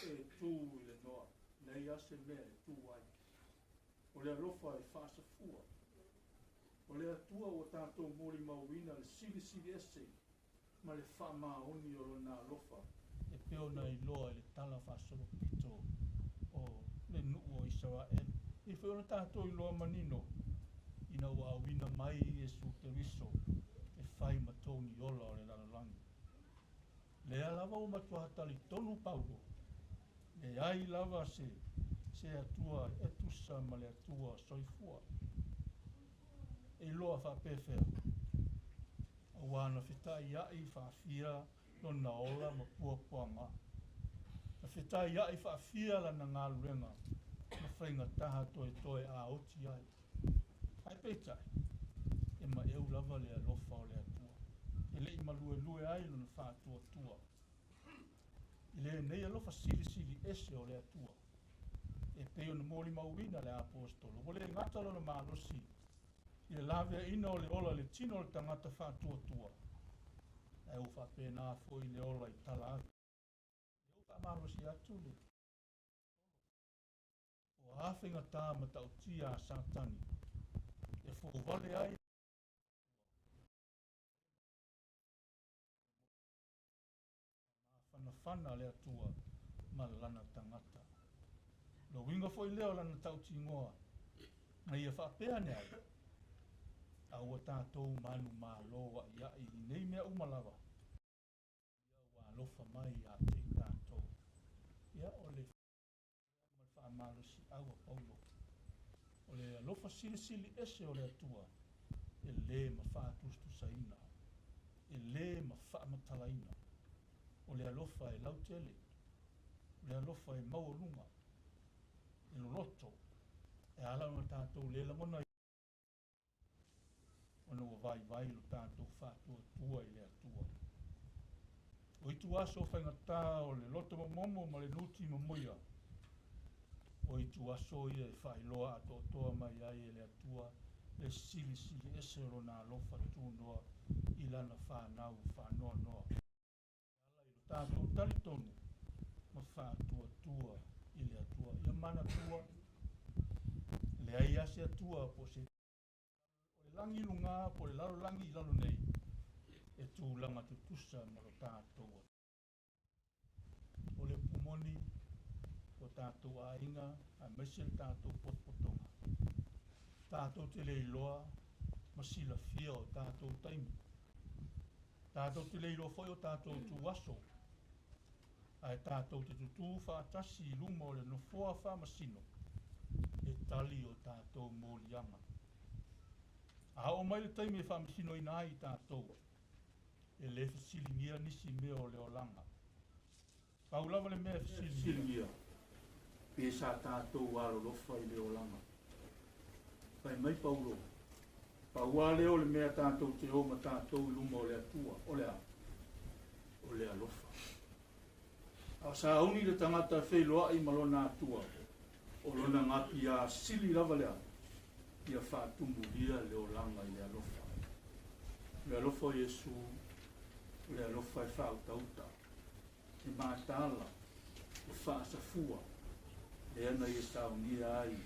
e tu i le noa. leai lava se mea e tu ai. O le alofa e faasafua. O le Atua ua tatou molimauina le silisili ese ma le faamaoni o Lona alofa e pei ona iloa i le tala faasolopito o le nuu o Isaraelu. E pei foi ona tatou iloa manino ina ua auina mai Iesu Keriso e fai ma togi ola o le lalolagi. Lea lava ua matua talitonu Paulo, leai lava se se Atua e tusa ma le Atua soifua. E iloa faapefea, auā na fetaia'i faafia lona ola ma puapuaga. Na fetaia'i faafia lana galuega ma faigataha toetoe a oti ai. Ae peitai, e maeu lava le alofa o le Atua, e le i maluelue ai lona faatuatua. I lenei alofa silisili ese o le Atua, e pei ona molimauina le Aposetolo, ua le gata lona malosi i le laveaiina o le ola i le tino o le tagata faatuatua, ae ua faapena foi le ola i tala atu. Lea ua faamalosi atu le O a faigata matautia a Satani e fouvale ai mafanafana le Atua ma lana tagata. O le uiga foi lea o lana tautinoa, na ia faapea ane ai, Aua tatou manumalo a'ia'i i nei mea uma lava, ia ua alofa mai ia te i tatou. Ia, o le ma le faamalosi'au a Paulo, o le alofa silisili ese o le Atua e lē mafaatustusaina, e lē mafaamatalaina. O le alofa e lautele, o le alofa e maualuga, e loloto, e ala ona tatou lē lagona ona ua vaivai lo tatou faatuatua i le Atua. O ituaso o faigata o le loto momomo ma le nuti momoia, o ituaso ia e faailoa atoatoa mai ai e le Atua le silisili ese o lona alofa tunoa i lana fanau faanoanoa. E ala i lo tatou talitonu ma faatuatua i le Atua. Ia manatua, e leai lava se Atua po o se O le lagi i luga po o le lalolagi i lalo nei, e tulaga tutusa ma lo tatou Atua. O le upu moni, o tatou aiga aemaise le tatou potopotoga, tatou te le iloa ma silafia o tatou taimi. Tatou te le iloa foi o tatou ituaso, ae tatou te tutū faatasi i luma o le nofoa faamasino e tali o tatou moliaga. A oo mai le taimi e faamasinoina ai i tatou, e le fesiligia nisi mea o le olaga. Pau lava le mea e fesiligia, pe sa tatou alolofa i le olaga. Fai mai Paulo, Pau lava lea o le mea tatou te o ma tatou i luma o le Atua, o le a? O le alofa. A o sauni le tagata e feiloai ma lona Atua, o lona gapiā sili lava lea, ia faatumulia le olaga i le alofa. O le alofa o Iesu, o le alofa e faautauta, e mataala, e faasafua, lea na ia saunia ai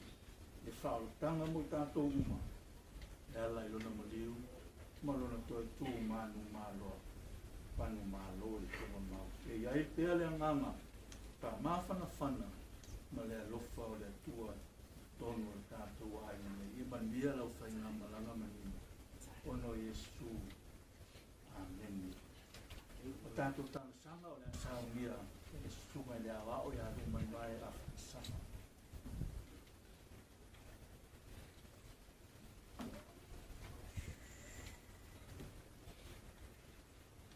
le faaolataga mo i tatou uma, e ala i lona maliu ma lona toe tu manumaloa, manumalo i Togamau. E i ai pea le agaga faamafanafana ma le alofa o le Atua i totonu o le tatou aiga nei. Ia manuia lau faigamalaga manino ona o Iesu. Amene. O tatou talosaga o le a saunia e le Susuga i le Aoao ia Lumaimae Afakasama.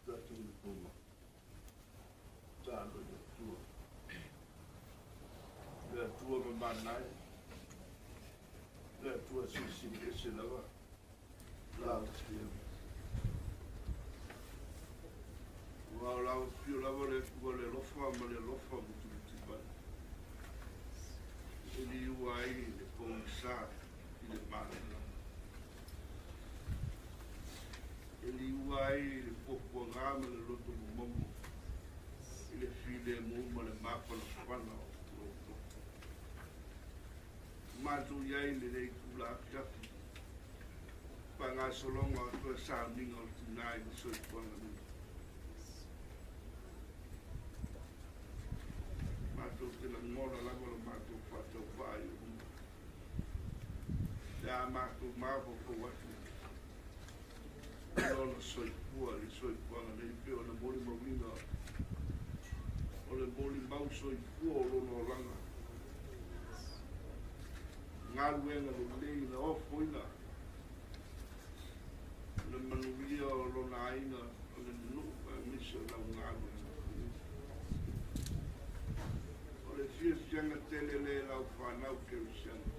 Tatou le Poma. Talo i le Atua. Le Atua mamanai. Le Atua silisili ese lava. La Afioga. Ua o lau afio lava le Atua le alofa ma le alofa mutimutipai. E liua ai le pogisa i le malamalama. E liua ai le puapuaga ma le loto momomo i le filemu ma le mafanafana o loutou. matou i ai i lenei itula afiafi, faagasologa o toe sauniga o le tina i le soifuaga nei. Matou te lagona lava lo matou faatauvaa i ou luma, pe a matou mafaufau atu i lona soifua i le soifuaga nei, pei ona molimauina o le molimau soifua o lona olaga, galuega lelei na ofoina le manuia o lona aiga, o le nuu aemaise o lau galuega. O le fiafiaga tele lea i lau fanau kerisiano,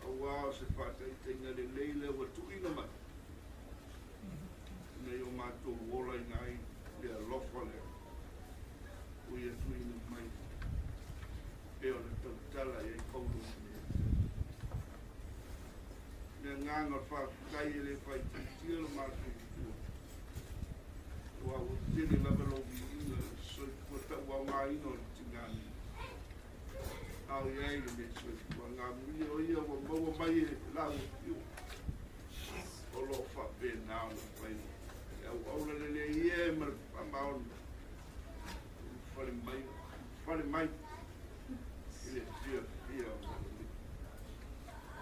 auā o se faataitaiga lelei lea ua tuuina mai ina ia o matou olaina ai le alofa lea ua ia tuuina mai pei ona tautala i ai Paulo ma Timoti. Le agaga o le faafetai e le faaitiitia lo matou Atua, aua ua tele lava lou viiga i le soifua tauaogaina o le tina nei, a o i ai lenei soifuaga amuia o ia ua maua mai e lau afio o lo o faapena ona fai le auauna lelei e ma le faamaoni ulufale mai, ulufale mai i le fiafia o le Alii.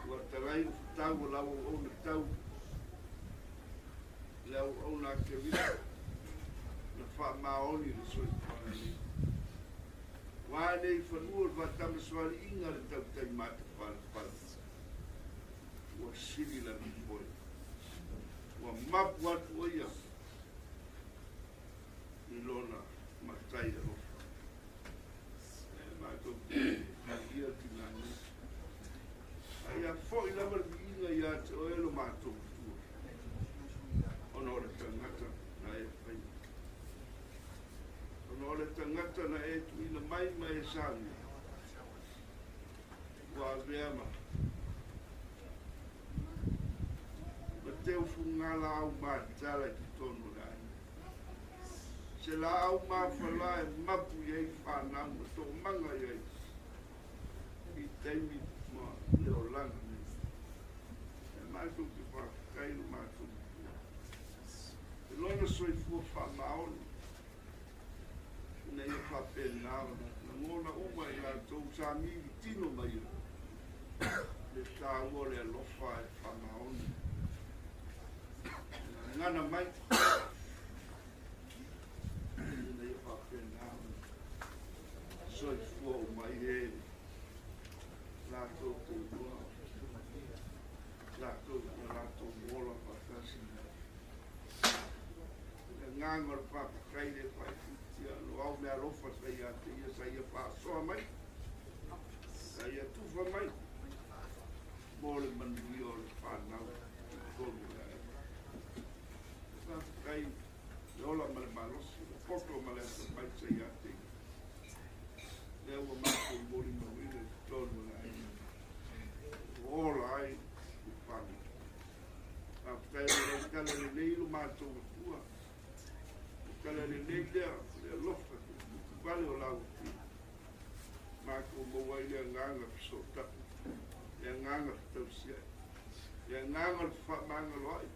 Ua talai ufutau o lau auauna tau le auauna a Keriso na faamaoni i le soifuaga nei. Ua nei i fanua o le faatamasoaliiga le tautai matafalafala, ua sili lana foe, ua mapu atu o ia i lona matai alofa. E matou te viia tina nei, a ia foi lava le viiga ia te oe lo matou Atua, ona o le tagata na e faia, ona o le tagata na e tuuina mai ma e saunia, ua avea ma teufuga laau matala i totonu o le aiga, se laau mafala e mapu i ai fanau ma toomaga i ai i taimi ma le olaga nei. E matou te faafetai lo matou Atua i lona soifua faamaoni ina ia faapena ona lagona uma i latou sa militino mai ai le taua o le alofa e faamaoni gagana mai ina ia faapena ona soifua uma ai e latou te iloa latou na latou ola faatasi. Le agaga o le faafetai le faaitiitia lo au meaalofa sa ia te ia, sa ia faasoa mai, sa ia tufa mai mo le manuia o le fanau i totonu o le aiga. Faafetai le ola ma le malosi, le poto ma le atamai sa ia te ia, lea ua matou molimauina i totonu o le aiga, ua ola ai le fanau. Faafetai o lau tala lelei lo matou Atua, o tala lelei lea le alofa vale o lau Afio, matou maua ai le agaga fesootai, le agaga fetausiai, le agaga o le fefaamagaloai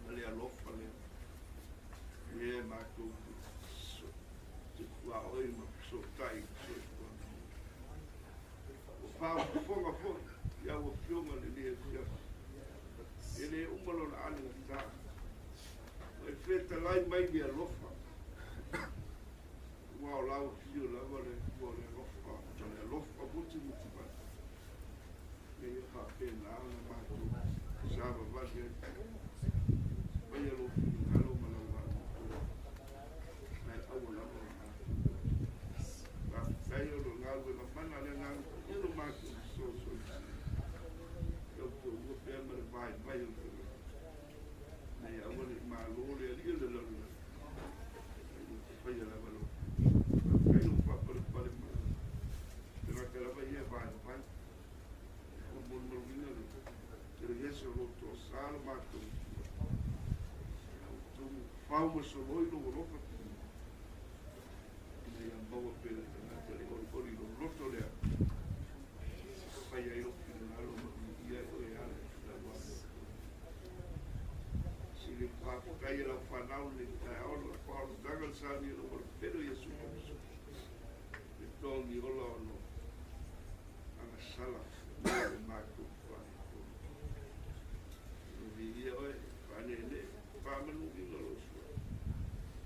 ma le alofa lea e matou te tuaoi ma fesootai i le soifuaga. Ua faafofoga foi i au afioga lenei afiafi, e le uma lona alegatā, ua e fetalai mai le alofa, ua o lau afio lava le Atua o le alofa, o le alofa mutimutivale, ina ia faapena ona matou savavali ai. Faia lou finagalo ma lau atoatoa, ae aua lava o matou. Faafetai o lo galuega mana le agaga paia lo matou fesoasoani, tautuaua pea ma le vaivai o le tagata, ina ia aua ne i malo le alii o le lalolagi, a ia faia lava lou. Faafetai lou faapalepale mai tagata lava ia e vaivai. Ua molimauina le televese o lo toasā lo matou Atua, outou fau ma soloi lou alofa ina ia maua pea le tagata le olioli loloto lea fanau le taeao le faaolataga le sauni e lou alofelo Iesu Keriso e togi ola ona o agasala mo le matou faaletonu. O viia oe faaneenee faamanuiina lou suafa.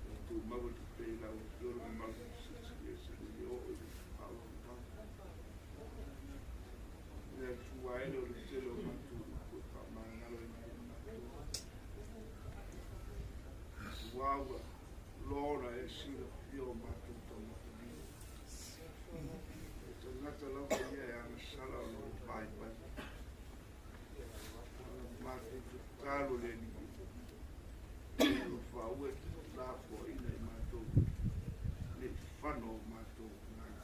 Ia tumau atu pea i lau Afioga le mamalu silisili ese nei e oo i le faaaloalo. Le Atua e le o le tele o matou upu e faamagaloina ai le matou. Ua ua loa ona e silafia o matou taumatalima. O tagata lava ia e agasala ona o le vaivai. Ona matou tatalo le Alii e alofa aua e te lafoaina i matou nei fano o matou agaga.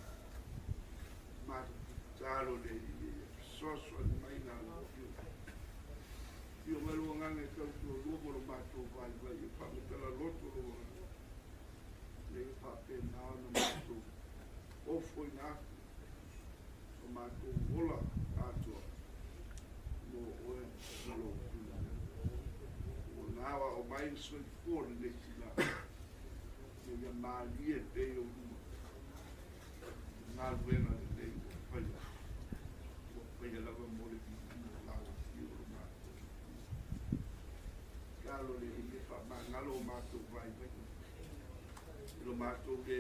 Matou tatalo le Alii e fesoasoani mai lau Afioga. Afio mai lou agaga e tautualua mo lo matou vaivai e faamatala loto lou agaga. Ina ia faapena ona matou ofoina atu o matou ola atoa mo oe ma lou finagalo. Ua na o mai le soifua lenei tina ina ia malie pea i ou luma galuega lelei ua faia. Ua faia lava mo le viiga o lau Afioga lo matou Atua. Talo le Alii e faamagalo o matou vaivaiga i lo matou le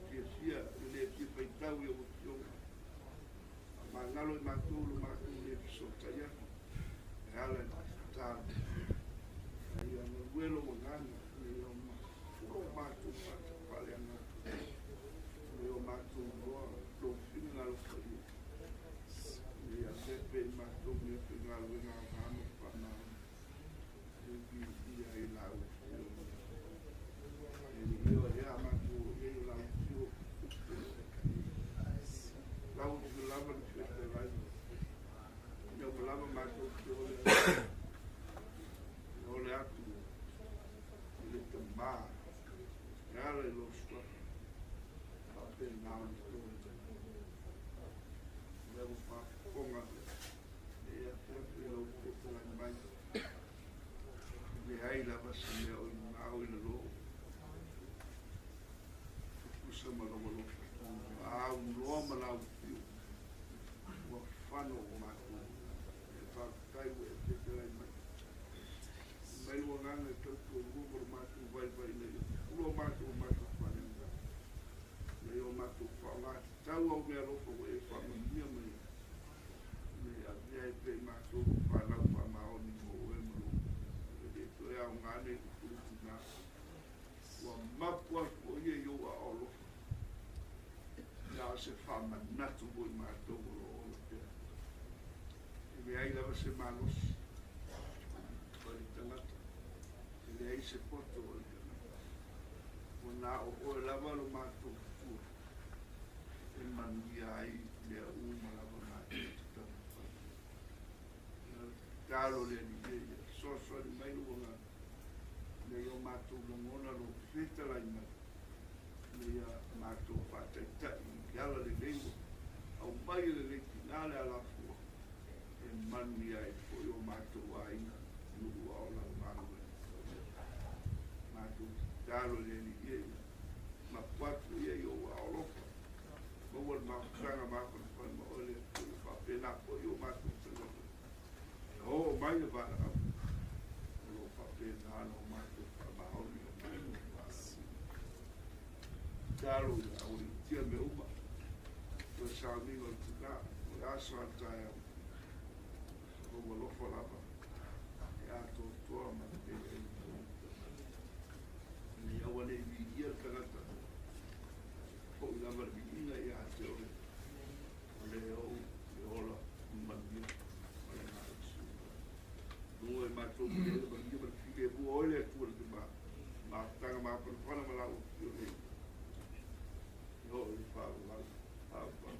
fiafia le le fia faitau i ou Afioga. Faamagalo i matou lo matou le fesootai atu e ala i le tatalo. A ia galue lou agaga ina ia mafua o matou faaleaga atu. Ina ia o matou iloa lou finagalo paia. Ina ia avea pea i matou mea faigaluega aoga ma faamaoni e viia ai lau Afioga. E le o ea matou o i ai o lau Afioga upu o lo o lau Afioga lava le fetalai. Ina ua lava matou te ole atu. E ole atu i le tamā e ala i lou suafa. Faapena ona togi. O lea ua faafofoga e afiafi i lau fetalai mai. Leai lava se mea o i mao i lalo. Tutusa ma lou alofa. Au loa ma lau fiu. Ua fano o matou. E faafetai ua e fetalai mai. Mai lou agaga e tautualua mo le matou vaivai ina ia pula o matou matou faaleaga. Ina ia o matou faaaoga tatau au mea alofa ua e faamanuia mai ai. Ina ia avea ai pea i matou fanau faamaoni mo oe ma lou. E le toe aoga nei lupulupu na. Ua mapu atu o ia i ou aao alofa. Na o se faamanatu mo i matou o lo o ola pea. E leai lava se malosi o le tagata. E leai se poto o le tagata. Ua na o oe lava lo matou tua. E manuia ai mea uma lava matou te taumafai. Talo le Alii ia fesoasoani mai lou agaga. Ina ia o matou lagona lou fetalai mai. Ina ia matou faataitai i ala lelei ua aumai e lenei tina le alafua. E manuia ai foi o matou aiga nuu a o lau galuega. Matou tatalo le Alii ia mapu atu ia i ou aao alofa. Maua le mafutaga mafanafana ma oe le Atua ia faapena foi o matou tagata. E oo mai le valaau. O lo o faapena ona o matou faamaoni o matou valaau. Talo ia aualiitia mea uma. O le sauniga o le tina, o le aso a le taeao. O alofa lava e atoatoa ma lelei ai le tagata. Ina ia aua ne i viia le tagata. Foi lava le viiga ia te oe. O le ou le ola manuia ma le malosi. Luga e matou le le manuia ma le filemu o oe le Atua le tama. Mafutaga mafanafana ma lau Afioga nei. E oo i le faavavau. Faavavau.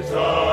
Fa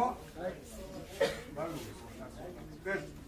avanoa. Malu. Maru.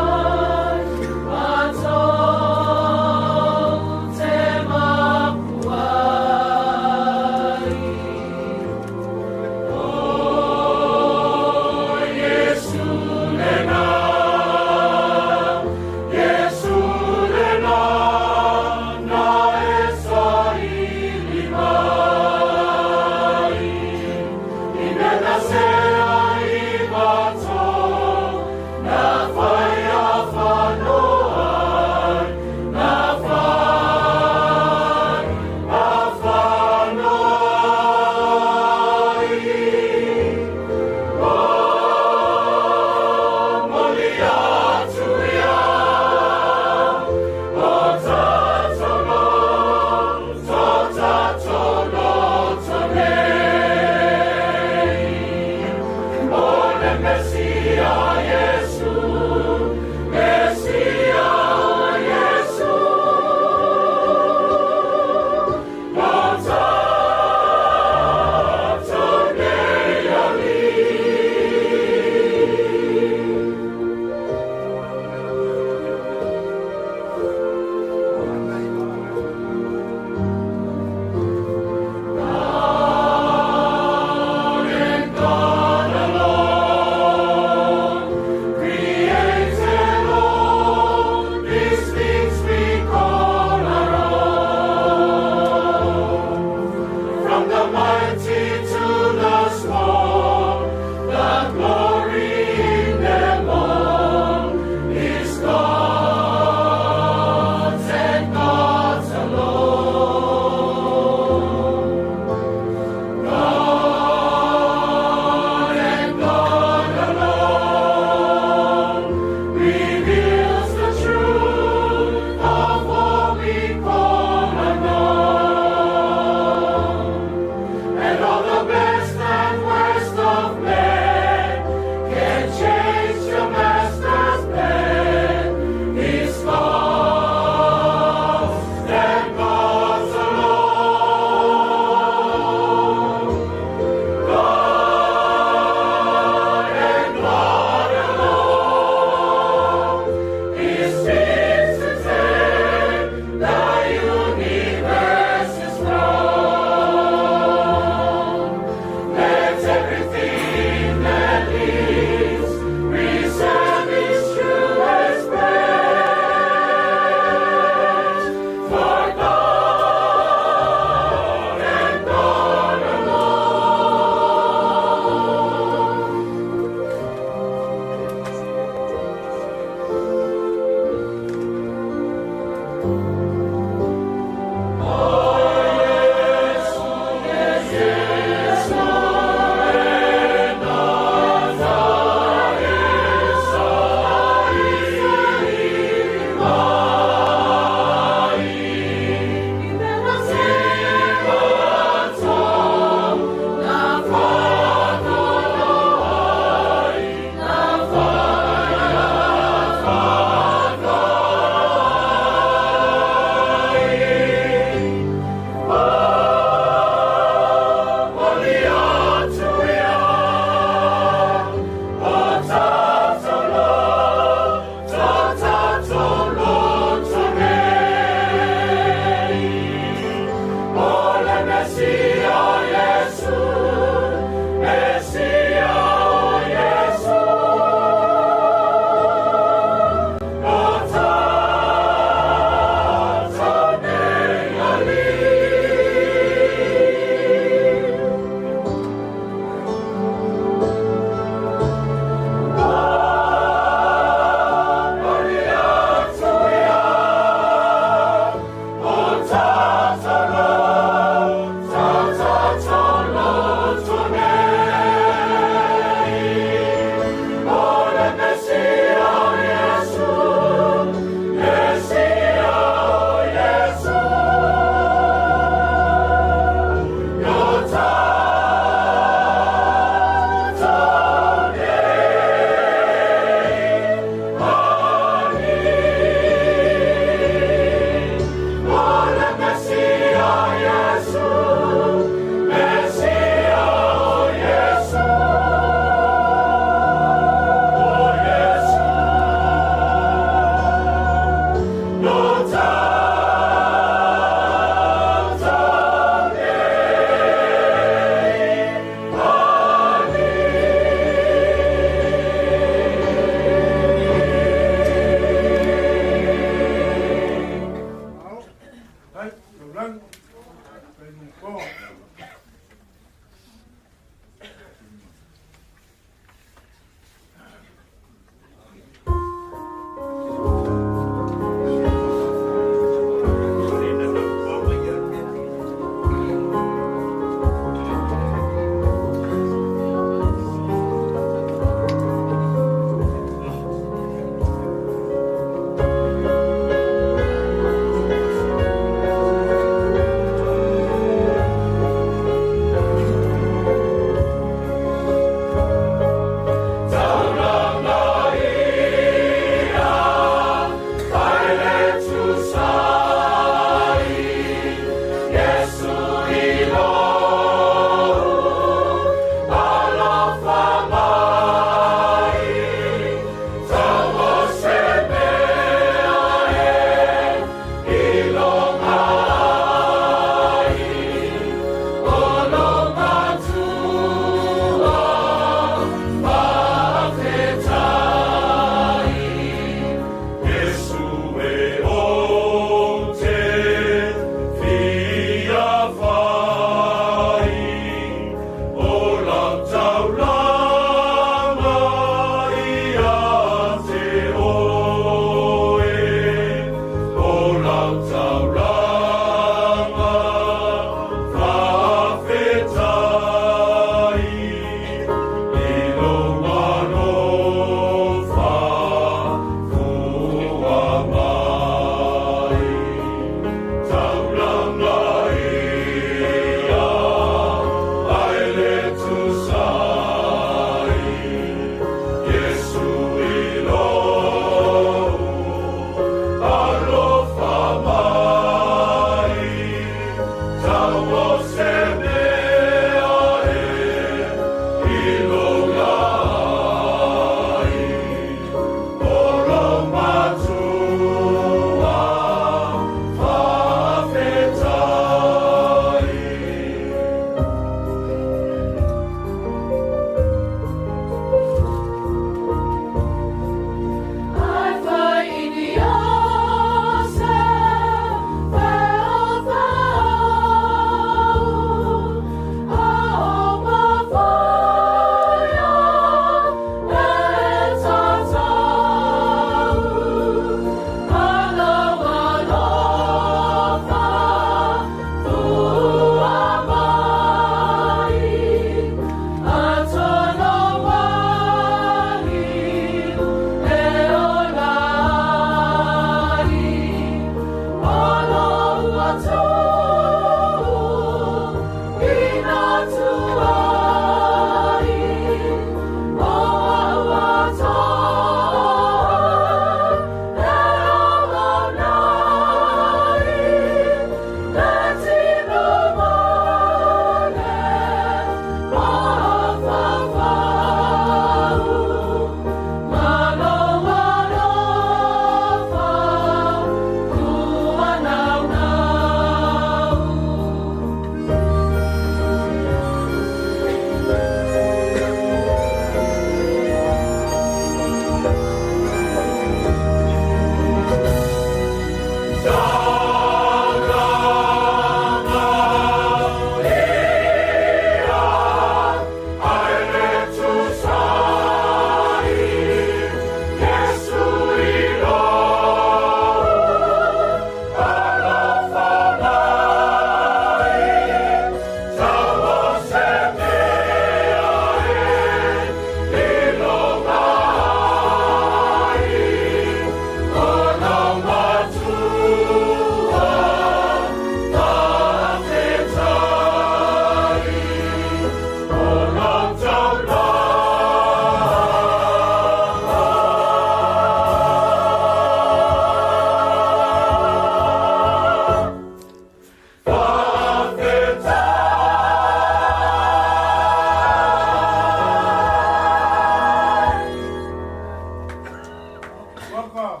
Waka.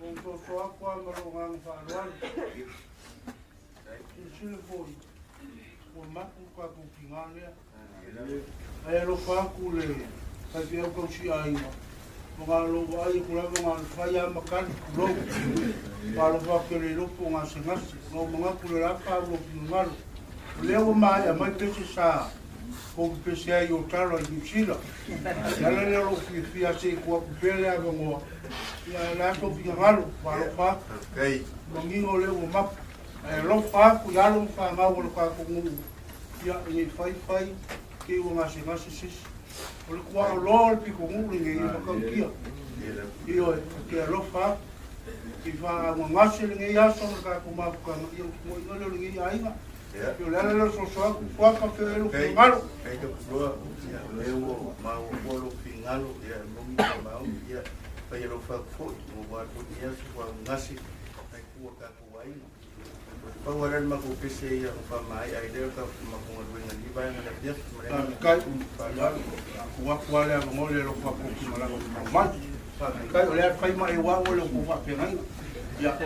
Ua ou soso atu lava ma lou agaga faaaloalo. Silasila foi, ua mapu le tatou tiga lea. Ae alofa atu le faifeau tausiaiga, ona o lou vaai atu lava na ona fai lava ma tali, tulou. Ua alofa atu e le iloa po o gasegase. Ona ou manatu o le a tau lou finagalo. O lea ua maea mai pese sa kou pepese ai i Otara i Niu Sila. O le ala lea o lou fiafia se i tuu atu pea le avanoa, ia ae o le a sou finagalo, ua alofa atu. Manino o lea ua mapu. Ae alofa atu i alo ma fanau a lo tatou nuu, ia ne i fai fai te i ua gasegase se isi. O le tuaoloa o le pitonuu lenei e matautia. Ioe, ou te alofa atu. I faaaaogagase lenei aso ma le tatou mafutaga, ia o tuuaiga lea o lenei aiga. Ia o le ala lea o le soso atu, Fuata pe o lou finagalo. Faafetai Tapuloa, ia o lea ua maua foi lou finagalo, ia e moni ma maoni, ia fai alofa atu foi, ua alu foi lenei aso faaaaogagase nai tua o tatou aiga. Pau lava lea o le matou pese ia na faamaea ai lea o le matou galuega i lenei vaega i le afiafi ma le agaga faaaloalo. Faafetai, tuu atu lava le avanoa i le alofa atu o Timalaga ma Mai. Faafetai, o le a fai ma e ua au e le tou faafeagaiga. Ia, tuu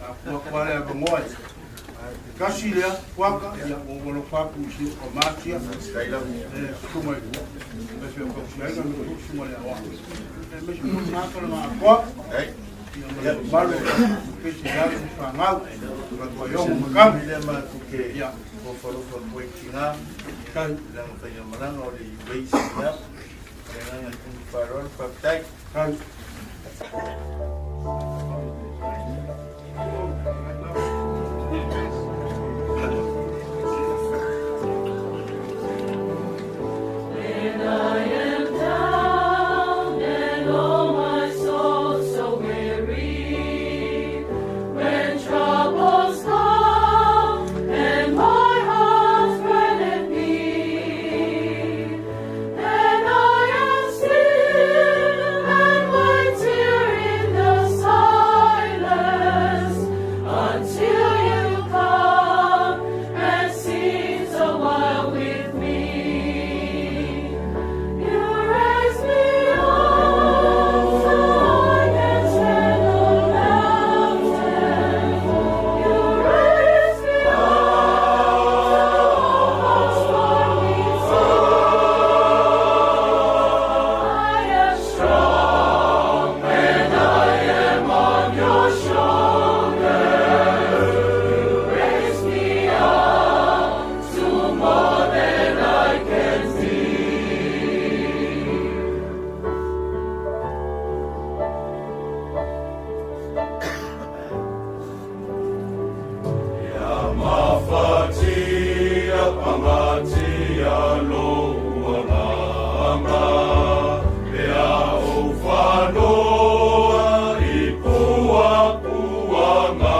atu lava le avanoa i tasi lea Fuata, ia ua ou alofa atu i si ou tama sia, le susuga i le faifeau tausiaiga ma le susuga i le aoao. Aemaise foi lena tala atoa. Ia ma le mamalu o le pese i alo ma fanau, Vaiogo ma Kamu. Lea matou te alofa atu ai i tina, i lana faigamalaga o le UAC, ia. Ma le agaga faaaloalo, faafetai. When I am down and oh my soul so weary, when troubles come and my heart's burdened be, then I am still and wait here in the silence until you come and cease a while with me. You raise me up so I can stand on mountains. You raise me up to open stormy seas. I am strong when I am on your shoulders. You raise me up to more than I can be. Ia mafatia pagatia lou agaga, pe a ou fanoa i puapuaga.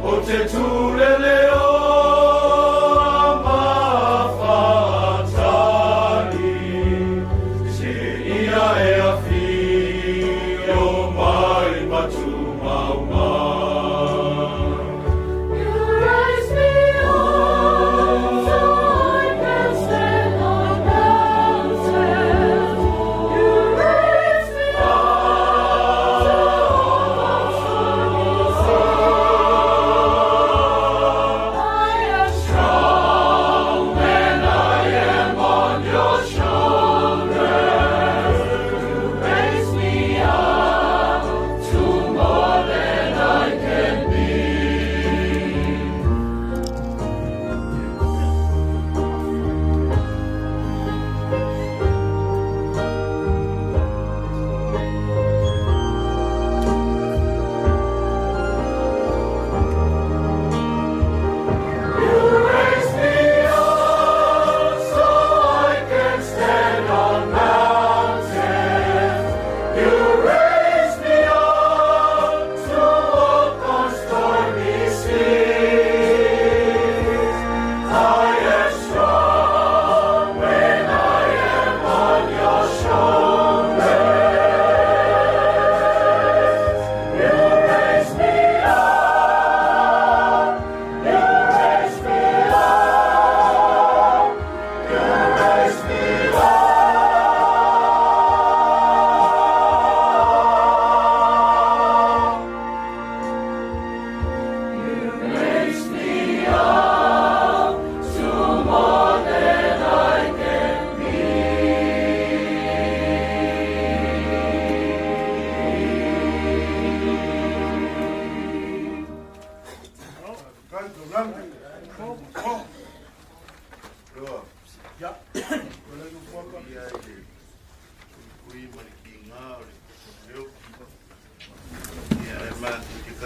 Ou te tulele oa mafatali, seia e afio mai ma tumauga. You raise me up so I can stand on mountains. You raise me up to open stormy seas. I am strong when I am on your shoulders. You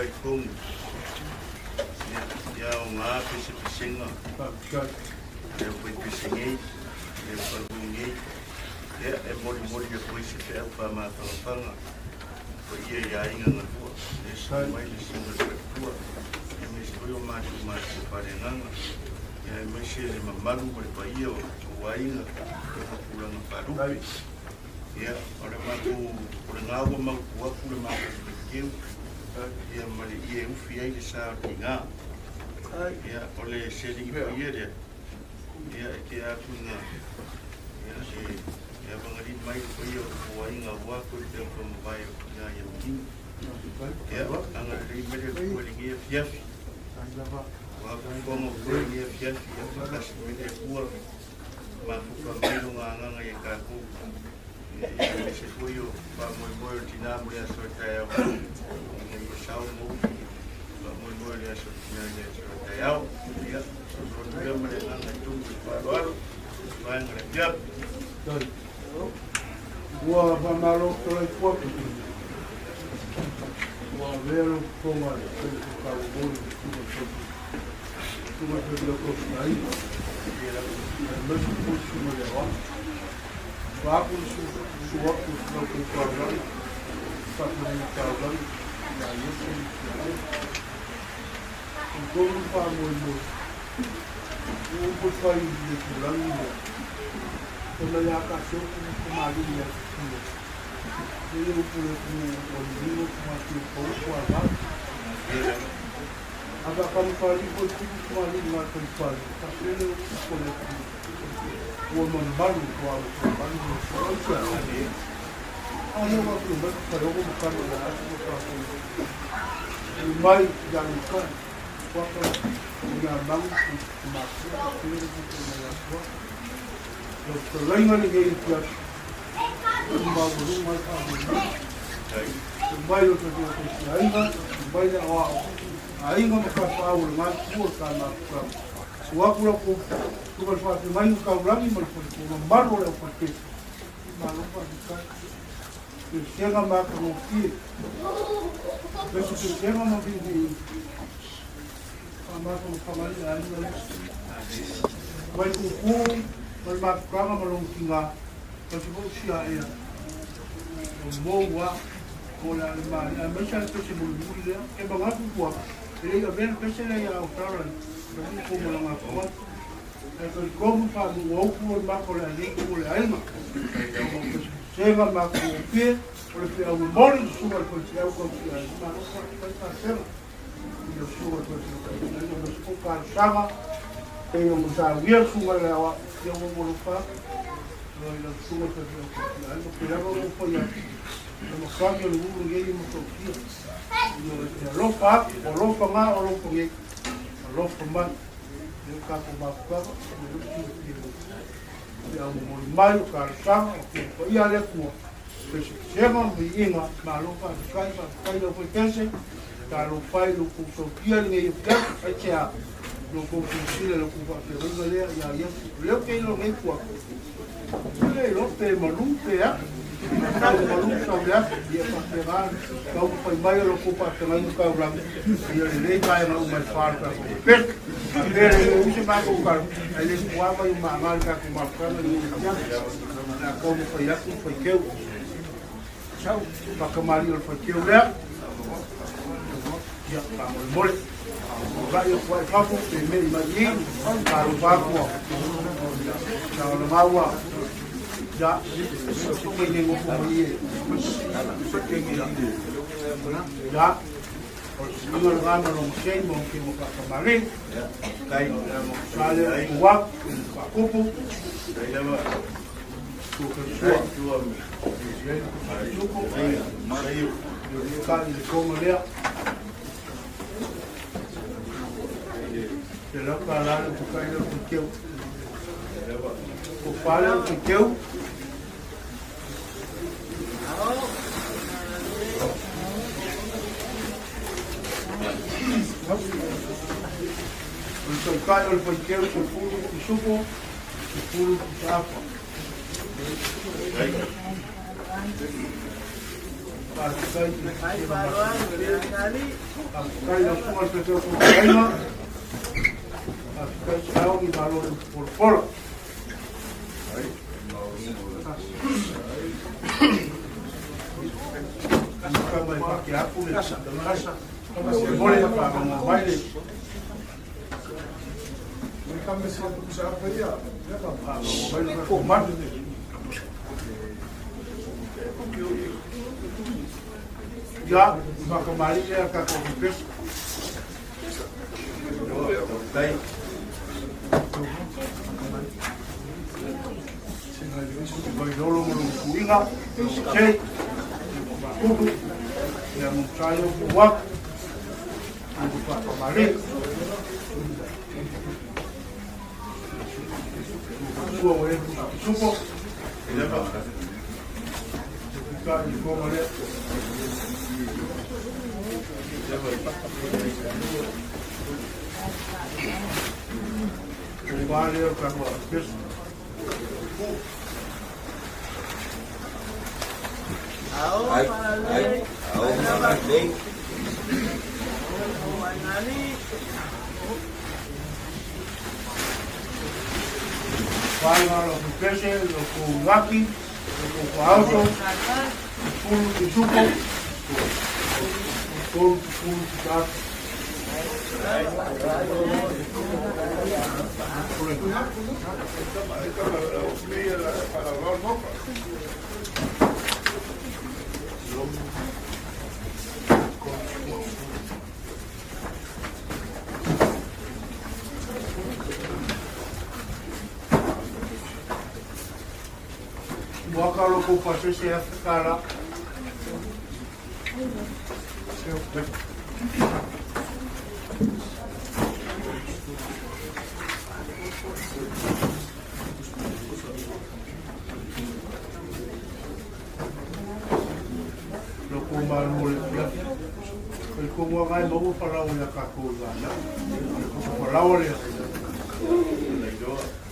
talitonu, ia, ia aoga pesepesega, le aufai-pese nei, le aufalui nei, ia, e molimoli atu ai se feau faamafanafana i paia i aiga na lua, le susu mai le susuga i le faletua, aemaise foi o matou matua faaleagaga, ia, aemaise le mamalu ma le paia o aiga i ona tulaga faalupe. Ia, o le matou, o lena ua mautu atu le matou faiteu, ia ma le ie e ufi ai le sa o le tiga. Ia, o le seleni paia lea, ia, e tea atu ina, ia, e, e avagalima mai le paia o le aiga aua toe pea mavae o tina ia manino. Ia, agalelei mai le Atua i lenei afiafi. Ua afuafuaga o foi lenei afiafi, ia faatasi mai le Atua. Mafufa mai lona agaga ia tatou, ia aemaise foi o faamoemoe o le tina mo le aso a taeao, ina ia sao ma ufi faamoemoe o le aso o tina i le aso a taeao. Ia, soifua lea ma le agaga i tonu i le faaaloalo, vaega le afiafi. Ua faamalo fetalai tua. Ua avea lou fofoga e fai le tauomoli i le susuga i le Susuga i le Aiga, aemaise foi susuga i le Aoao. Vaeatu le suafu o lau taulagi, faafeagaiga taulagi ia Iesu ma si aiga. Talitonu le faamoemoe, ua upu e fai i le itulagi lea, fai mai a taaseupu tamalii ia Iesu. Ia upu le atunuu ua liligo tamatiu pau puavao. A faakamupalii foi tupu tamalii ma gataifale, faapele upu o le atunuu ua mamalu ua mamalu le atunuu. A lea ua afio mai Faleogo ma Kano ia atu ma tatou mai ia Lukai, Kuaka, ia Magu, Matua, Pele, ma ia Tua. Lau fetalaiga lenei afiafi, ua maualuga ai faamoemoe. Mai o tatou taisiaiga, mai le aoao, aiga ma tapaau o le galutua o le tāmapukaga. Ua atu lau tuga le faafeagaiga taulagi ma le faletua mamalu o le aufalepepe. Malo faafetai. Pesega ma atagofie. Pese pesega ma viviiga. Faamafanafana ai le aiga lea. Mai kuku ma le mafukaga ma lona tiga, tasi foi siaea. O moua o le a le mali, aemaise a le pese mulimuli lea. E manatu ua, e le i avea le pese lea ia Aotearoa i le ko malaga atu ai. Ae talitonu faamuuaupu o le mako o le alii o le aiga. Sega matagofie o le feau e moli le susuga i le faifeau tausiai. Malo faafetai Pasega i lau susuga i le faifeau tausiai aemaise foi talosaga pei ona saunia le susuga i le aoao ia ua ua lofa atu i lau susuga i le faifeau tausiai. Ma pei lava ona ou fai atu, o le matagi o le nuu lenei e matautia. E alofa atu, o alofa na o alofa nei. Alofa mai. Lea ua tatou mafutaga, lea ua silafia e au momoli mai o talosaga o Afioga Paia a le Atua, pesepesega ma viiga, malo faafetai, faafetai lau faipese, talofa e i lo outou sautia i lenei afiafi, aisea lo outou silasila i lo outou faafeagaiga lea ia Iesu, o lea ou te iloa nei tua, ou te le iloa pe malu pe a, tau malu sau le afi, ia faapena taumafai mai o lo outou faafeagaiga taulagi, ia lelei vaega uma e fa o le tatou pepese. Faapea le ui se matou tala, ae le tuava i maaga le tatou mafutaga i lenei afiafi. O le a taumafai atu le faiteu. Sau, faatamalii o le faiteu lea. Ia, faamolemole. Tulai atu ai fafo, pe mei mai i, talofa atu a. Ia, ona maua, ia, se kenge ngofo mai e. Se kenge, ia, O le suiga lena ma lona sei ma ke mo whakamari. Kai, Sa lea o ua, whakupu. Kai lava. Tua ka sua. Tua. Tuku. Ka i le konga lea. Te lau ka la le kukai le kuteu. Ko whale o kuteu. O le tautai o le faiteu 10 pisupo, 10 pisaafa. Faafetai i le Faafetai lau susuga i le Taitai o Fofogaiga. Faafetai Saogi, malo le polapola. Kama e whake aku le kasa. Mole whakango mai le. Whakango mai le whakamanu. Ia, whakamari lea ka koki pesa. Mai lolo mo lo kuinga, sei, kuku, ia mo saio mo wak, mo whakamari. Sua o e supo, ka i konga lea. O wā lea ka hoa pesu. Ai, ai, au, nei. Whāinga lo ku pese, lo ku ngaki, lo ku whaauto, pulu te supo, tolu te pulu te tātu. Waka lo ku pasese afe kala. Lo ku malu le pia. Ko ko mo ngai mo palau ya ka ko ga na. Ko palau le.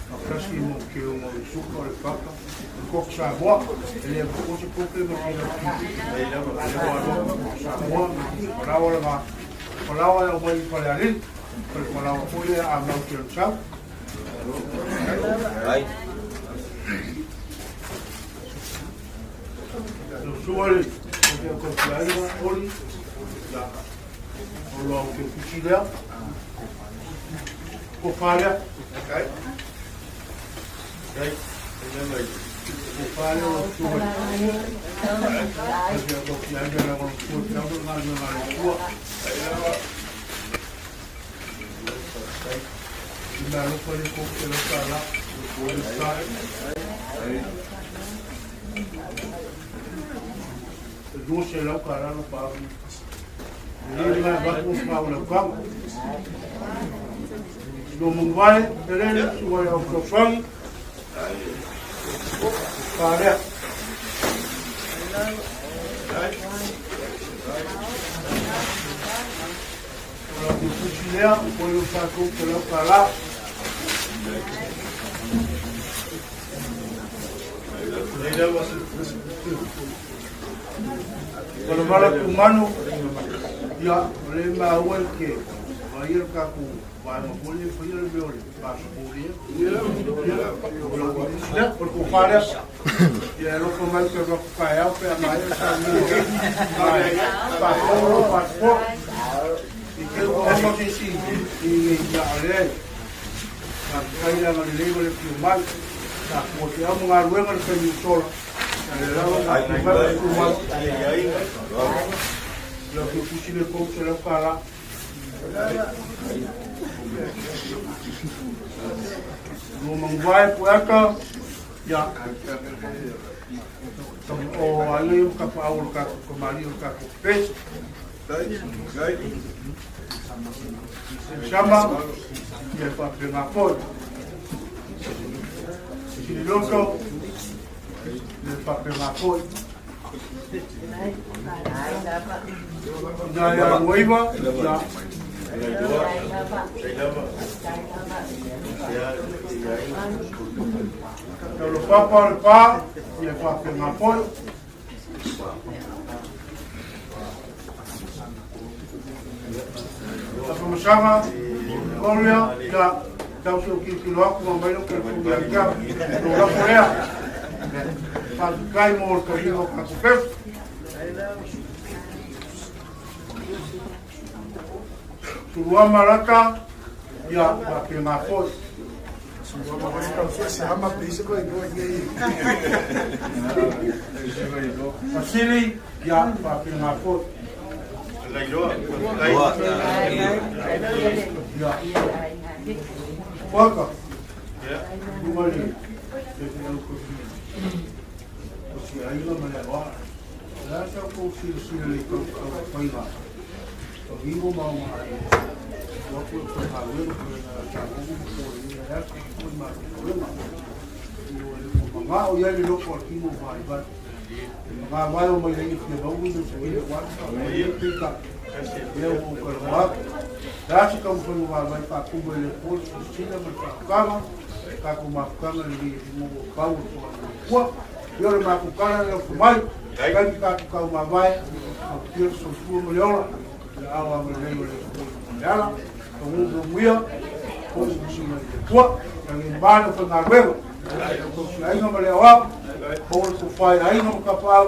A kasi mo ke o mo suka le papa. Ko sa mo. Le ko se ko ke mo ke sa mo. Palau le ma. Palau e o mai pa le ali. Palau ko le a mau ke sa. Ai. Lo suale, o te ko te aiga, oli, ia, o lo au te kusi lea, ko whārea, Kai. Kai. ko whārea o suale. O te ko te aiga la o tua te au ngā ngā ngā tua. I mea loko le ko te loka la, ko le sa. Dua se lau ka lalo pa au. Le ngai watu pa au lau kau. No mungwai, te lele, suai au koswangi. Parea. O lau kusi lea, o koe o tātou te lau ka la. O le mala tu manu, ia, o le mea ua ke, wa ia ka ku, wa ma pole fo ia le mea o le pasipori. Ia, o le ia, o le ko wharea. Ia, e loko mai te roko kai au, pe a mai sa ni. Pa koro, pa po. I ke o mo te si, i ia ale. Ka kai la le le le piu mai. Ka ko te au ngā ruenga le kai sola. Le lawa ngā piu mai piu mai. Lo ke kusi le kou se lau kala. No mangwae puaka, ia. O ai o ka pa o ka ko mari o ka ko pes. Sama, ia pa pe ngā poi. Sini loko, ia pa pe ngā poi. Ia ia ruaiva, ia. Tau lo papa le pa, ia pa pe ngā poi. Afamasaga, Gloria, ia, tau se o tilotilo atu ma aumai lou telefoni ia te au. Lou lafo lea. Faafetai mo le taliga o tatou pepa. Suluama Lata, ia, faapena foi. Vasili, ia, faapena foi. Ia. Waka. Luga le, le te au kosi. Kosi aiga ma le awa. La sa kou silasila le kau kau whaiga. O vivo ma o ngā aiga. Ua koe koe ngā wero koe ngā tāgogo mo koe i ngā atu koe mā te koenga. Ua le o mangā o ia le loko a kimo vai vai. E mangā vai o mai lengi fia maungi me se wile wā ka o ia pika. Ia o ka roa atu. La se kau whanau wā vai wha kumu e le pō le sila ma le whaakukanga. Ka ko mafukanga le ni mo o pau o toa kua. Ia o le mafukanga le o mai. Kai mi ka kau mavae. Au pia soifua ma le ola. Le awa ma le lei o le le ala. Ka ngu muia. Ko u sina i le tua. Ka ngi manu fa ngā ruego. Ko si ainga ma le awau. Ko le ko whai ainga ma ka pau.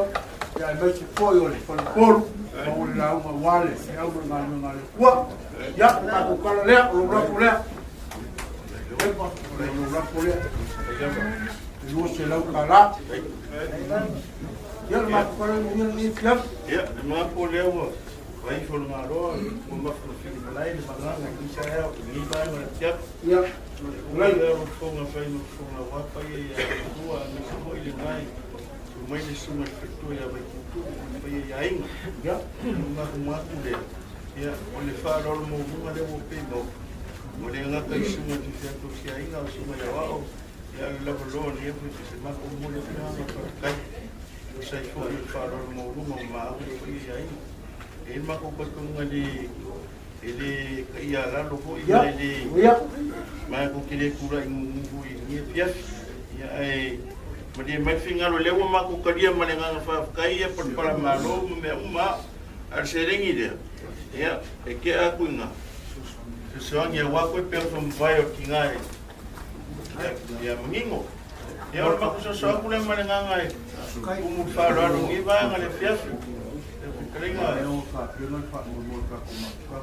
Ia e mai se foi o le whalepolu. Ma o le launga wale. E au ma le ngā ngā le kua. Ia, o tātou kala lea, o lo rapo lea. Epa, o lo rapo lea. E $200. Ia, le matou kala mo ia le fiafi. Ia, le mapo lea ua vai fo le ngāroa, ua mafu fili malai le manganga i sa ea o ni vai ma le fiafi. Ia, le lea o fonga fai ma fonga wapa ia ia tua me se foi le ngai. Tu mai le sunga le whatua ia vai tutu, mai ia inga. Ia, le mafu matu lea. Ia, o le whārolo mō munga lea ua pe mau. O le ngata i sunga te whiato si ainga o sunga ia wao. Ia, le lava loa ni efu se se mako mo le whianga whakakai. O sai foi le whārolo mō runga o maa ua foi ia inga. E mako patunga le e le ka ia lalo foi Ia, mai le ia. mai ko kile kura i ngungu i ngia fiafi. Ia e ma le mai fingalo lea ua mako kalia ma le nganga whawhakai ia palapala malo ma mea uma a le serengi lea. Ia, e ke aku inga. Soangi ia wako e peo whamawai o ki ngā e. Ia, mangingo. Ia, o le mako so aku le ma le nganga e. Kumu whāraro ngi vaanga le fiafi. E kukaringa E o ka pena fa mo mo ka ko ma ka.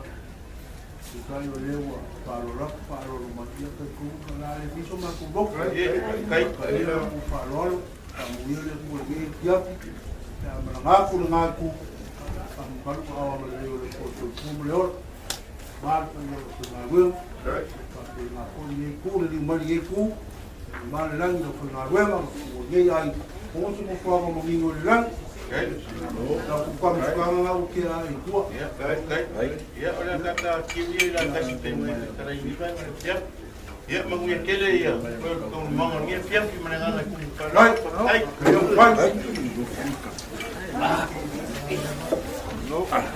Te kai o lea ua whaalolo atu, whaalolo mai ia kai kumu ka la le fiso ma ku loko. E, kai. Ka ia ku whaalolo, ka mo ia le ku le ngi fiafi. Ia mana ngā ku le ngā ku. Ka mo kalu ka awa ma le leo le ko te ku mo le ora. Māle pa ia o te ngā weo. Ka te ngā koni e ku, le liu mari e ku. Māle langi o te ngā weo, o nei ai. O se mo fuanga mo ngingo le langi. Na ku ka mo fuanga ngā o ke a i kua. Ia, kai. Ia, o le kata kiwi i la kasi te mai le tarai ni vai ma le fiafi. Ia, manguia kele ia. Koe o tō manga ngia fiafi ma le nganga kumu whāraro. Kai. Kai. Kai.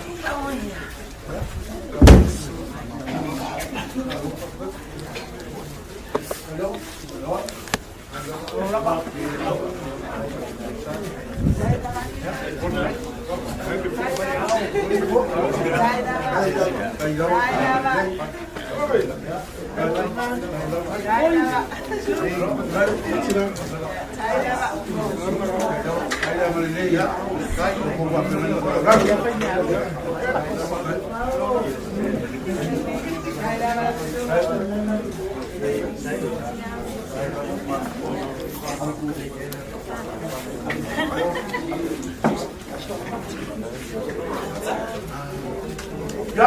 Ia,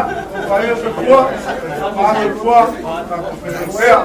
o se tua, ma le tua, ka ko pea.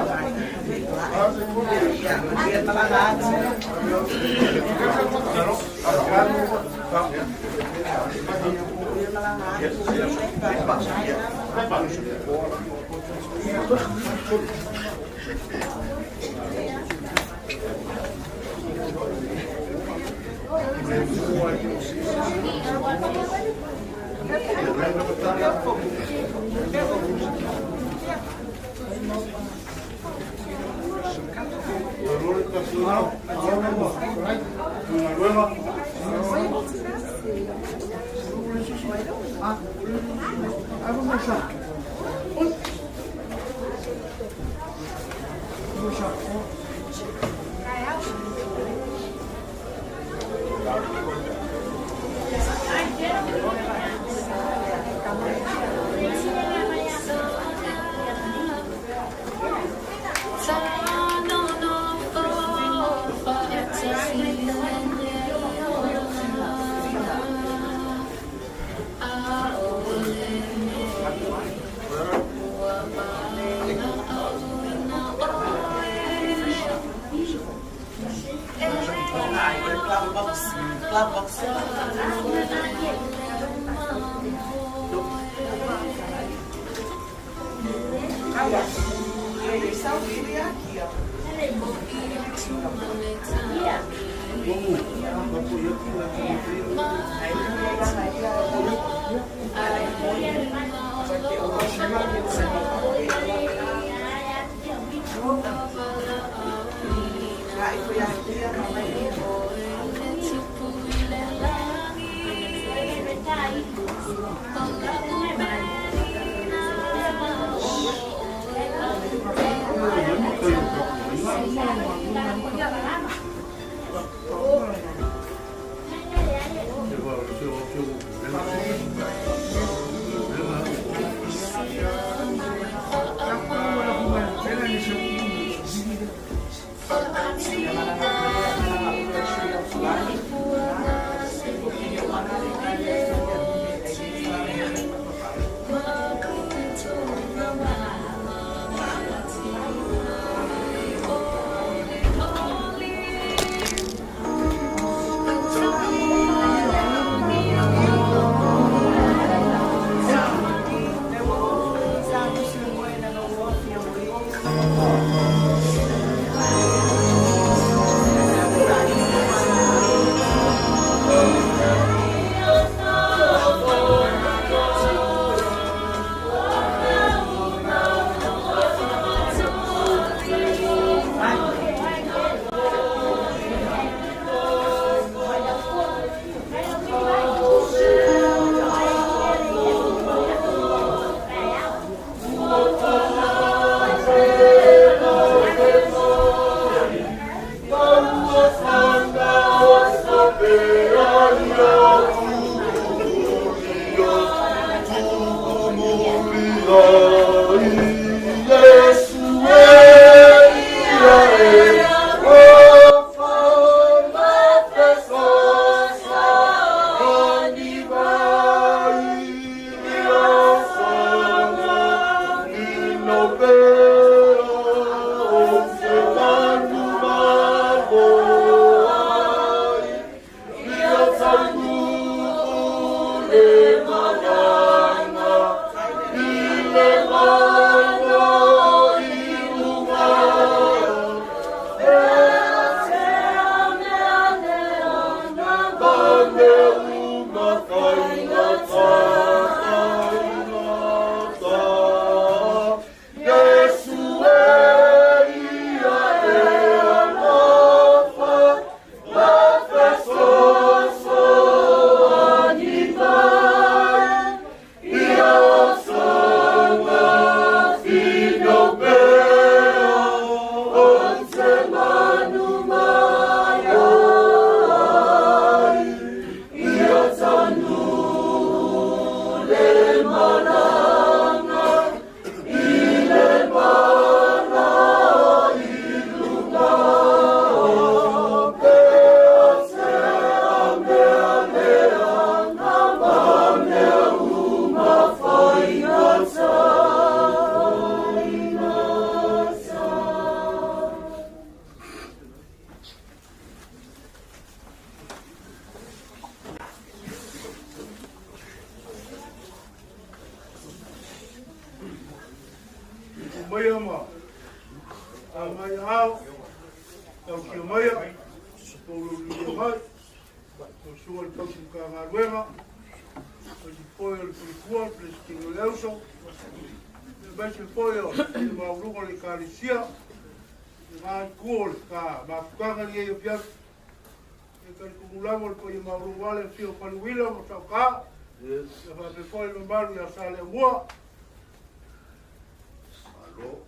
Malo.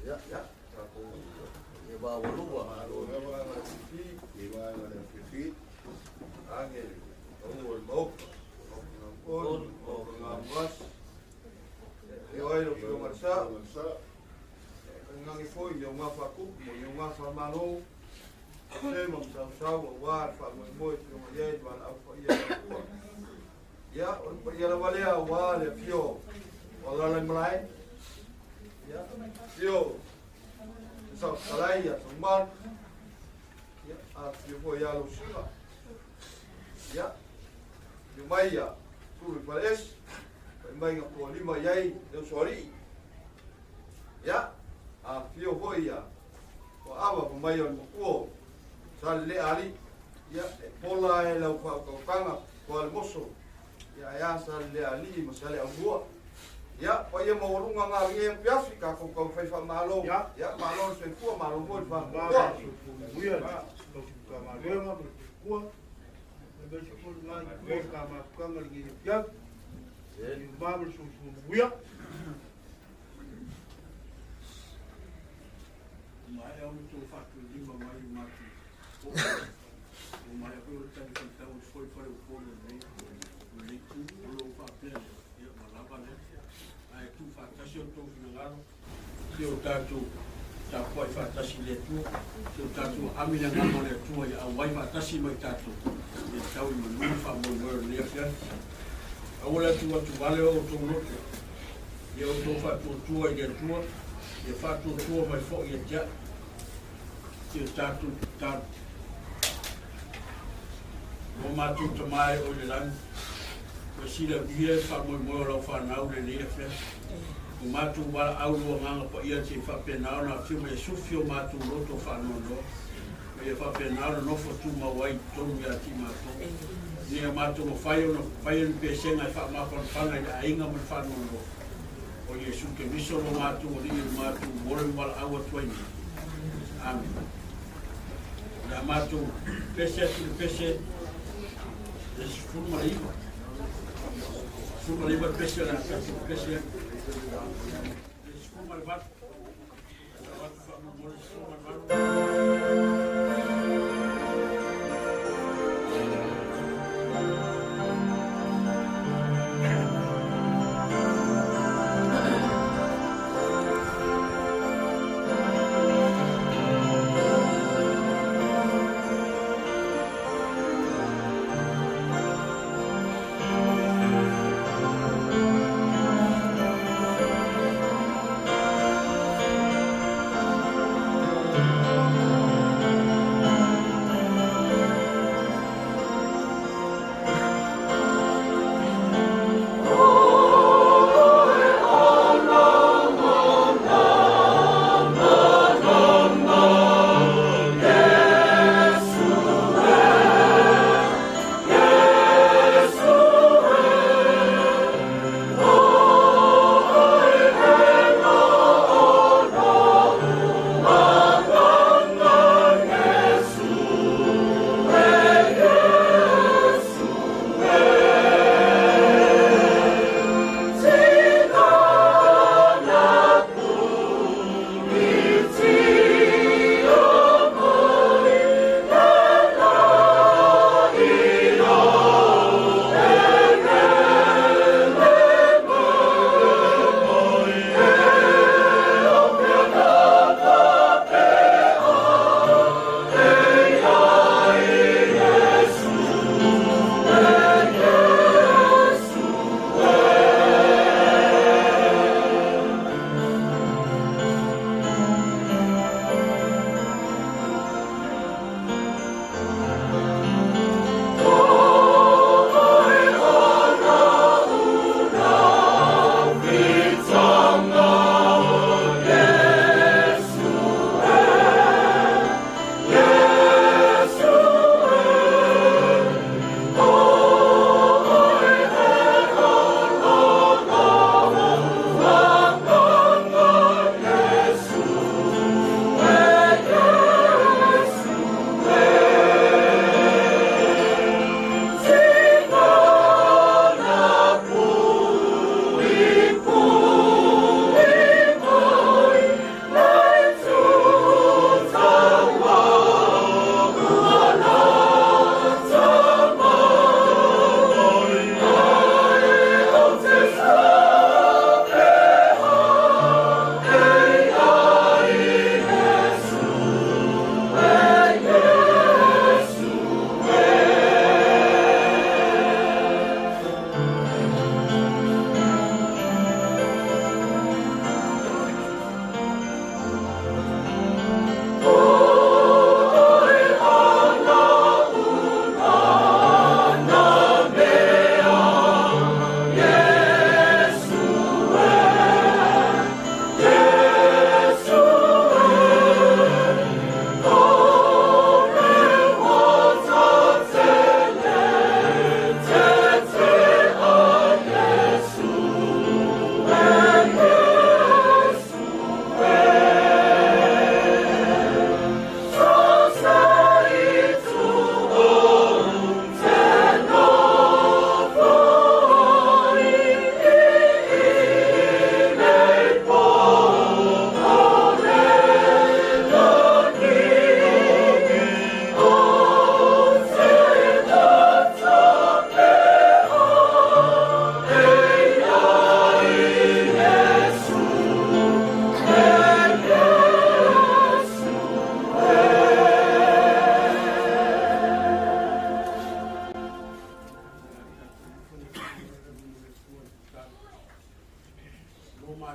Ia, ia, tatou e vaoalua. Malo lava aga le fifi, i vaega le fifi. Age, o le maoka, o o ngamas. E oi lo fio marsa. Ngangi foi i ngā whakupu, mo i ngā whamalo. Se mo sau sau o wā wha mo mo i fio mai wā au wha ia kua. Ia, o le paia lava lea wā le fio o lala malae. Ia, fio te sau talai ia taumalu. Ia, a fio foi ia lo suga. Ia, fio mai ia tulu i palesi. Pai mai ngā pua lima iai le usoalii. Ia, a fio foi ia o awa pa mai o le makuo sa le lea ali. Ia, e pola e lau whaakaukanga ko le moso. Ia, ia sa le lea ali ma sa le aumua. Ia, pa ia mawaluga ngā ringe piafi ka kau kau whai wha malo. Ia, malo le soifua, malo foi le whaakua. Muia, tau si ka maluega ma le kua. E mai se foi ngā i kua ka mapukanga le ngi piafi. I ma ma le soifua muia. Mai au tō whatu lima mai o mātu. O mai au o tani whaitau o foi whare o pōno nei. O nei tū, o lō whapea lea. Ia, ma lava lea. Ai tū whātasi o tō whingaro. Te o tātou tāpua i whātasi le atua. Te o tātou amina ngama le atua i au wai whātasi mai tātou. E tau i manu wha moi moi o lea whia. Aua le atu atu vale o tō loto. Ia o tō whātuatua i le atua. Ia whātuatua mai fo i a tia. Te o tātou tātou. O mātou ta mai o le langi. Ua sila via e wha moi moi o lau whanau le lea whia. O mātou wala au lua nganga pa ia te whapenao na whio me sufi o mātou loto whanono. O ia whapenao na nofo tū mawai tonu ia ti mātou. Ni a mātou mo whai o na whai o ni pesenga e wha māwhanwhanga i le ainga mo le whanono. O Iesu ke miso lo mātou o li mātou more wala au atu ai ni. Amen. La mātou pese atu le pese le sefulu ma le iva. Sefulu ma le iva le pese o le atasi le pese le sefulu ma le valu. Atu whaamomole sefulu ma le valu. Thank you.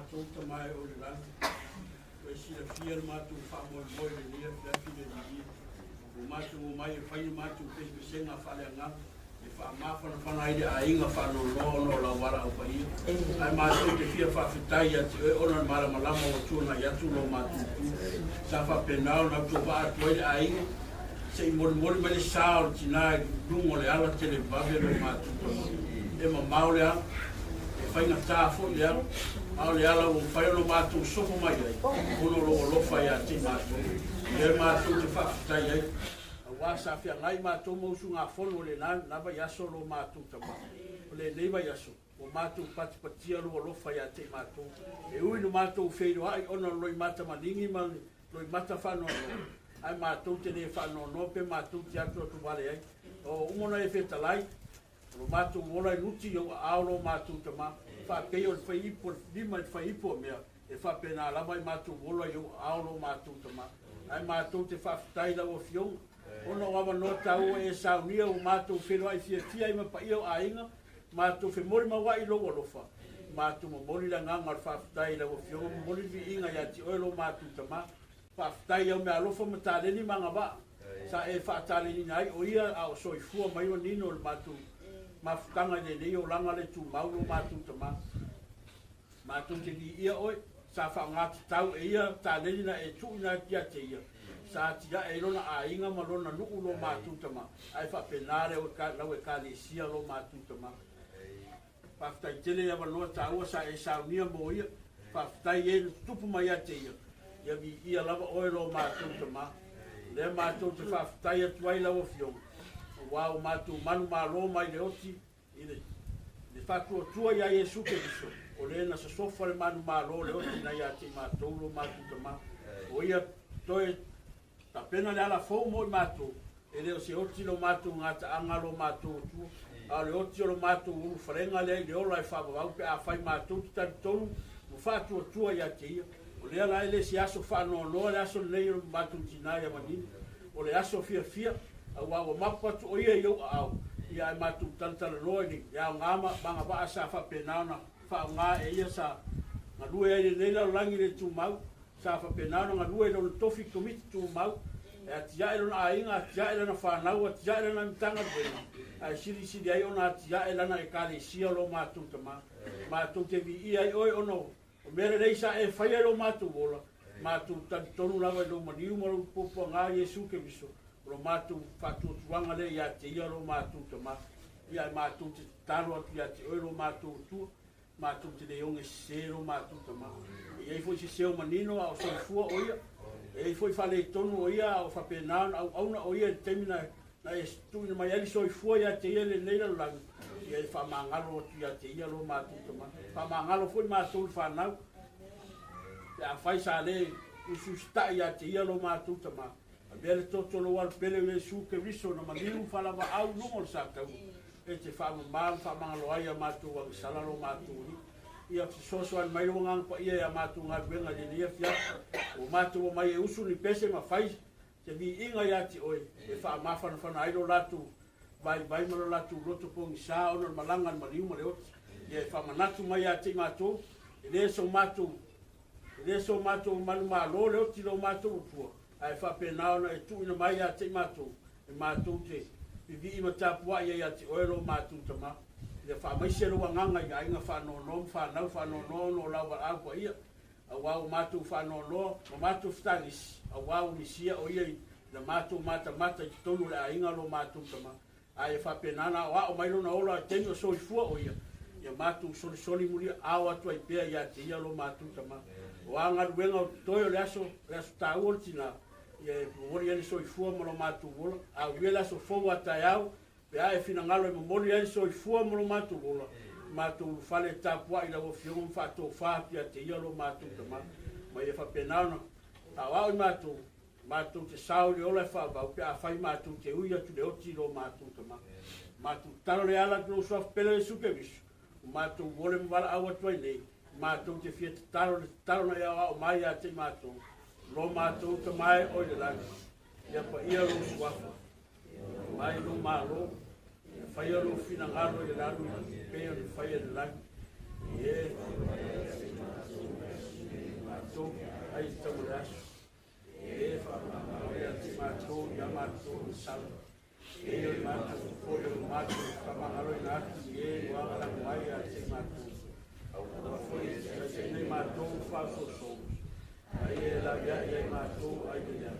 Matou tamae o le lagi, ua e silafia le matou faamoemoe i lenei afiafi le Alii. Ua matou omai e fai le matou pesepesega faaleagaga e faamafanafana ai le aiga faanoanoa ona o lau valaau paia. Ae matou te fia faafetai ia te oe ona o le malamalama ua tuanai atu lo matou itu. Sa faapena ona autovaa atu ai le aiga se i molimoli mai le sa o le tina i luga o le ala televave lo matou tama. E mamao le ala, e faigata foi le ala, a o le ala ua mafai ona matou sofo mai ai ona o lou alofa ia te matou. Lea matou te faafetai ai, auā sa feagai matou ma usugafono o lena vaiaso lo matou tama. O lenei vaiaso, ua matou patipatia lou alofa ia te matou. E ui na matou feiloai ona o le loimata maligi ma le loimata faanoanoa, ae matou te le faanoanoa pe matou te atu atu vale ai. O uma ona e fetalai, o lo matou ola i nuti i ou aao lo matou tama, faapei o le faiipu o le lima i le faiipu o mea, e faapena lava i matou ola i ou aao lo matou tama. Ae matou te faafetai lau afioga, ona o avanoa taua e saunia ua matou feiloai fiafia ai ma paia o aiga, matou femolimauai i lou alofa, matou momoli le agaga o le faafetai i lau afioga, momoli le viiga ia te oe lo matou tama. Faafetai au meaalofa ma taleni ma agavaa sa e faataleniina ai o ia a o soifua mai manino o le matou mafutaga i lenei olaga le tumau lo matou tama. Matou te viia oe, sa faaaogatatau e ia taleni na e tuuina atu ia te ia, sa atiae ai lona aiga ma lona nuu lo matou tama, ae faapena le lau ekalesia lo matou tama. Faafetai tele i avanoa taua sa e saunia mo ia. Faafetai e na tutupu mai ia te ia, ia viia lava oe lo matou tama. Lea matou te faafetai atu ai lau afioga, auā o matou manumalo mai le oti i le faatuatua ia Iesu Keriso, o le na sosofa le manumalo le oti nai ia te i matou lo matou tama. O ia toe tapena le ala fou mo i matou, e le o se oti lo matou gataaga lo matou atua, a o le oti o lo matou ulufalega lea i le ola e faavavau pe afai matou te talitonu ma faatuatua ia te ia. O lea la e le se aso faanoanoa le aso lenei o le matou tina ia manino, o le aso fiafia, auā ua mapu atu o ia i ou aao, ia ae matou talatalanoa i le aoga ma agavaa sa faapena ona faaaoga e ia sa galue ai lenei lalolagi le tumau, sa faapena ona galue i lona tofi komiti tumau, e atiae lona aiga, atiae lana fanau, atiae lana Matagaluega, ae silisili ai ona atiae lana ekalesia lo matou tama. Matou te viia ai oe ona o mea lelei sa e faia i lo matou ola, matou talitonu lava i lou maliu ma lou puapuaga Iesu Keriso, o lo matou faatuatuaga lea ia te ia lo matou tama. Ia ae matou te tatalo atu ia te oe lo matou Atua, matou te le oge sese lo matou tama. E i ai foi se seo manino a o soifua o ia, e i ai foi faaletonu o ia a o faapena ona auauna o ia i le taimi na e tuuina mai ai le soifua ia te ia i lenei lalolagi, ia e faamagalo atu ia te ia lo matou tama. Faamagalo foi matou le fanau, pe afai sa le usiusitai ia te ia lo matou tama. Avea le toto o lou alupele o Iesu Keriso na maliu faalavaau i luga o le sataua, e te faamama ma faamagalo ai a matou agasala lo matou alii. Ia fesoasoani mai lou agaga paia ia matou galuega i lenei afiafi, ua matou omai e usu ni pese ma fai se viiga ia te oe, e faamafanafana ai lo latou vaivai ma lo latou loto pogisa ona o le malaga a le maliu ma le oti. Ia e faamanatu mai ia te i matou, e le so matou manumalo le oti lo matou atua, ae faapena ona e tuuina mai ia te i matou, e matou te vivii ma tapuai ai ia te oe lo matou tama. Ia faamaise lou agaga i aiga faanoanoa ma fanau faanoanoa ona o lau valaau paia, auā ua matou faanoanoa ma matou fetagisi, auā ua misia o ia i la matou matamata i totonu o le aiga lo matou tama. Ae faapena na aoao mai lona ola i taimi o soifua o ia, ia matou solisoli mulia ao atu ai pea ia te ia lo matou tama. O a galuega o totoe o le aso taua o le tina, ia e momoli ai le soifua ma lo matou ola, a uia le aso fou a taeao, pe a e finagalo e momoli ai le soifua ma lo matou ola, matou ulufale e tapuai lau afioga ma faatofā atu ia te ia lo matou tama. Ma ia faapena ona aoao i matou, matou te sao i le ola e faavau, pe afai matou te ui atu le oti lo matou tama. Matou tatalo le ala atu lou suafa pele o Iesu Keriso, o matou ole ma valaau atu ai nei, matou te fia tatalo le tatalo na e aoao mai ia te i matou, lo matou tamae o i le lagi, ia paia lou suafa, mai lou malo, ia faia lou finagalo i le lagi, pei ona faia i le lagi. Ie. matou ai le tau o le aso. E faamagalo ia te matou ia matou masalo. E o le matou foi o matou faamagaloina atu i e ua agalago ai ia te matou. Aua foi e te taitaiina i matou faasoaso. Ai e laveai ai matou ai le lea.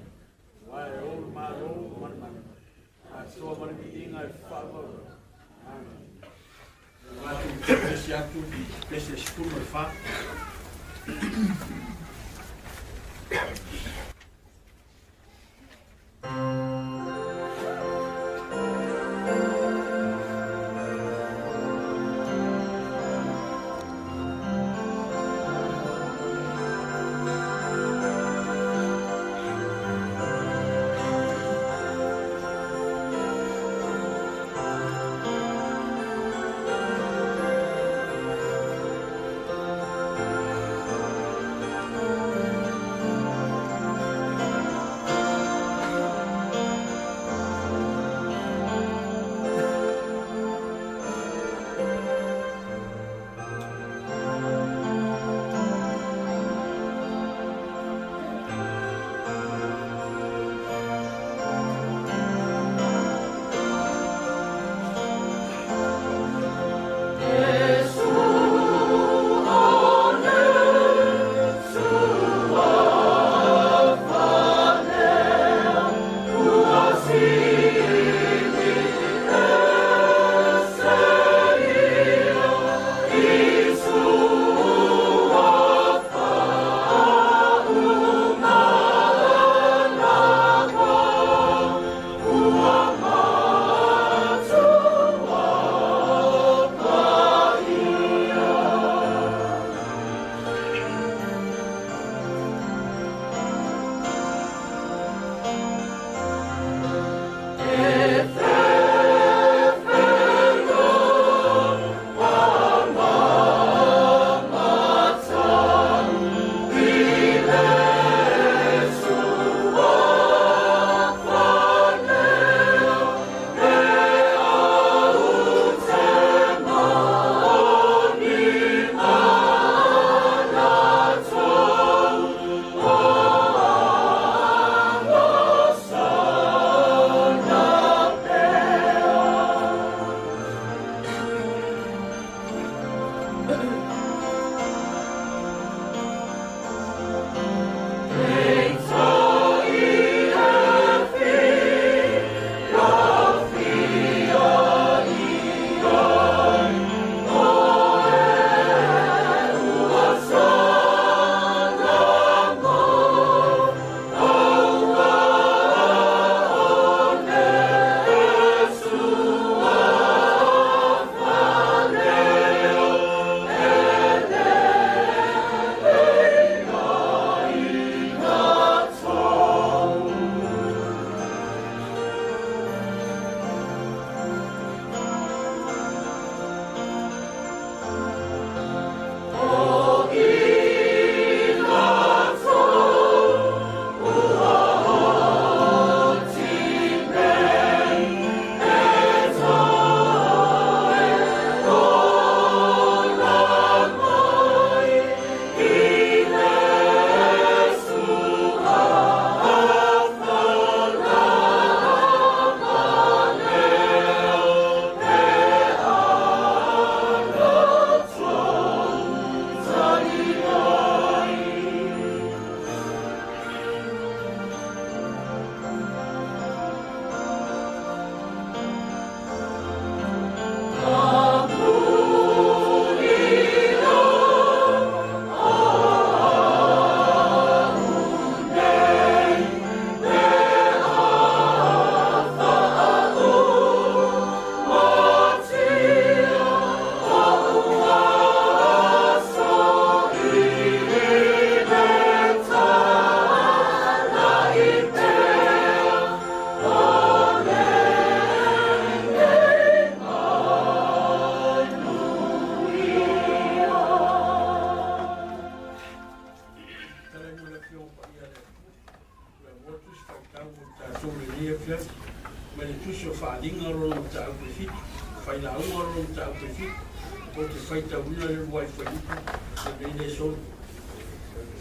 Aua e ou le Malo ma le mana. Atoa ma le viiga e faavavau. Amen. Matou pese atu pese 14.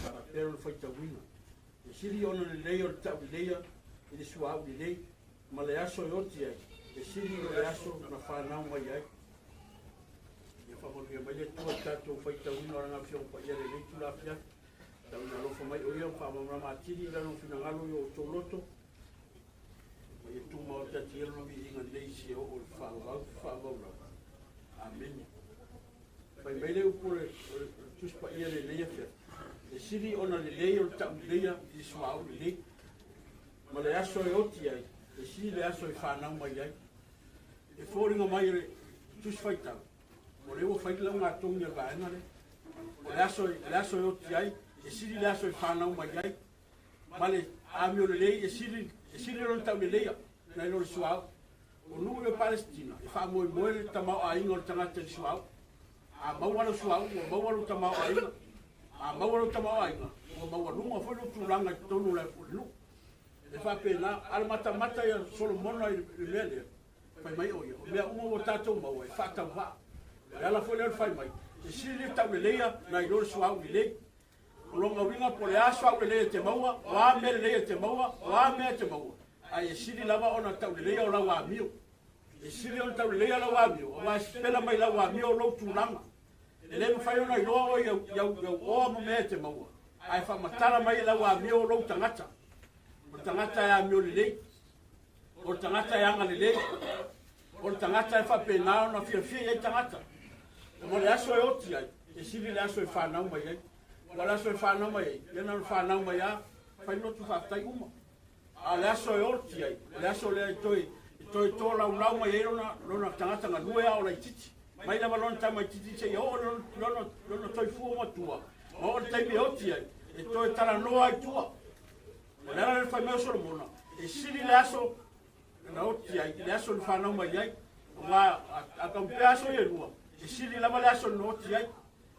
Faapea lona faitauina. E sili ona lelei o le tauleleia i le suauu lelei, ma le aso e oti ai, e sili i le aso na fanau mai ai. Ia faamanuia mai le Atua i le tatou faitauina o Lana Afioga Paia i lenei itula afiafi. Tau ina alofa mai o Ia ma faamalamalama atili i Lana finagalo i o outou loto, ma ia tumau ate atu ia Lona viiga nei seia oo i le faavavau faavavau lava. Amene. Fai mai le upu o le Tusi Paia i lenei afiafi, e sili ona lelei o le tauleleia i le suauu lelei, ma le aso e oti ai, e sili le aso e fanau mai ai. E foliga mai o le Tusi Faitau, o lea ua fai le laugatogi a le vaega lea. O le aso e oti ai, e sili le aso e fanau mai ai, ma le amio lelei e sili lona tauleleia nai lo le suauu. O nuu i Palestina, e faamoemoe le tamaoaiga o le tagata i le suauu. A maua lau suauu, ua maua lou tamaoaiga. A maua lou tamaoaiga, ua maualuga foi lou tulaga i totonu o le nuu. E faapena, a le matamata ia Solomona i le mea lea, fai mai o ia, o mea uma ua tatou maua e faatauvaa. O le ala foi lea o le fai mai, e sili le tauleleia nai lo le suauu lelei. O lona uiga po o le a suauu lelei e te maua, o a mea lelei e te maua, o a mea e te maua, ae e sili lava ona tauleleia o lau amio. E sili ona tauleleia lau amio, aua e sipela mai lau amio o lou tulaga. E le mafai ona iloa oe i au oa ma mea e te maua, ae faamatala mai e lau amio o lou tagata. O le tagata e amio lelei, o le tagata e aga lelei, o le tagata e faapena ona fiafia i ai tagata. Ma le aso e oti ai, e sili le aso e fanau mai ai. Ua le aso e fanau mai ai, ia na ona fanau mai a, fai lotu faafetai uma. A o le aso e oti ai, o le aso lea e toe tolaulau mai ai lona tagata galue a o laitiiti. Mai lava lona tamaitiiti seia oo lona toifua matua, ma oo le taimi e oti ai, e toe talanoa ai tua. O le ala lea fai mai o Solomona, e sili le aso na oti ai, le aso na fanau mai ai. Aua a taupea aso ia e lua, e sili lava le aso na oti ai.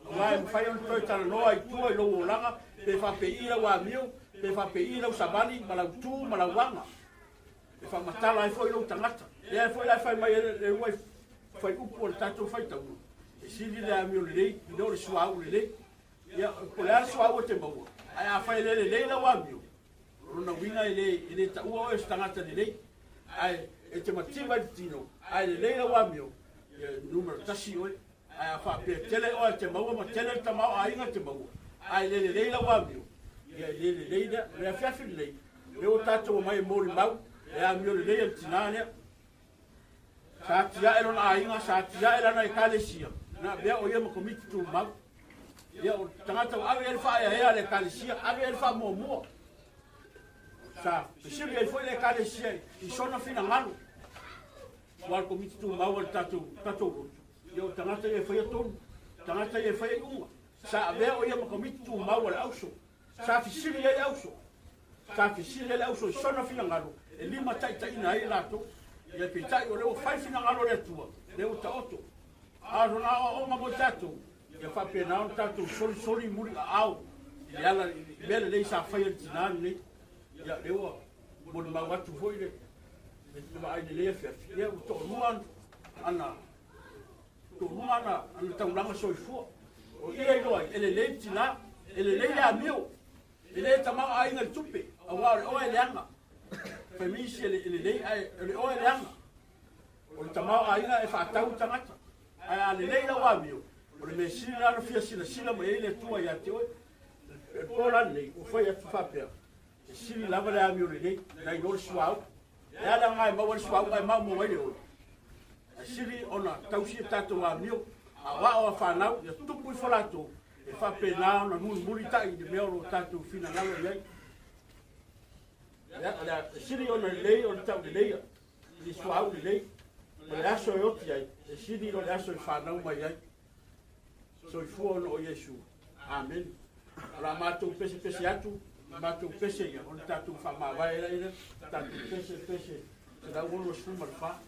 Aua e mafai ona toe talanoa i tua i lou olaga, pe faapei lau amio, pe faapei lau savali, ma lau tu, ma lau aga. E faamatala ai foi lou tagata. Lea foi la e fai mai e le ua fai upu o le tatou faitauga. E sili le amio lelei, i lo le suauu lelei. Ia, po o le a le suauu e te maua, ae a fai le lelei lau amio, o lona uiga e le taua oe o se tagata lelei. Ae e te mativa i le tino, ae lelei lau amio, ia numero 1 oe. Ae a faapea tele oe te maua ma tele le tamaoaiga te maua, ae le lelei lau amio, ia e le lelei lea. O le afiafi lelei, lea ua tatou omai e molimau, le amio lelei a le tinā lea. Sa atiae lona aiga, sa atiae lana ekalesia, na avea o ia ma komiti tumau. Ia o le tagata ua ave ai le faaeaea a le ekalesia, ave ai le faamuamua. Sa fesili ai foi le ekalesia i sona finagalo. Ua le komiti tumau a le tatou lotu, ia o tagata ia e faia tonu, tagata ia e faia iuga. Sa avea o ia ma komiti tumau a le auso. Sa fesili ai le auso. Sa fesili ai le auso i sona finagalo, e lima taitaiina ai latou. Ia peitai o lea ua fai finagalo le Atua, lea ua taoto. A o lona aoaoga mo tatou, ia faapena ona tatou solisoli muli aao i le ala i mea lelei sa faia le tinā lenei. Ia lea ua molimau atu foi le vaai lelei afiafi. Ia ua toalua ana ana taulaga soifua. O ia iloa ai, e lelei le tinā, e lelei le amio, e le tamaoaiga i le tupe, aua o le oa e leaga. Fai mai isi e lelei, ae o le oa e leaga. O le tamaoaiga e faatau i tagata. Ae a lelei lau amio, o le mea sili la ona fia silasila mai ai le Atua ia te oe. E po la lenei, ua fai atu faapea, e sili lava le amio lelei, nai lo le suauu. E a le aoga e maua le suauu ae maumau ai le ola. E sili ona tausi e tatou amio, a o ao a fanau, ia tupu ifo latou, e faapena ona mulimulitai i le mea o lo tatou finagalo i ai. E sili ona lelei o le tauleleia i le suauu lelei, ma le aso e oti ai, e sili i lo le aso e fanau mai ai. Soifua ona o Iesu. Amen. O la matou pesepese atu, matou pese ia, o le tatou faamavae ai lea, tatou pese pese 164.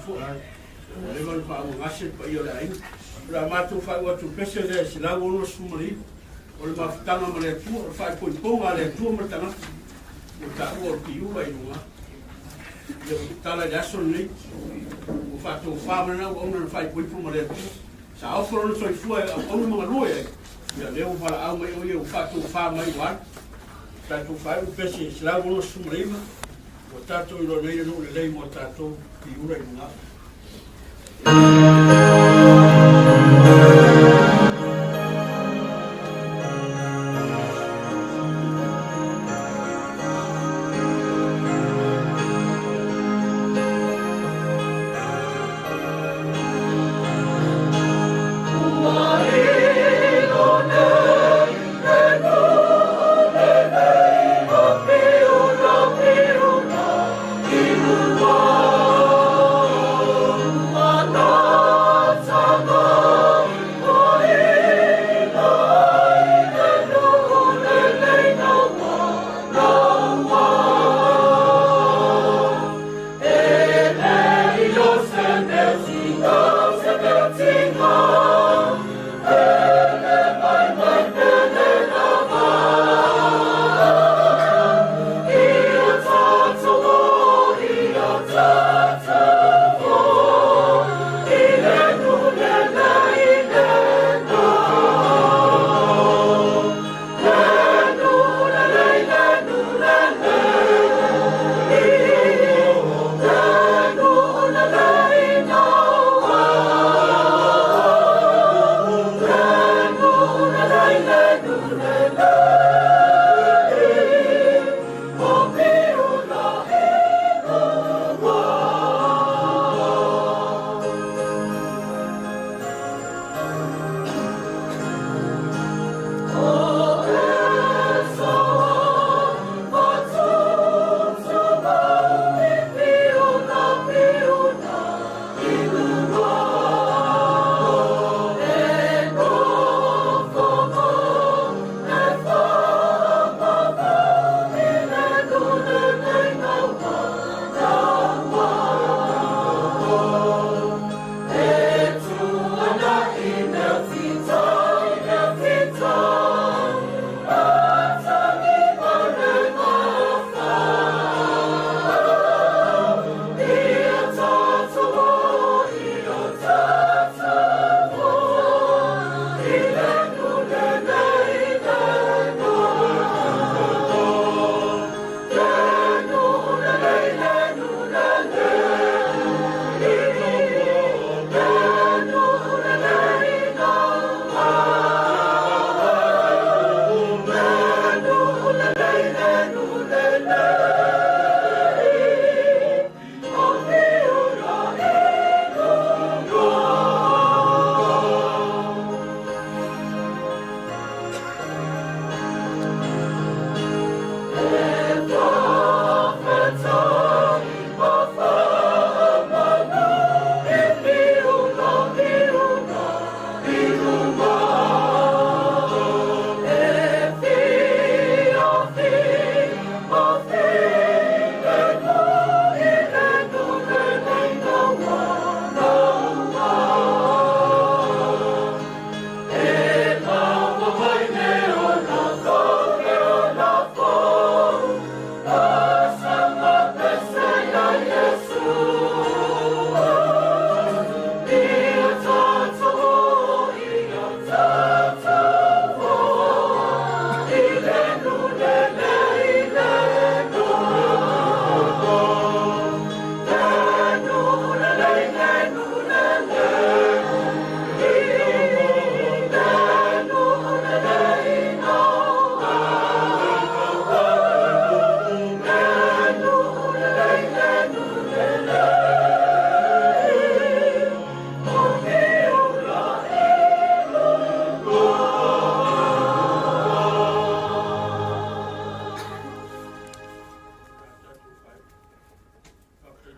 foi. Ua leva ona faaugagase le paia o le aiga. O le a matou faaiu atu i le pese lea e 169, o le mafutaga ma le Atua, o le faaipoipoga a le Atua ma le tagata, ua taua o le piula i luga. Ia ua tatala i le aso lenei, ua faatofa mai lena auauna na faaipoipo ma le Atua. Sa ofo lona soifua e auauna ma galue ai, ia lea ua valaau mai o ia ua faatofa mai ua alu. Tatou faaiu le pese 169, ua tatou iloa nei le nuu lelei mo tatou piula i luga.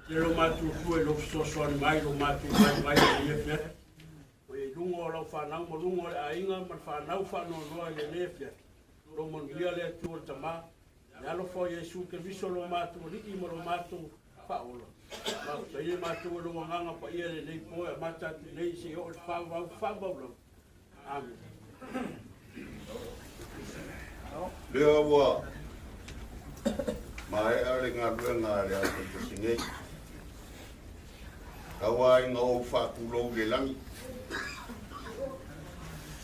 Tele lo matou fua i lou fesoasoani mai, lo matou vaivai i lenei afiafi. Ua i luga o lau fanau ma luga o le aiga ma le fanau faanoanoa i lenei afiafi. Lo manuia le Atua le Tama, le alofa o Iesu Keriso lo matou Alii ma lo matou Faaola. Faafetai le matou e lou Agaga Paia i lenei po e amata atu nei seia oo i le faavavau faavavau lava. Amene. Lea ua maea le galuega a le Aufaipese nei. Tau ai ina ou faatulou i le lagi.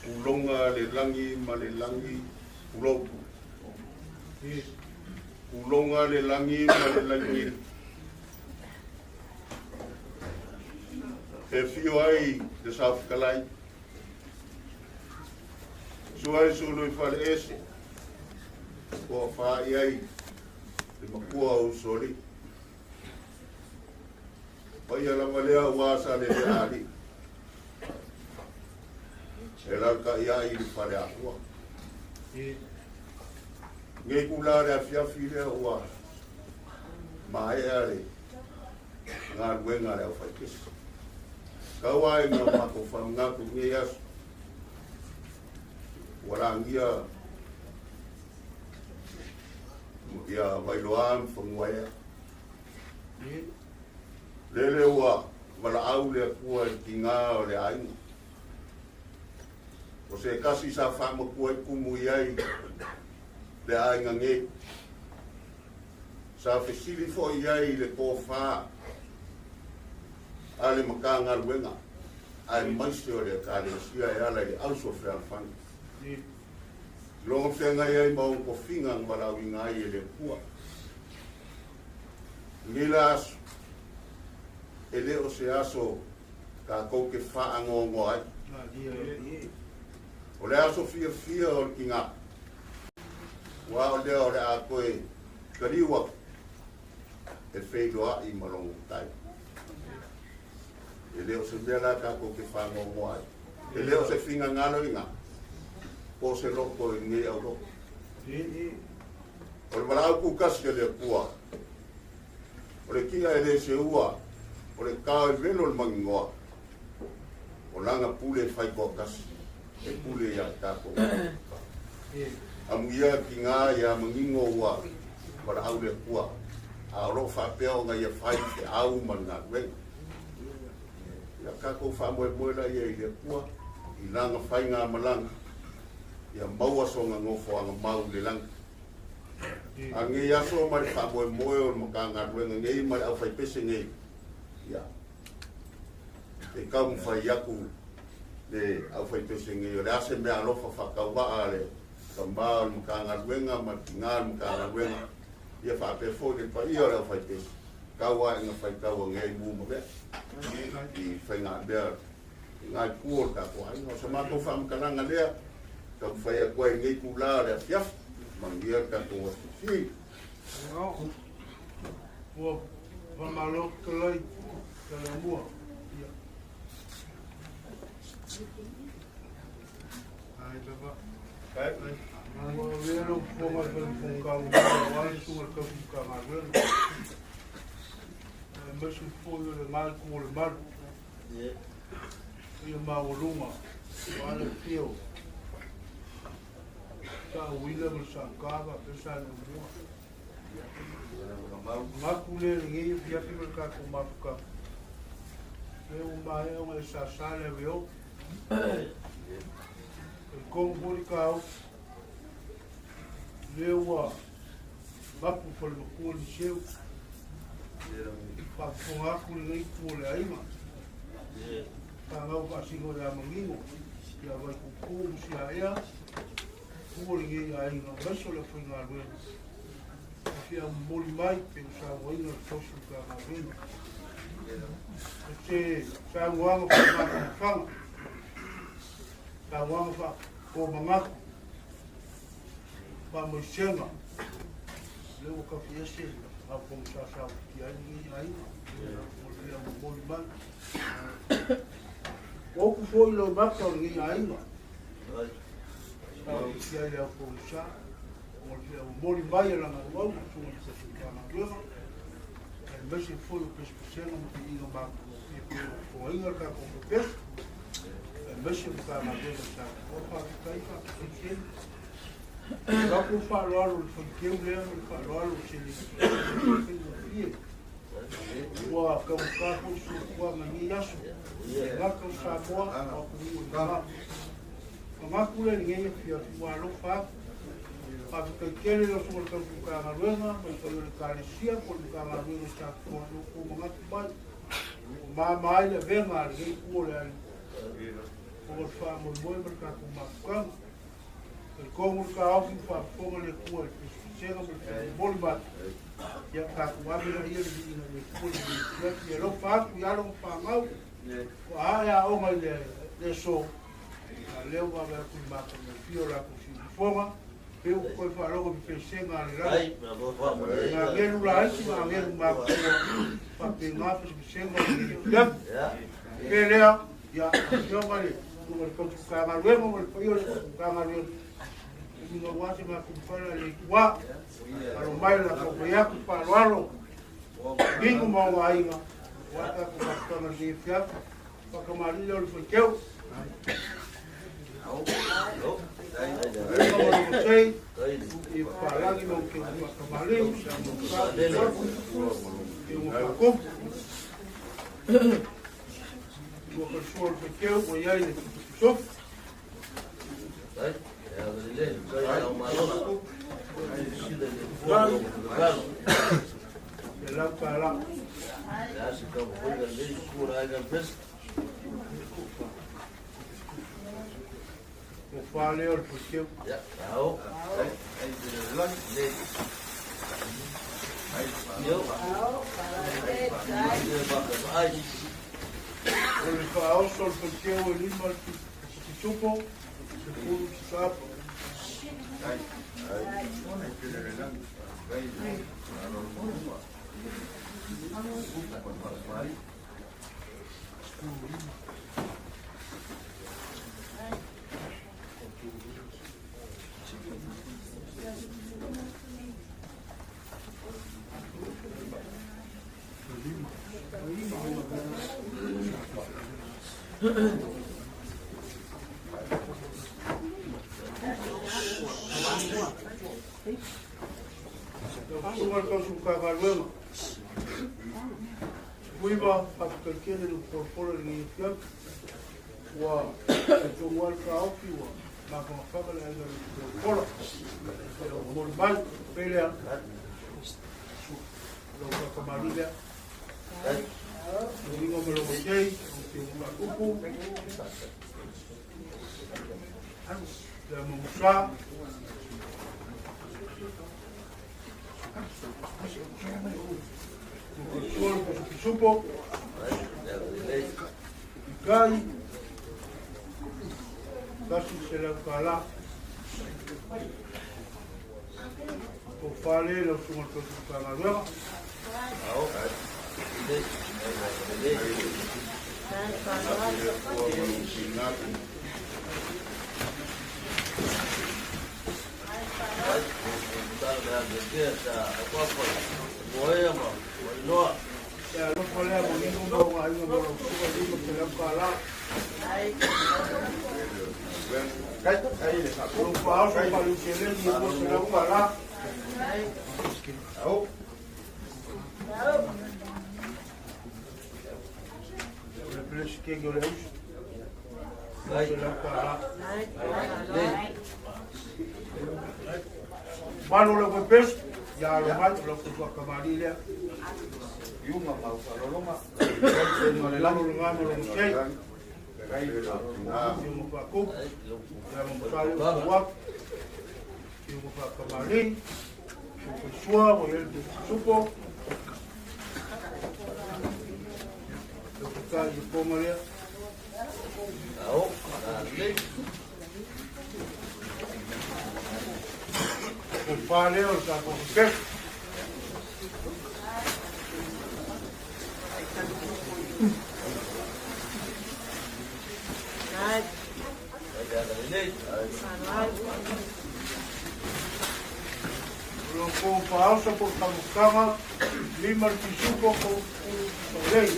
Puloga le lagi ma le lagi, pulou. Puloga le lagi ma le lagi. E fio ai le saofitalai. Sua ai sulu i fale ese. Ua fai ai le makua o usoli. Paia lava lea ua sa le le ali. E lalataʻi ai i le faleatua. Nei tula le afiafi lea ua maea le galuega a le aufaipese. Tau ai ina matou faamanatu i lenei aso, ua lagia ia Vailoa ma Fanuaea. Lele ua valaau le Atua i le tiga o le aiga. O se tasi sa faamatua i tumu i ai le aiga nei. Sa fesili foi i ai i le tofa a le Matagaluega aemaise o le Ekalesia e ala i le Auso Fealofani. Logo feagai ai ma ona tofiga na valaauina ai e le Atua. Lenei la aso, e le o se aso tatou te faanoanoa ai. O le aso fiafia o le tiga, aua o lea o le a toe taliu atu e feiloai ma lona tai. E le o se mea la tatou te faanoanoa ai. E le o se finagalo i ina, po o se loto i lenei auloto. O le valaau kukasi a le Atua, o le kia e le seua, o le tao e velo le maninoa, o lana pule e fai toatasi, e pule ia tatou. Amuia tiga ia manino ua valaau le Atua, a o loo faapea ona ia fai feau ma le galuega. Ia tatou faamoemoe laia i le Atua, i lana faigamalaga, ia maua sona nofoaga mau i le lagi. A lenei aso ma le faamoemoe o le Matagaluega nei ma le aufaipese nei, ia, e taumafai atu le aufaipese nei, o le a se mea alofa faatauvaa a le tama o le Matagaluega ma le tina o le Matagaluega, ia faapea foi le paia o le aufaipese, tau lava ina faitau ane ai mu ma mea i faigamea i ngai pua o le tatou aiga. O sa matou faamatalaga lea, taumafai atu ai i lenei itula o le afiafi, manuia le tatou afiafi. Ua faamalo fetalai Talamua. Ia. Ai lava. Ua avea lau fofoga i fale fofoga aua le susuga i le tausi Matagaluega. Aemaise foi o le gaitu o le malu. Ia maualuga aua le afio sa Uila ma le Sangka faapea sa Leumua. Manatu lea i lenei afiafi ma le tatou mafutaga, lea ua maea ona e sasa le aveo. Talitonu foi le taofi, lea ua mapu i falematua Liceu. Faafofoga atu lenei itu o le aiga. Fanau faasino ia Manino, ia Vaitupu ma Siaea, tua lenei aiga, aemaise o le aufaigaluega. E fia momoli mai pe ua saunoaina le tausi Matagaluega. O se saunoaga faamagamafaga, saunoaga faakomanatu, faamaisega, lea ua tafiese au pogisa sa ufitia ai lenei aiga, mo le fia momoli mai. Ua upu foi le mata o lenei aiga, sa ufitia ai le au pogisa, mo le fia momoli mai e lana auauna, susuga i le tausi Matagaluega, aemaise foi o pesepesega ma viiga matagofie pei ona fofogaina le tatou pepesi, aemaise o Matagaluega Samoa. Faafetai, faafetai tele. Avatu le faaaloalo i le faiteu lea ma le faaaloalo se le faigofie. Ua taugata foi le soifuaga i lenei aso, e le gata o Samoa a o atunuu e mamao. Manatu lea i lenei afiafi ua alofa atu. Faafetai tele i lau Susuga i le Tausi Matagaluega ma le paia o le Ekalesia po o le Matagaluega i Satitoa i lo outou manatu mai ua mama ai le avega a lenei itu o le aiga ona o le faamoemoe ma le tatou mafutaga. Talitonu le taofi ua faafofoga le Atua i le pesepesega ma le femolimoli mai. Ia tatou ave laia le viiga i le Atua i lenei afiafi. Ia alofa atu i alo ma fanau ua ae aoga i le aso, a o lea ua vaavaai atu i le matagofie o latou siufofoga, pei ua toe faalogo i pepesega a le lagi. I agelu laiti ma agelu matutua, faapena pesepesega o lenei afiafi. Pe lea, ia, afioga i le Susuga i le Tausi Matagaluega ma le paia o le Matagaluega, uiga aua se matou fala le ituā, alo mai le latou fai atu faaaloalo, Ninu ma ona aiga, aua tatou mafutaga i lenei afiafi. Faatamalii lea o le faiteu. Uiga ma lona sei, i papalagi ma ke faatamalii, ke ua faakupu. Ua faisua o le faiteu ua i ai le Susufu. E lau tāla. Ua whālea o le faiteu. O le faaoso o le faiteu e 5 le pitupo, 10 sapa. Lau Susuga i le Tausi Matagaluega, Fuiva, faafetai tele i le polapola i lenei afiafi. Ua talitonu lava le taofi ua mafaga le aiga i le polapola. E momoli mai, pei lea, lau faatamalii lea. Uiga ma lou matei, o te faatupu, le amamusa, Sua le pisupo, Ikai, $100. O fale lau susuga i le Tausi Matagaluega. E alofa lea manino ma ona aiga mo lau susuga $500. O lou faaoso faaliuseleni e $200. O le Peresetene o le Ausi, $200. Malu o le aufaipesi, ia alo mai, o lau faatamalii lea. Malu lena ma lona sei. Ia ma faakupu, ia ma masale o tua atu. Ia ma faatamalii, ia faisua, ua i ai le supo. Ia fatai i le ponga lea. O fale o le tatou pepe. O lo kou faaoso po o tamutaga, 5 le pisupo po o lei.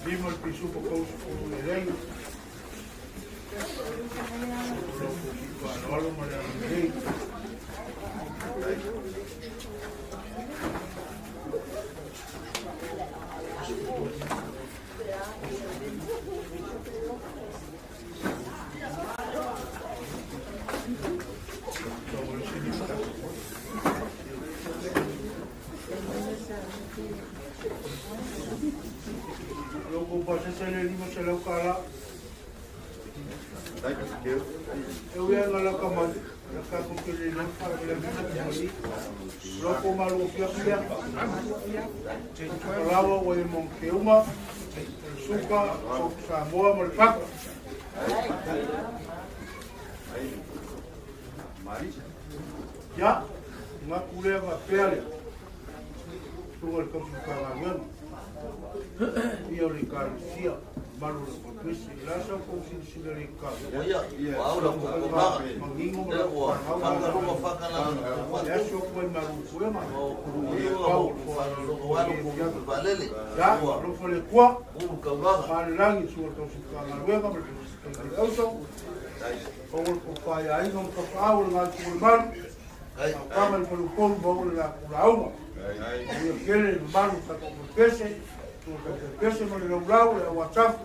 Lima le pisupo kausu le lei. Alo ma le agalelei. Loko pasese le 500 kala. E ui nga la kamai, la ka ko ke le na fa le na ni. Loko malu fia fia. Lawa o e mon ke uma, suka, o Samoa mo le paka. Ya, nga kulea nga pea lea. Tunga le kausi ka galuega. Ia o le kalesia, malu le kotlesi. La sa kou silasila le ka. Mangingo ma la whanau. Le aso koe malu koe ma. Pau Ya, lofo le kua. Malangi sua kausi ka galuega ma le kausi. O le ko whai ainga ma ka whaau le ngai kule malu. Au kama le palupolu ma o le la kula Ia kele le malu ka tau pese, tu ka pese ma le laulau le au atafu,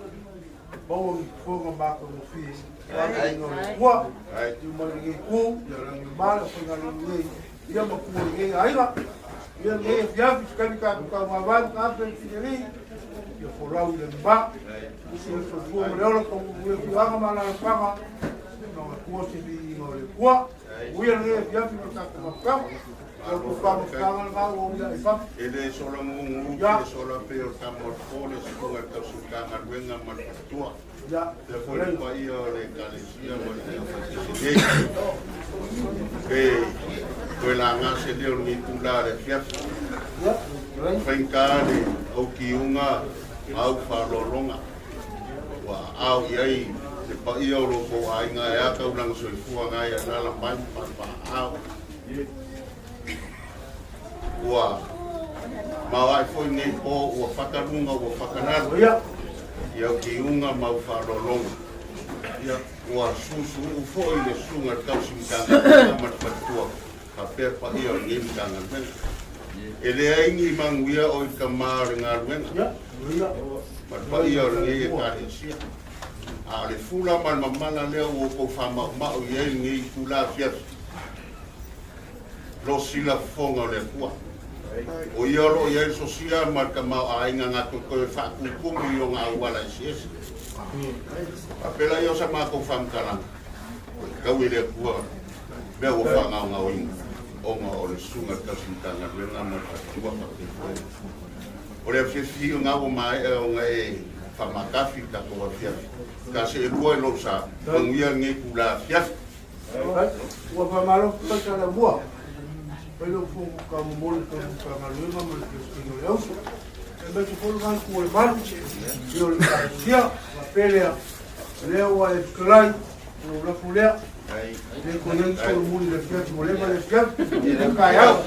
maua i foga maka mo fie. Ai no le kua, i ma le ku, ia la le mala fo nga le le, ia ma ku le aiga. Ia le fiafi skani ka ka ma va ka pe tineri. Ia fo lau le mba. Ia fo fu le ola ko le fianga ma la panga. No kua se vi no le kua. Ia le fiafi ma ka ma ka. E le sola ngungu, le sola pe o ta mo le suka ka suka galuega ma le fatua. Le foi le paia o le kalesia ma le faatasi Pe toe laga se leo lenei tula le afiafi. Faigata le aukiuga ma au faaaloaloga. Ua aao i ai le paia o lo tou aiga e a taulaga soifua gai alala mai ma paepaeao. Ua maoae foi nei po ua fataluga ua fatalalu i aukiuga ma au faaaloaloga. Ua susuu foi le susuga le tausi Matagaluega ma le faletua faapea paia o lenei Matagaluega. E leai ni manuia o i tamā o le galuega ma le paia o lenei Ekalesia. A o le fula ma le mamala lea ua outou faamaumau i ai lenei itula afiafi, lo sila fofoga o le Atua. O ia o lo o i ai le sosia ma le tamaoaiga gatoetoe e faatutumu i ona auala eseese. Faapea laia o sa matou faamatalaga, ua tatau i le Atua mea ua faagaogaoina ona o le susuga i le tausi Matagaluega ma le faletua faapea foi. O le afiafi lena ua maea ona e faamatafi le tatou afiafi. Ta seelua i lou sa, manuia lenei itula afiafi. Ua faamalo faita le mua. Pai lou fogo ka momoli ka Matagaluega ma le Peresetene o le Auso. E mai se foi le valu o le malu, i o le Ekalesia, faapea lea, lea ua e fetalai, o lou lafo lea, le ko iai solo muli le afiafi, ua leva le afiafi, le taeao.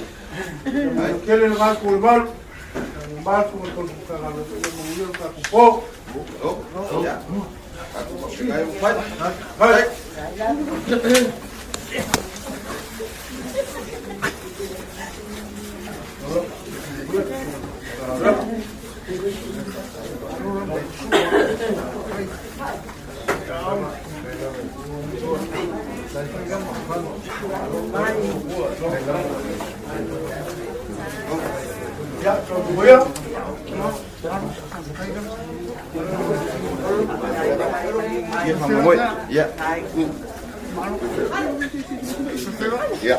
Ia manuia tele le valu o le malu, ia malu ma tolu Matagaluega, ia manuia le tatou po. Hai. Ya, Ia faamoemoe. Ia. Ia.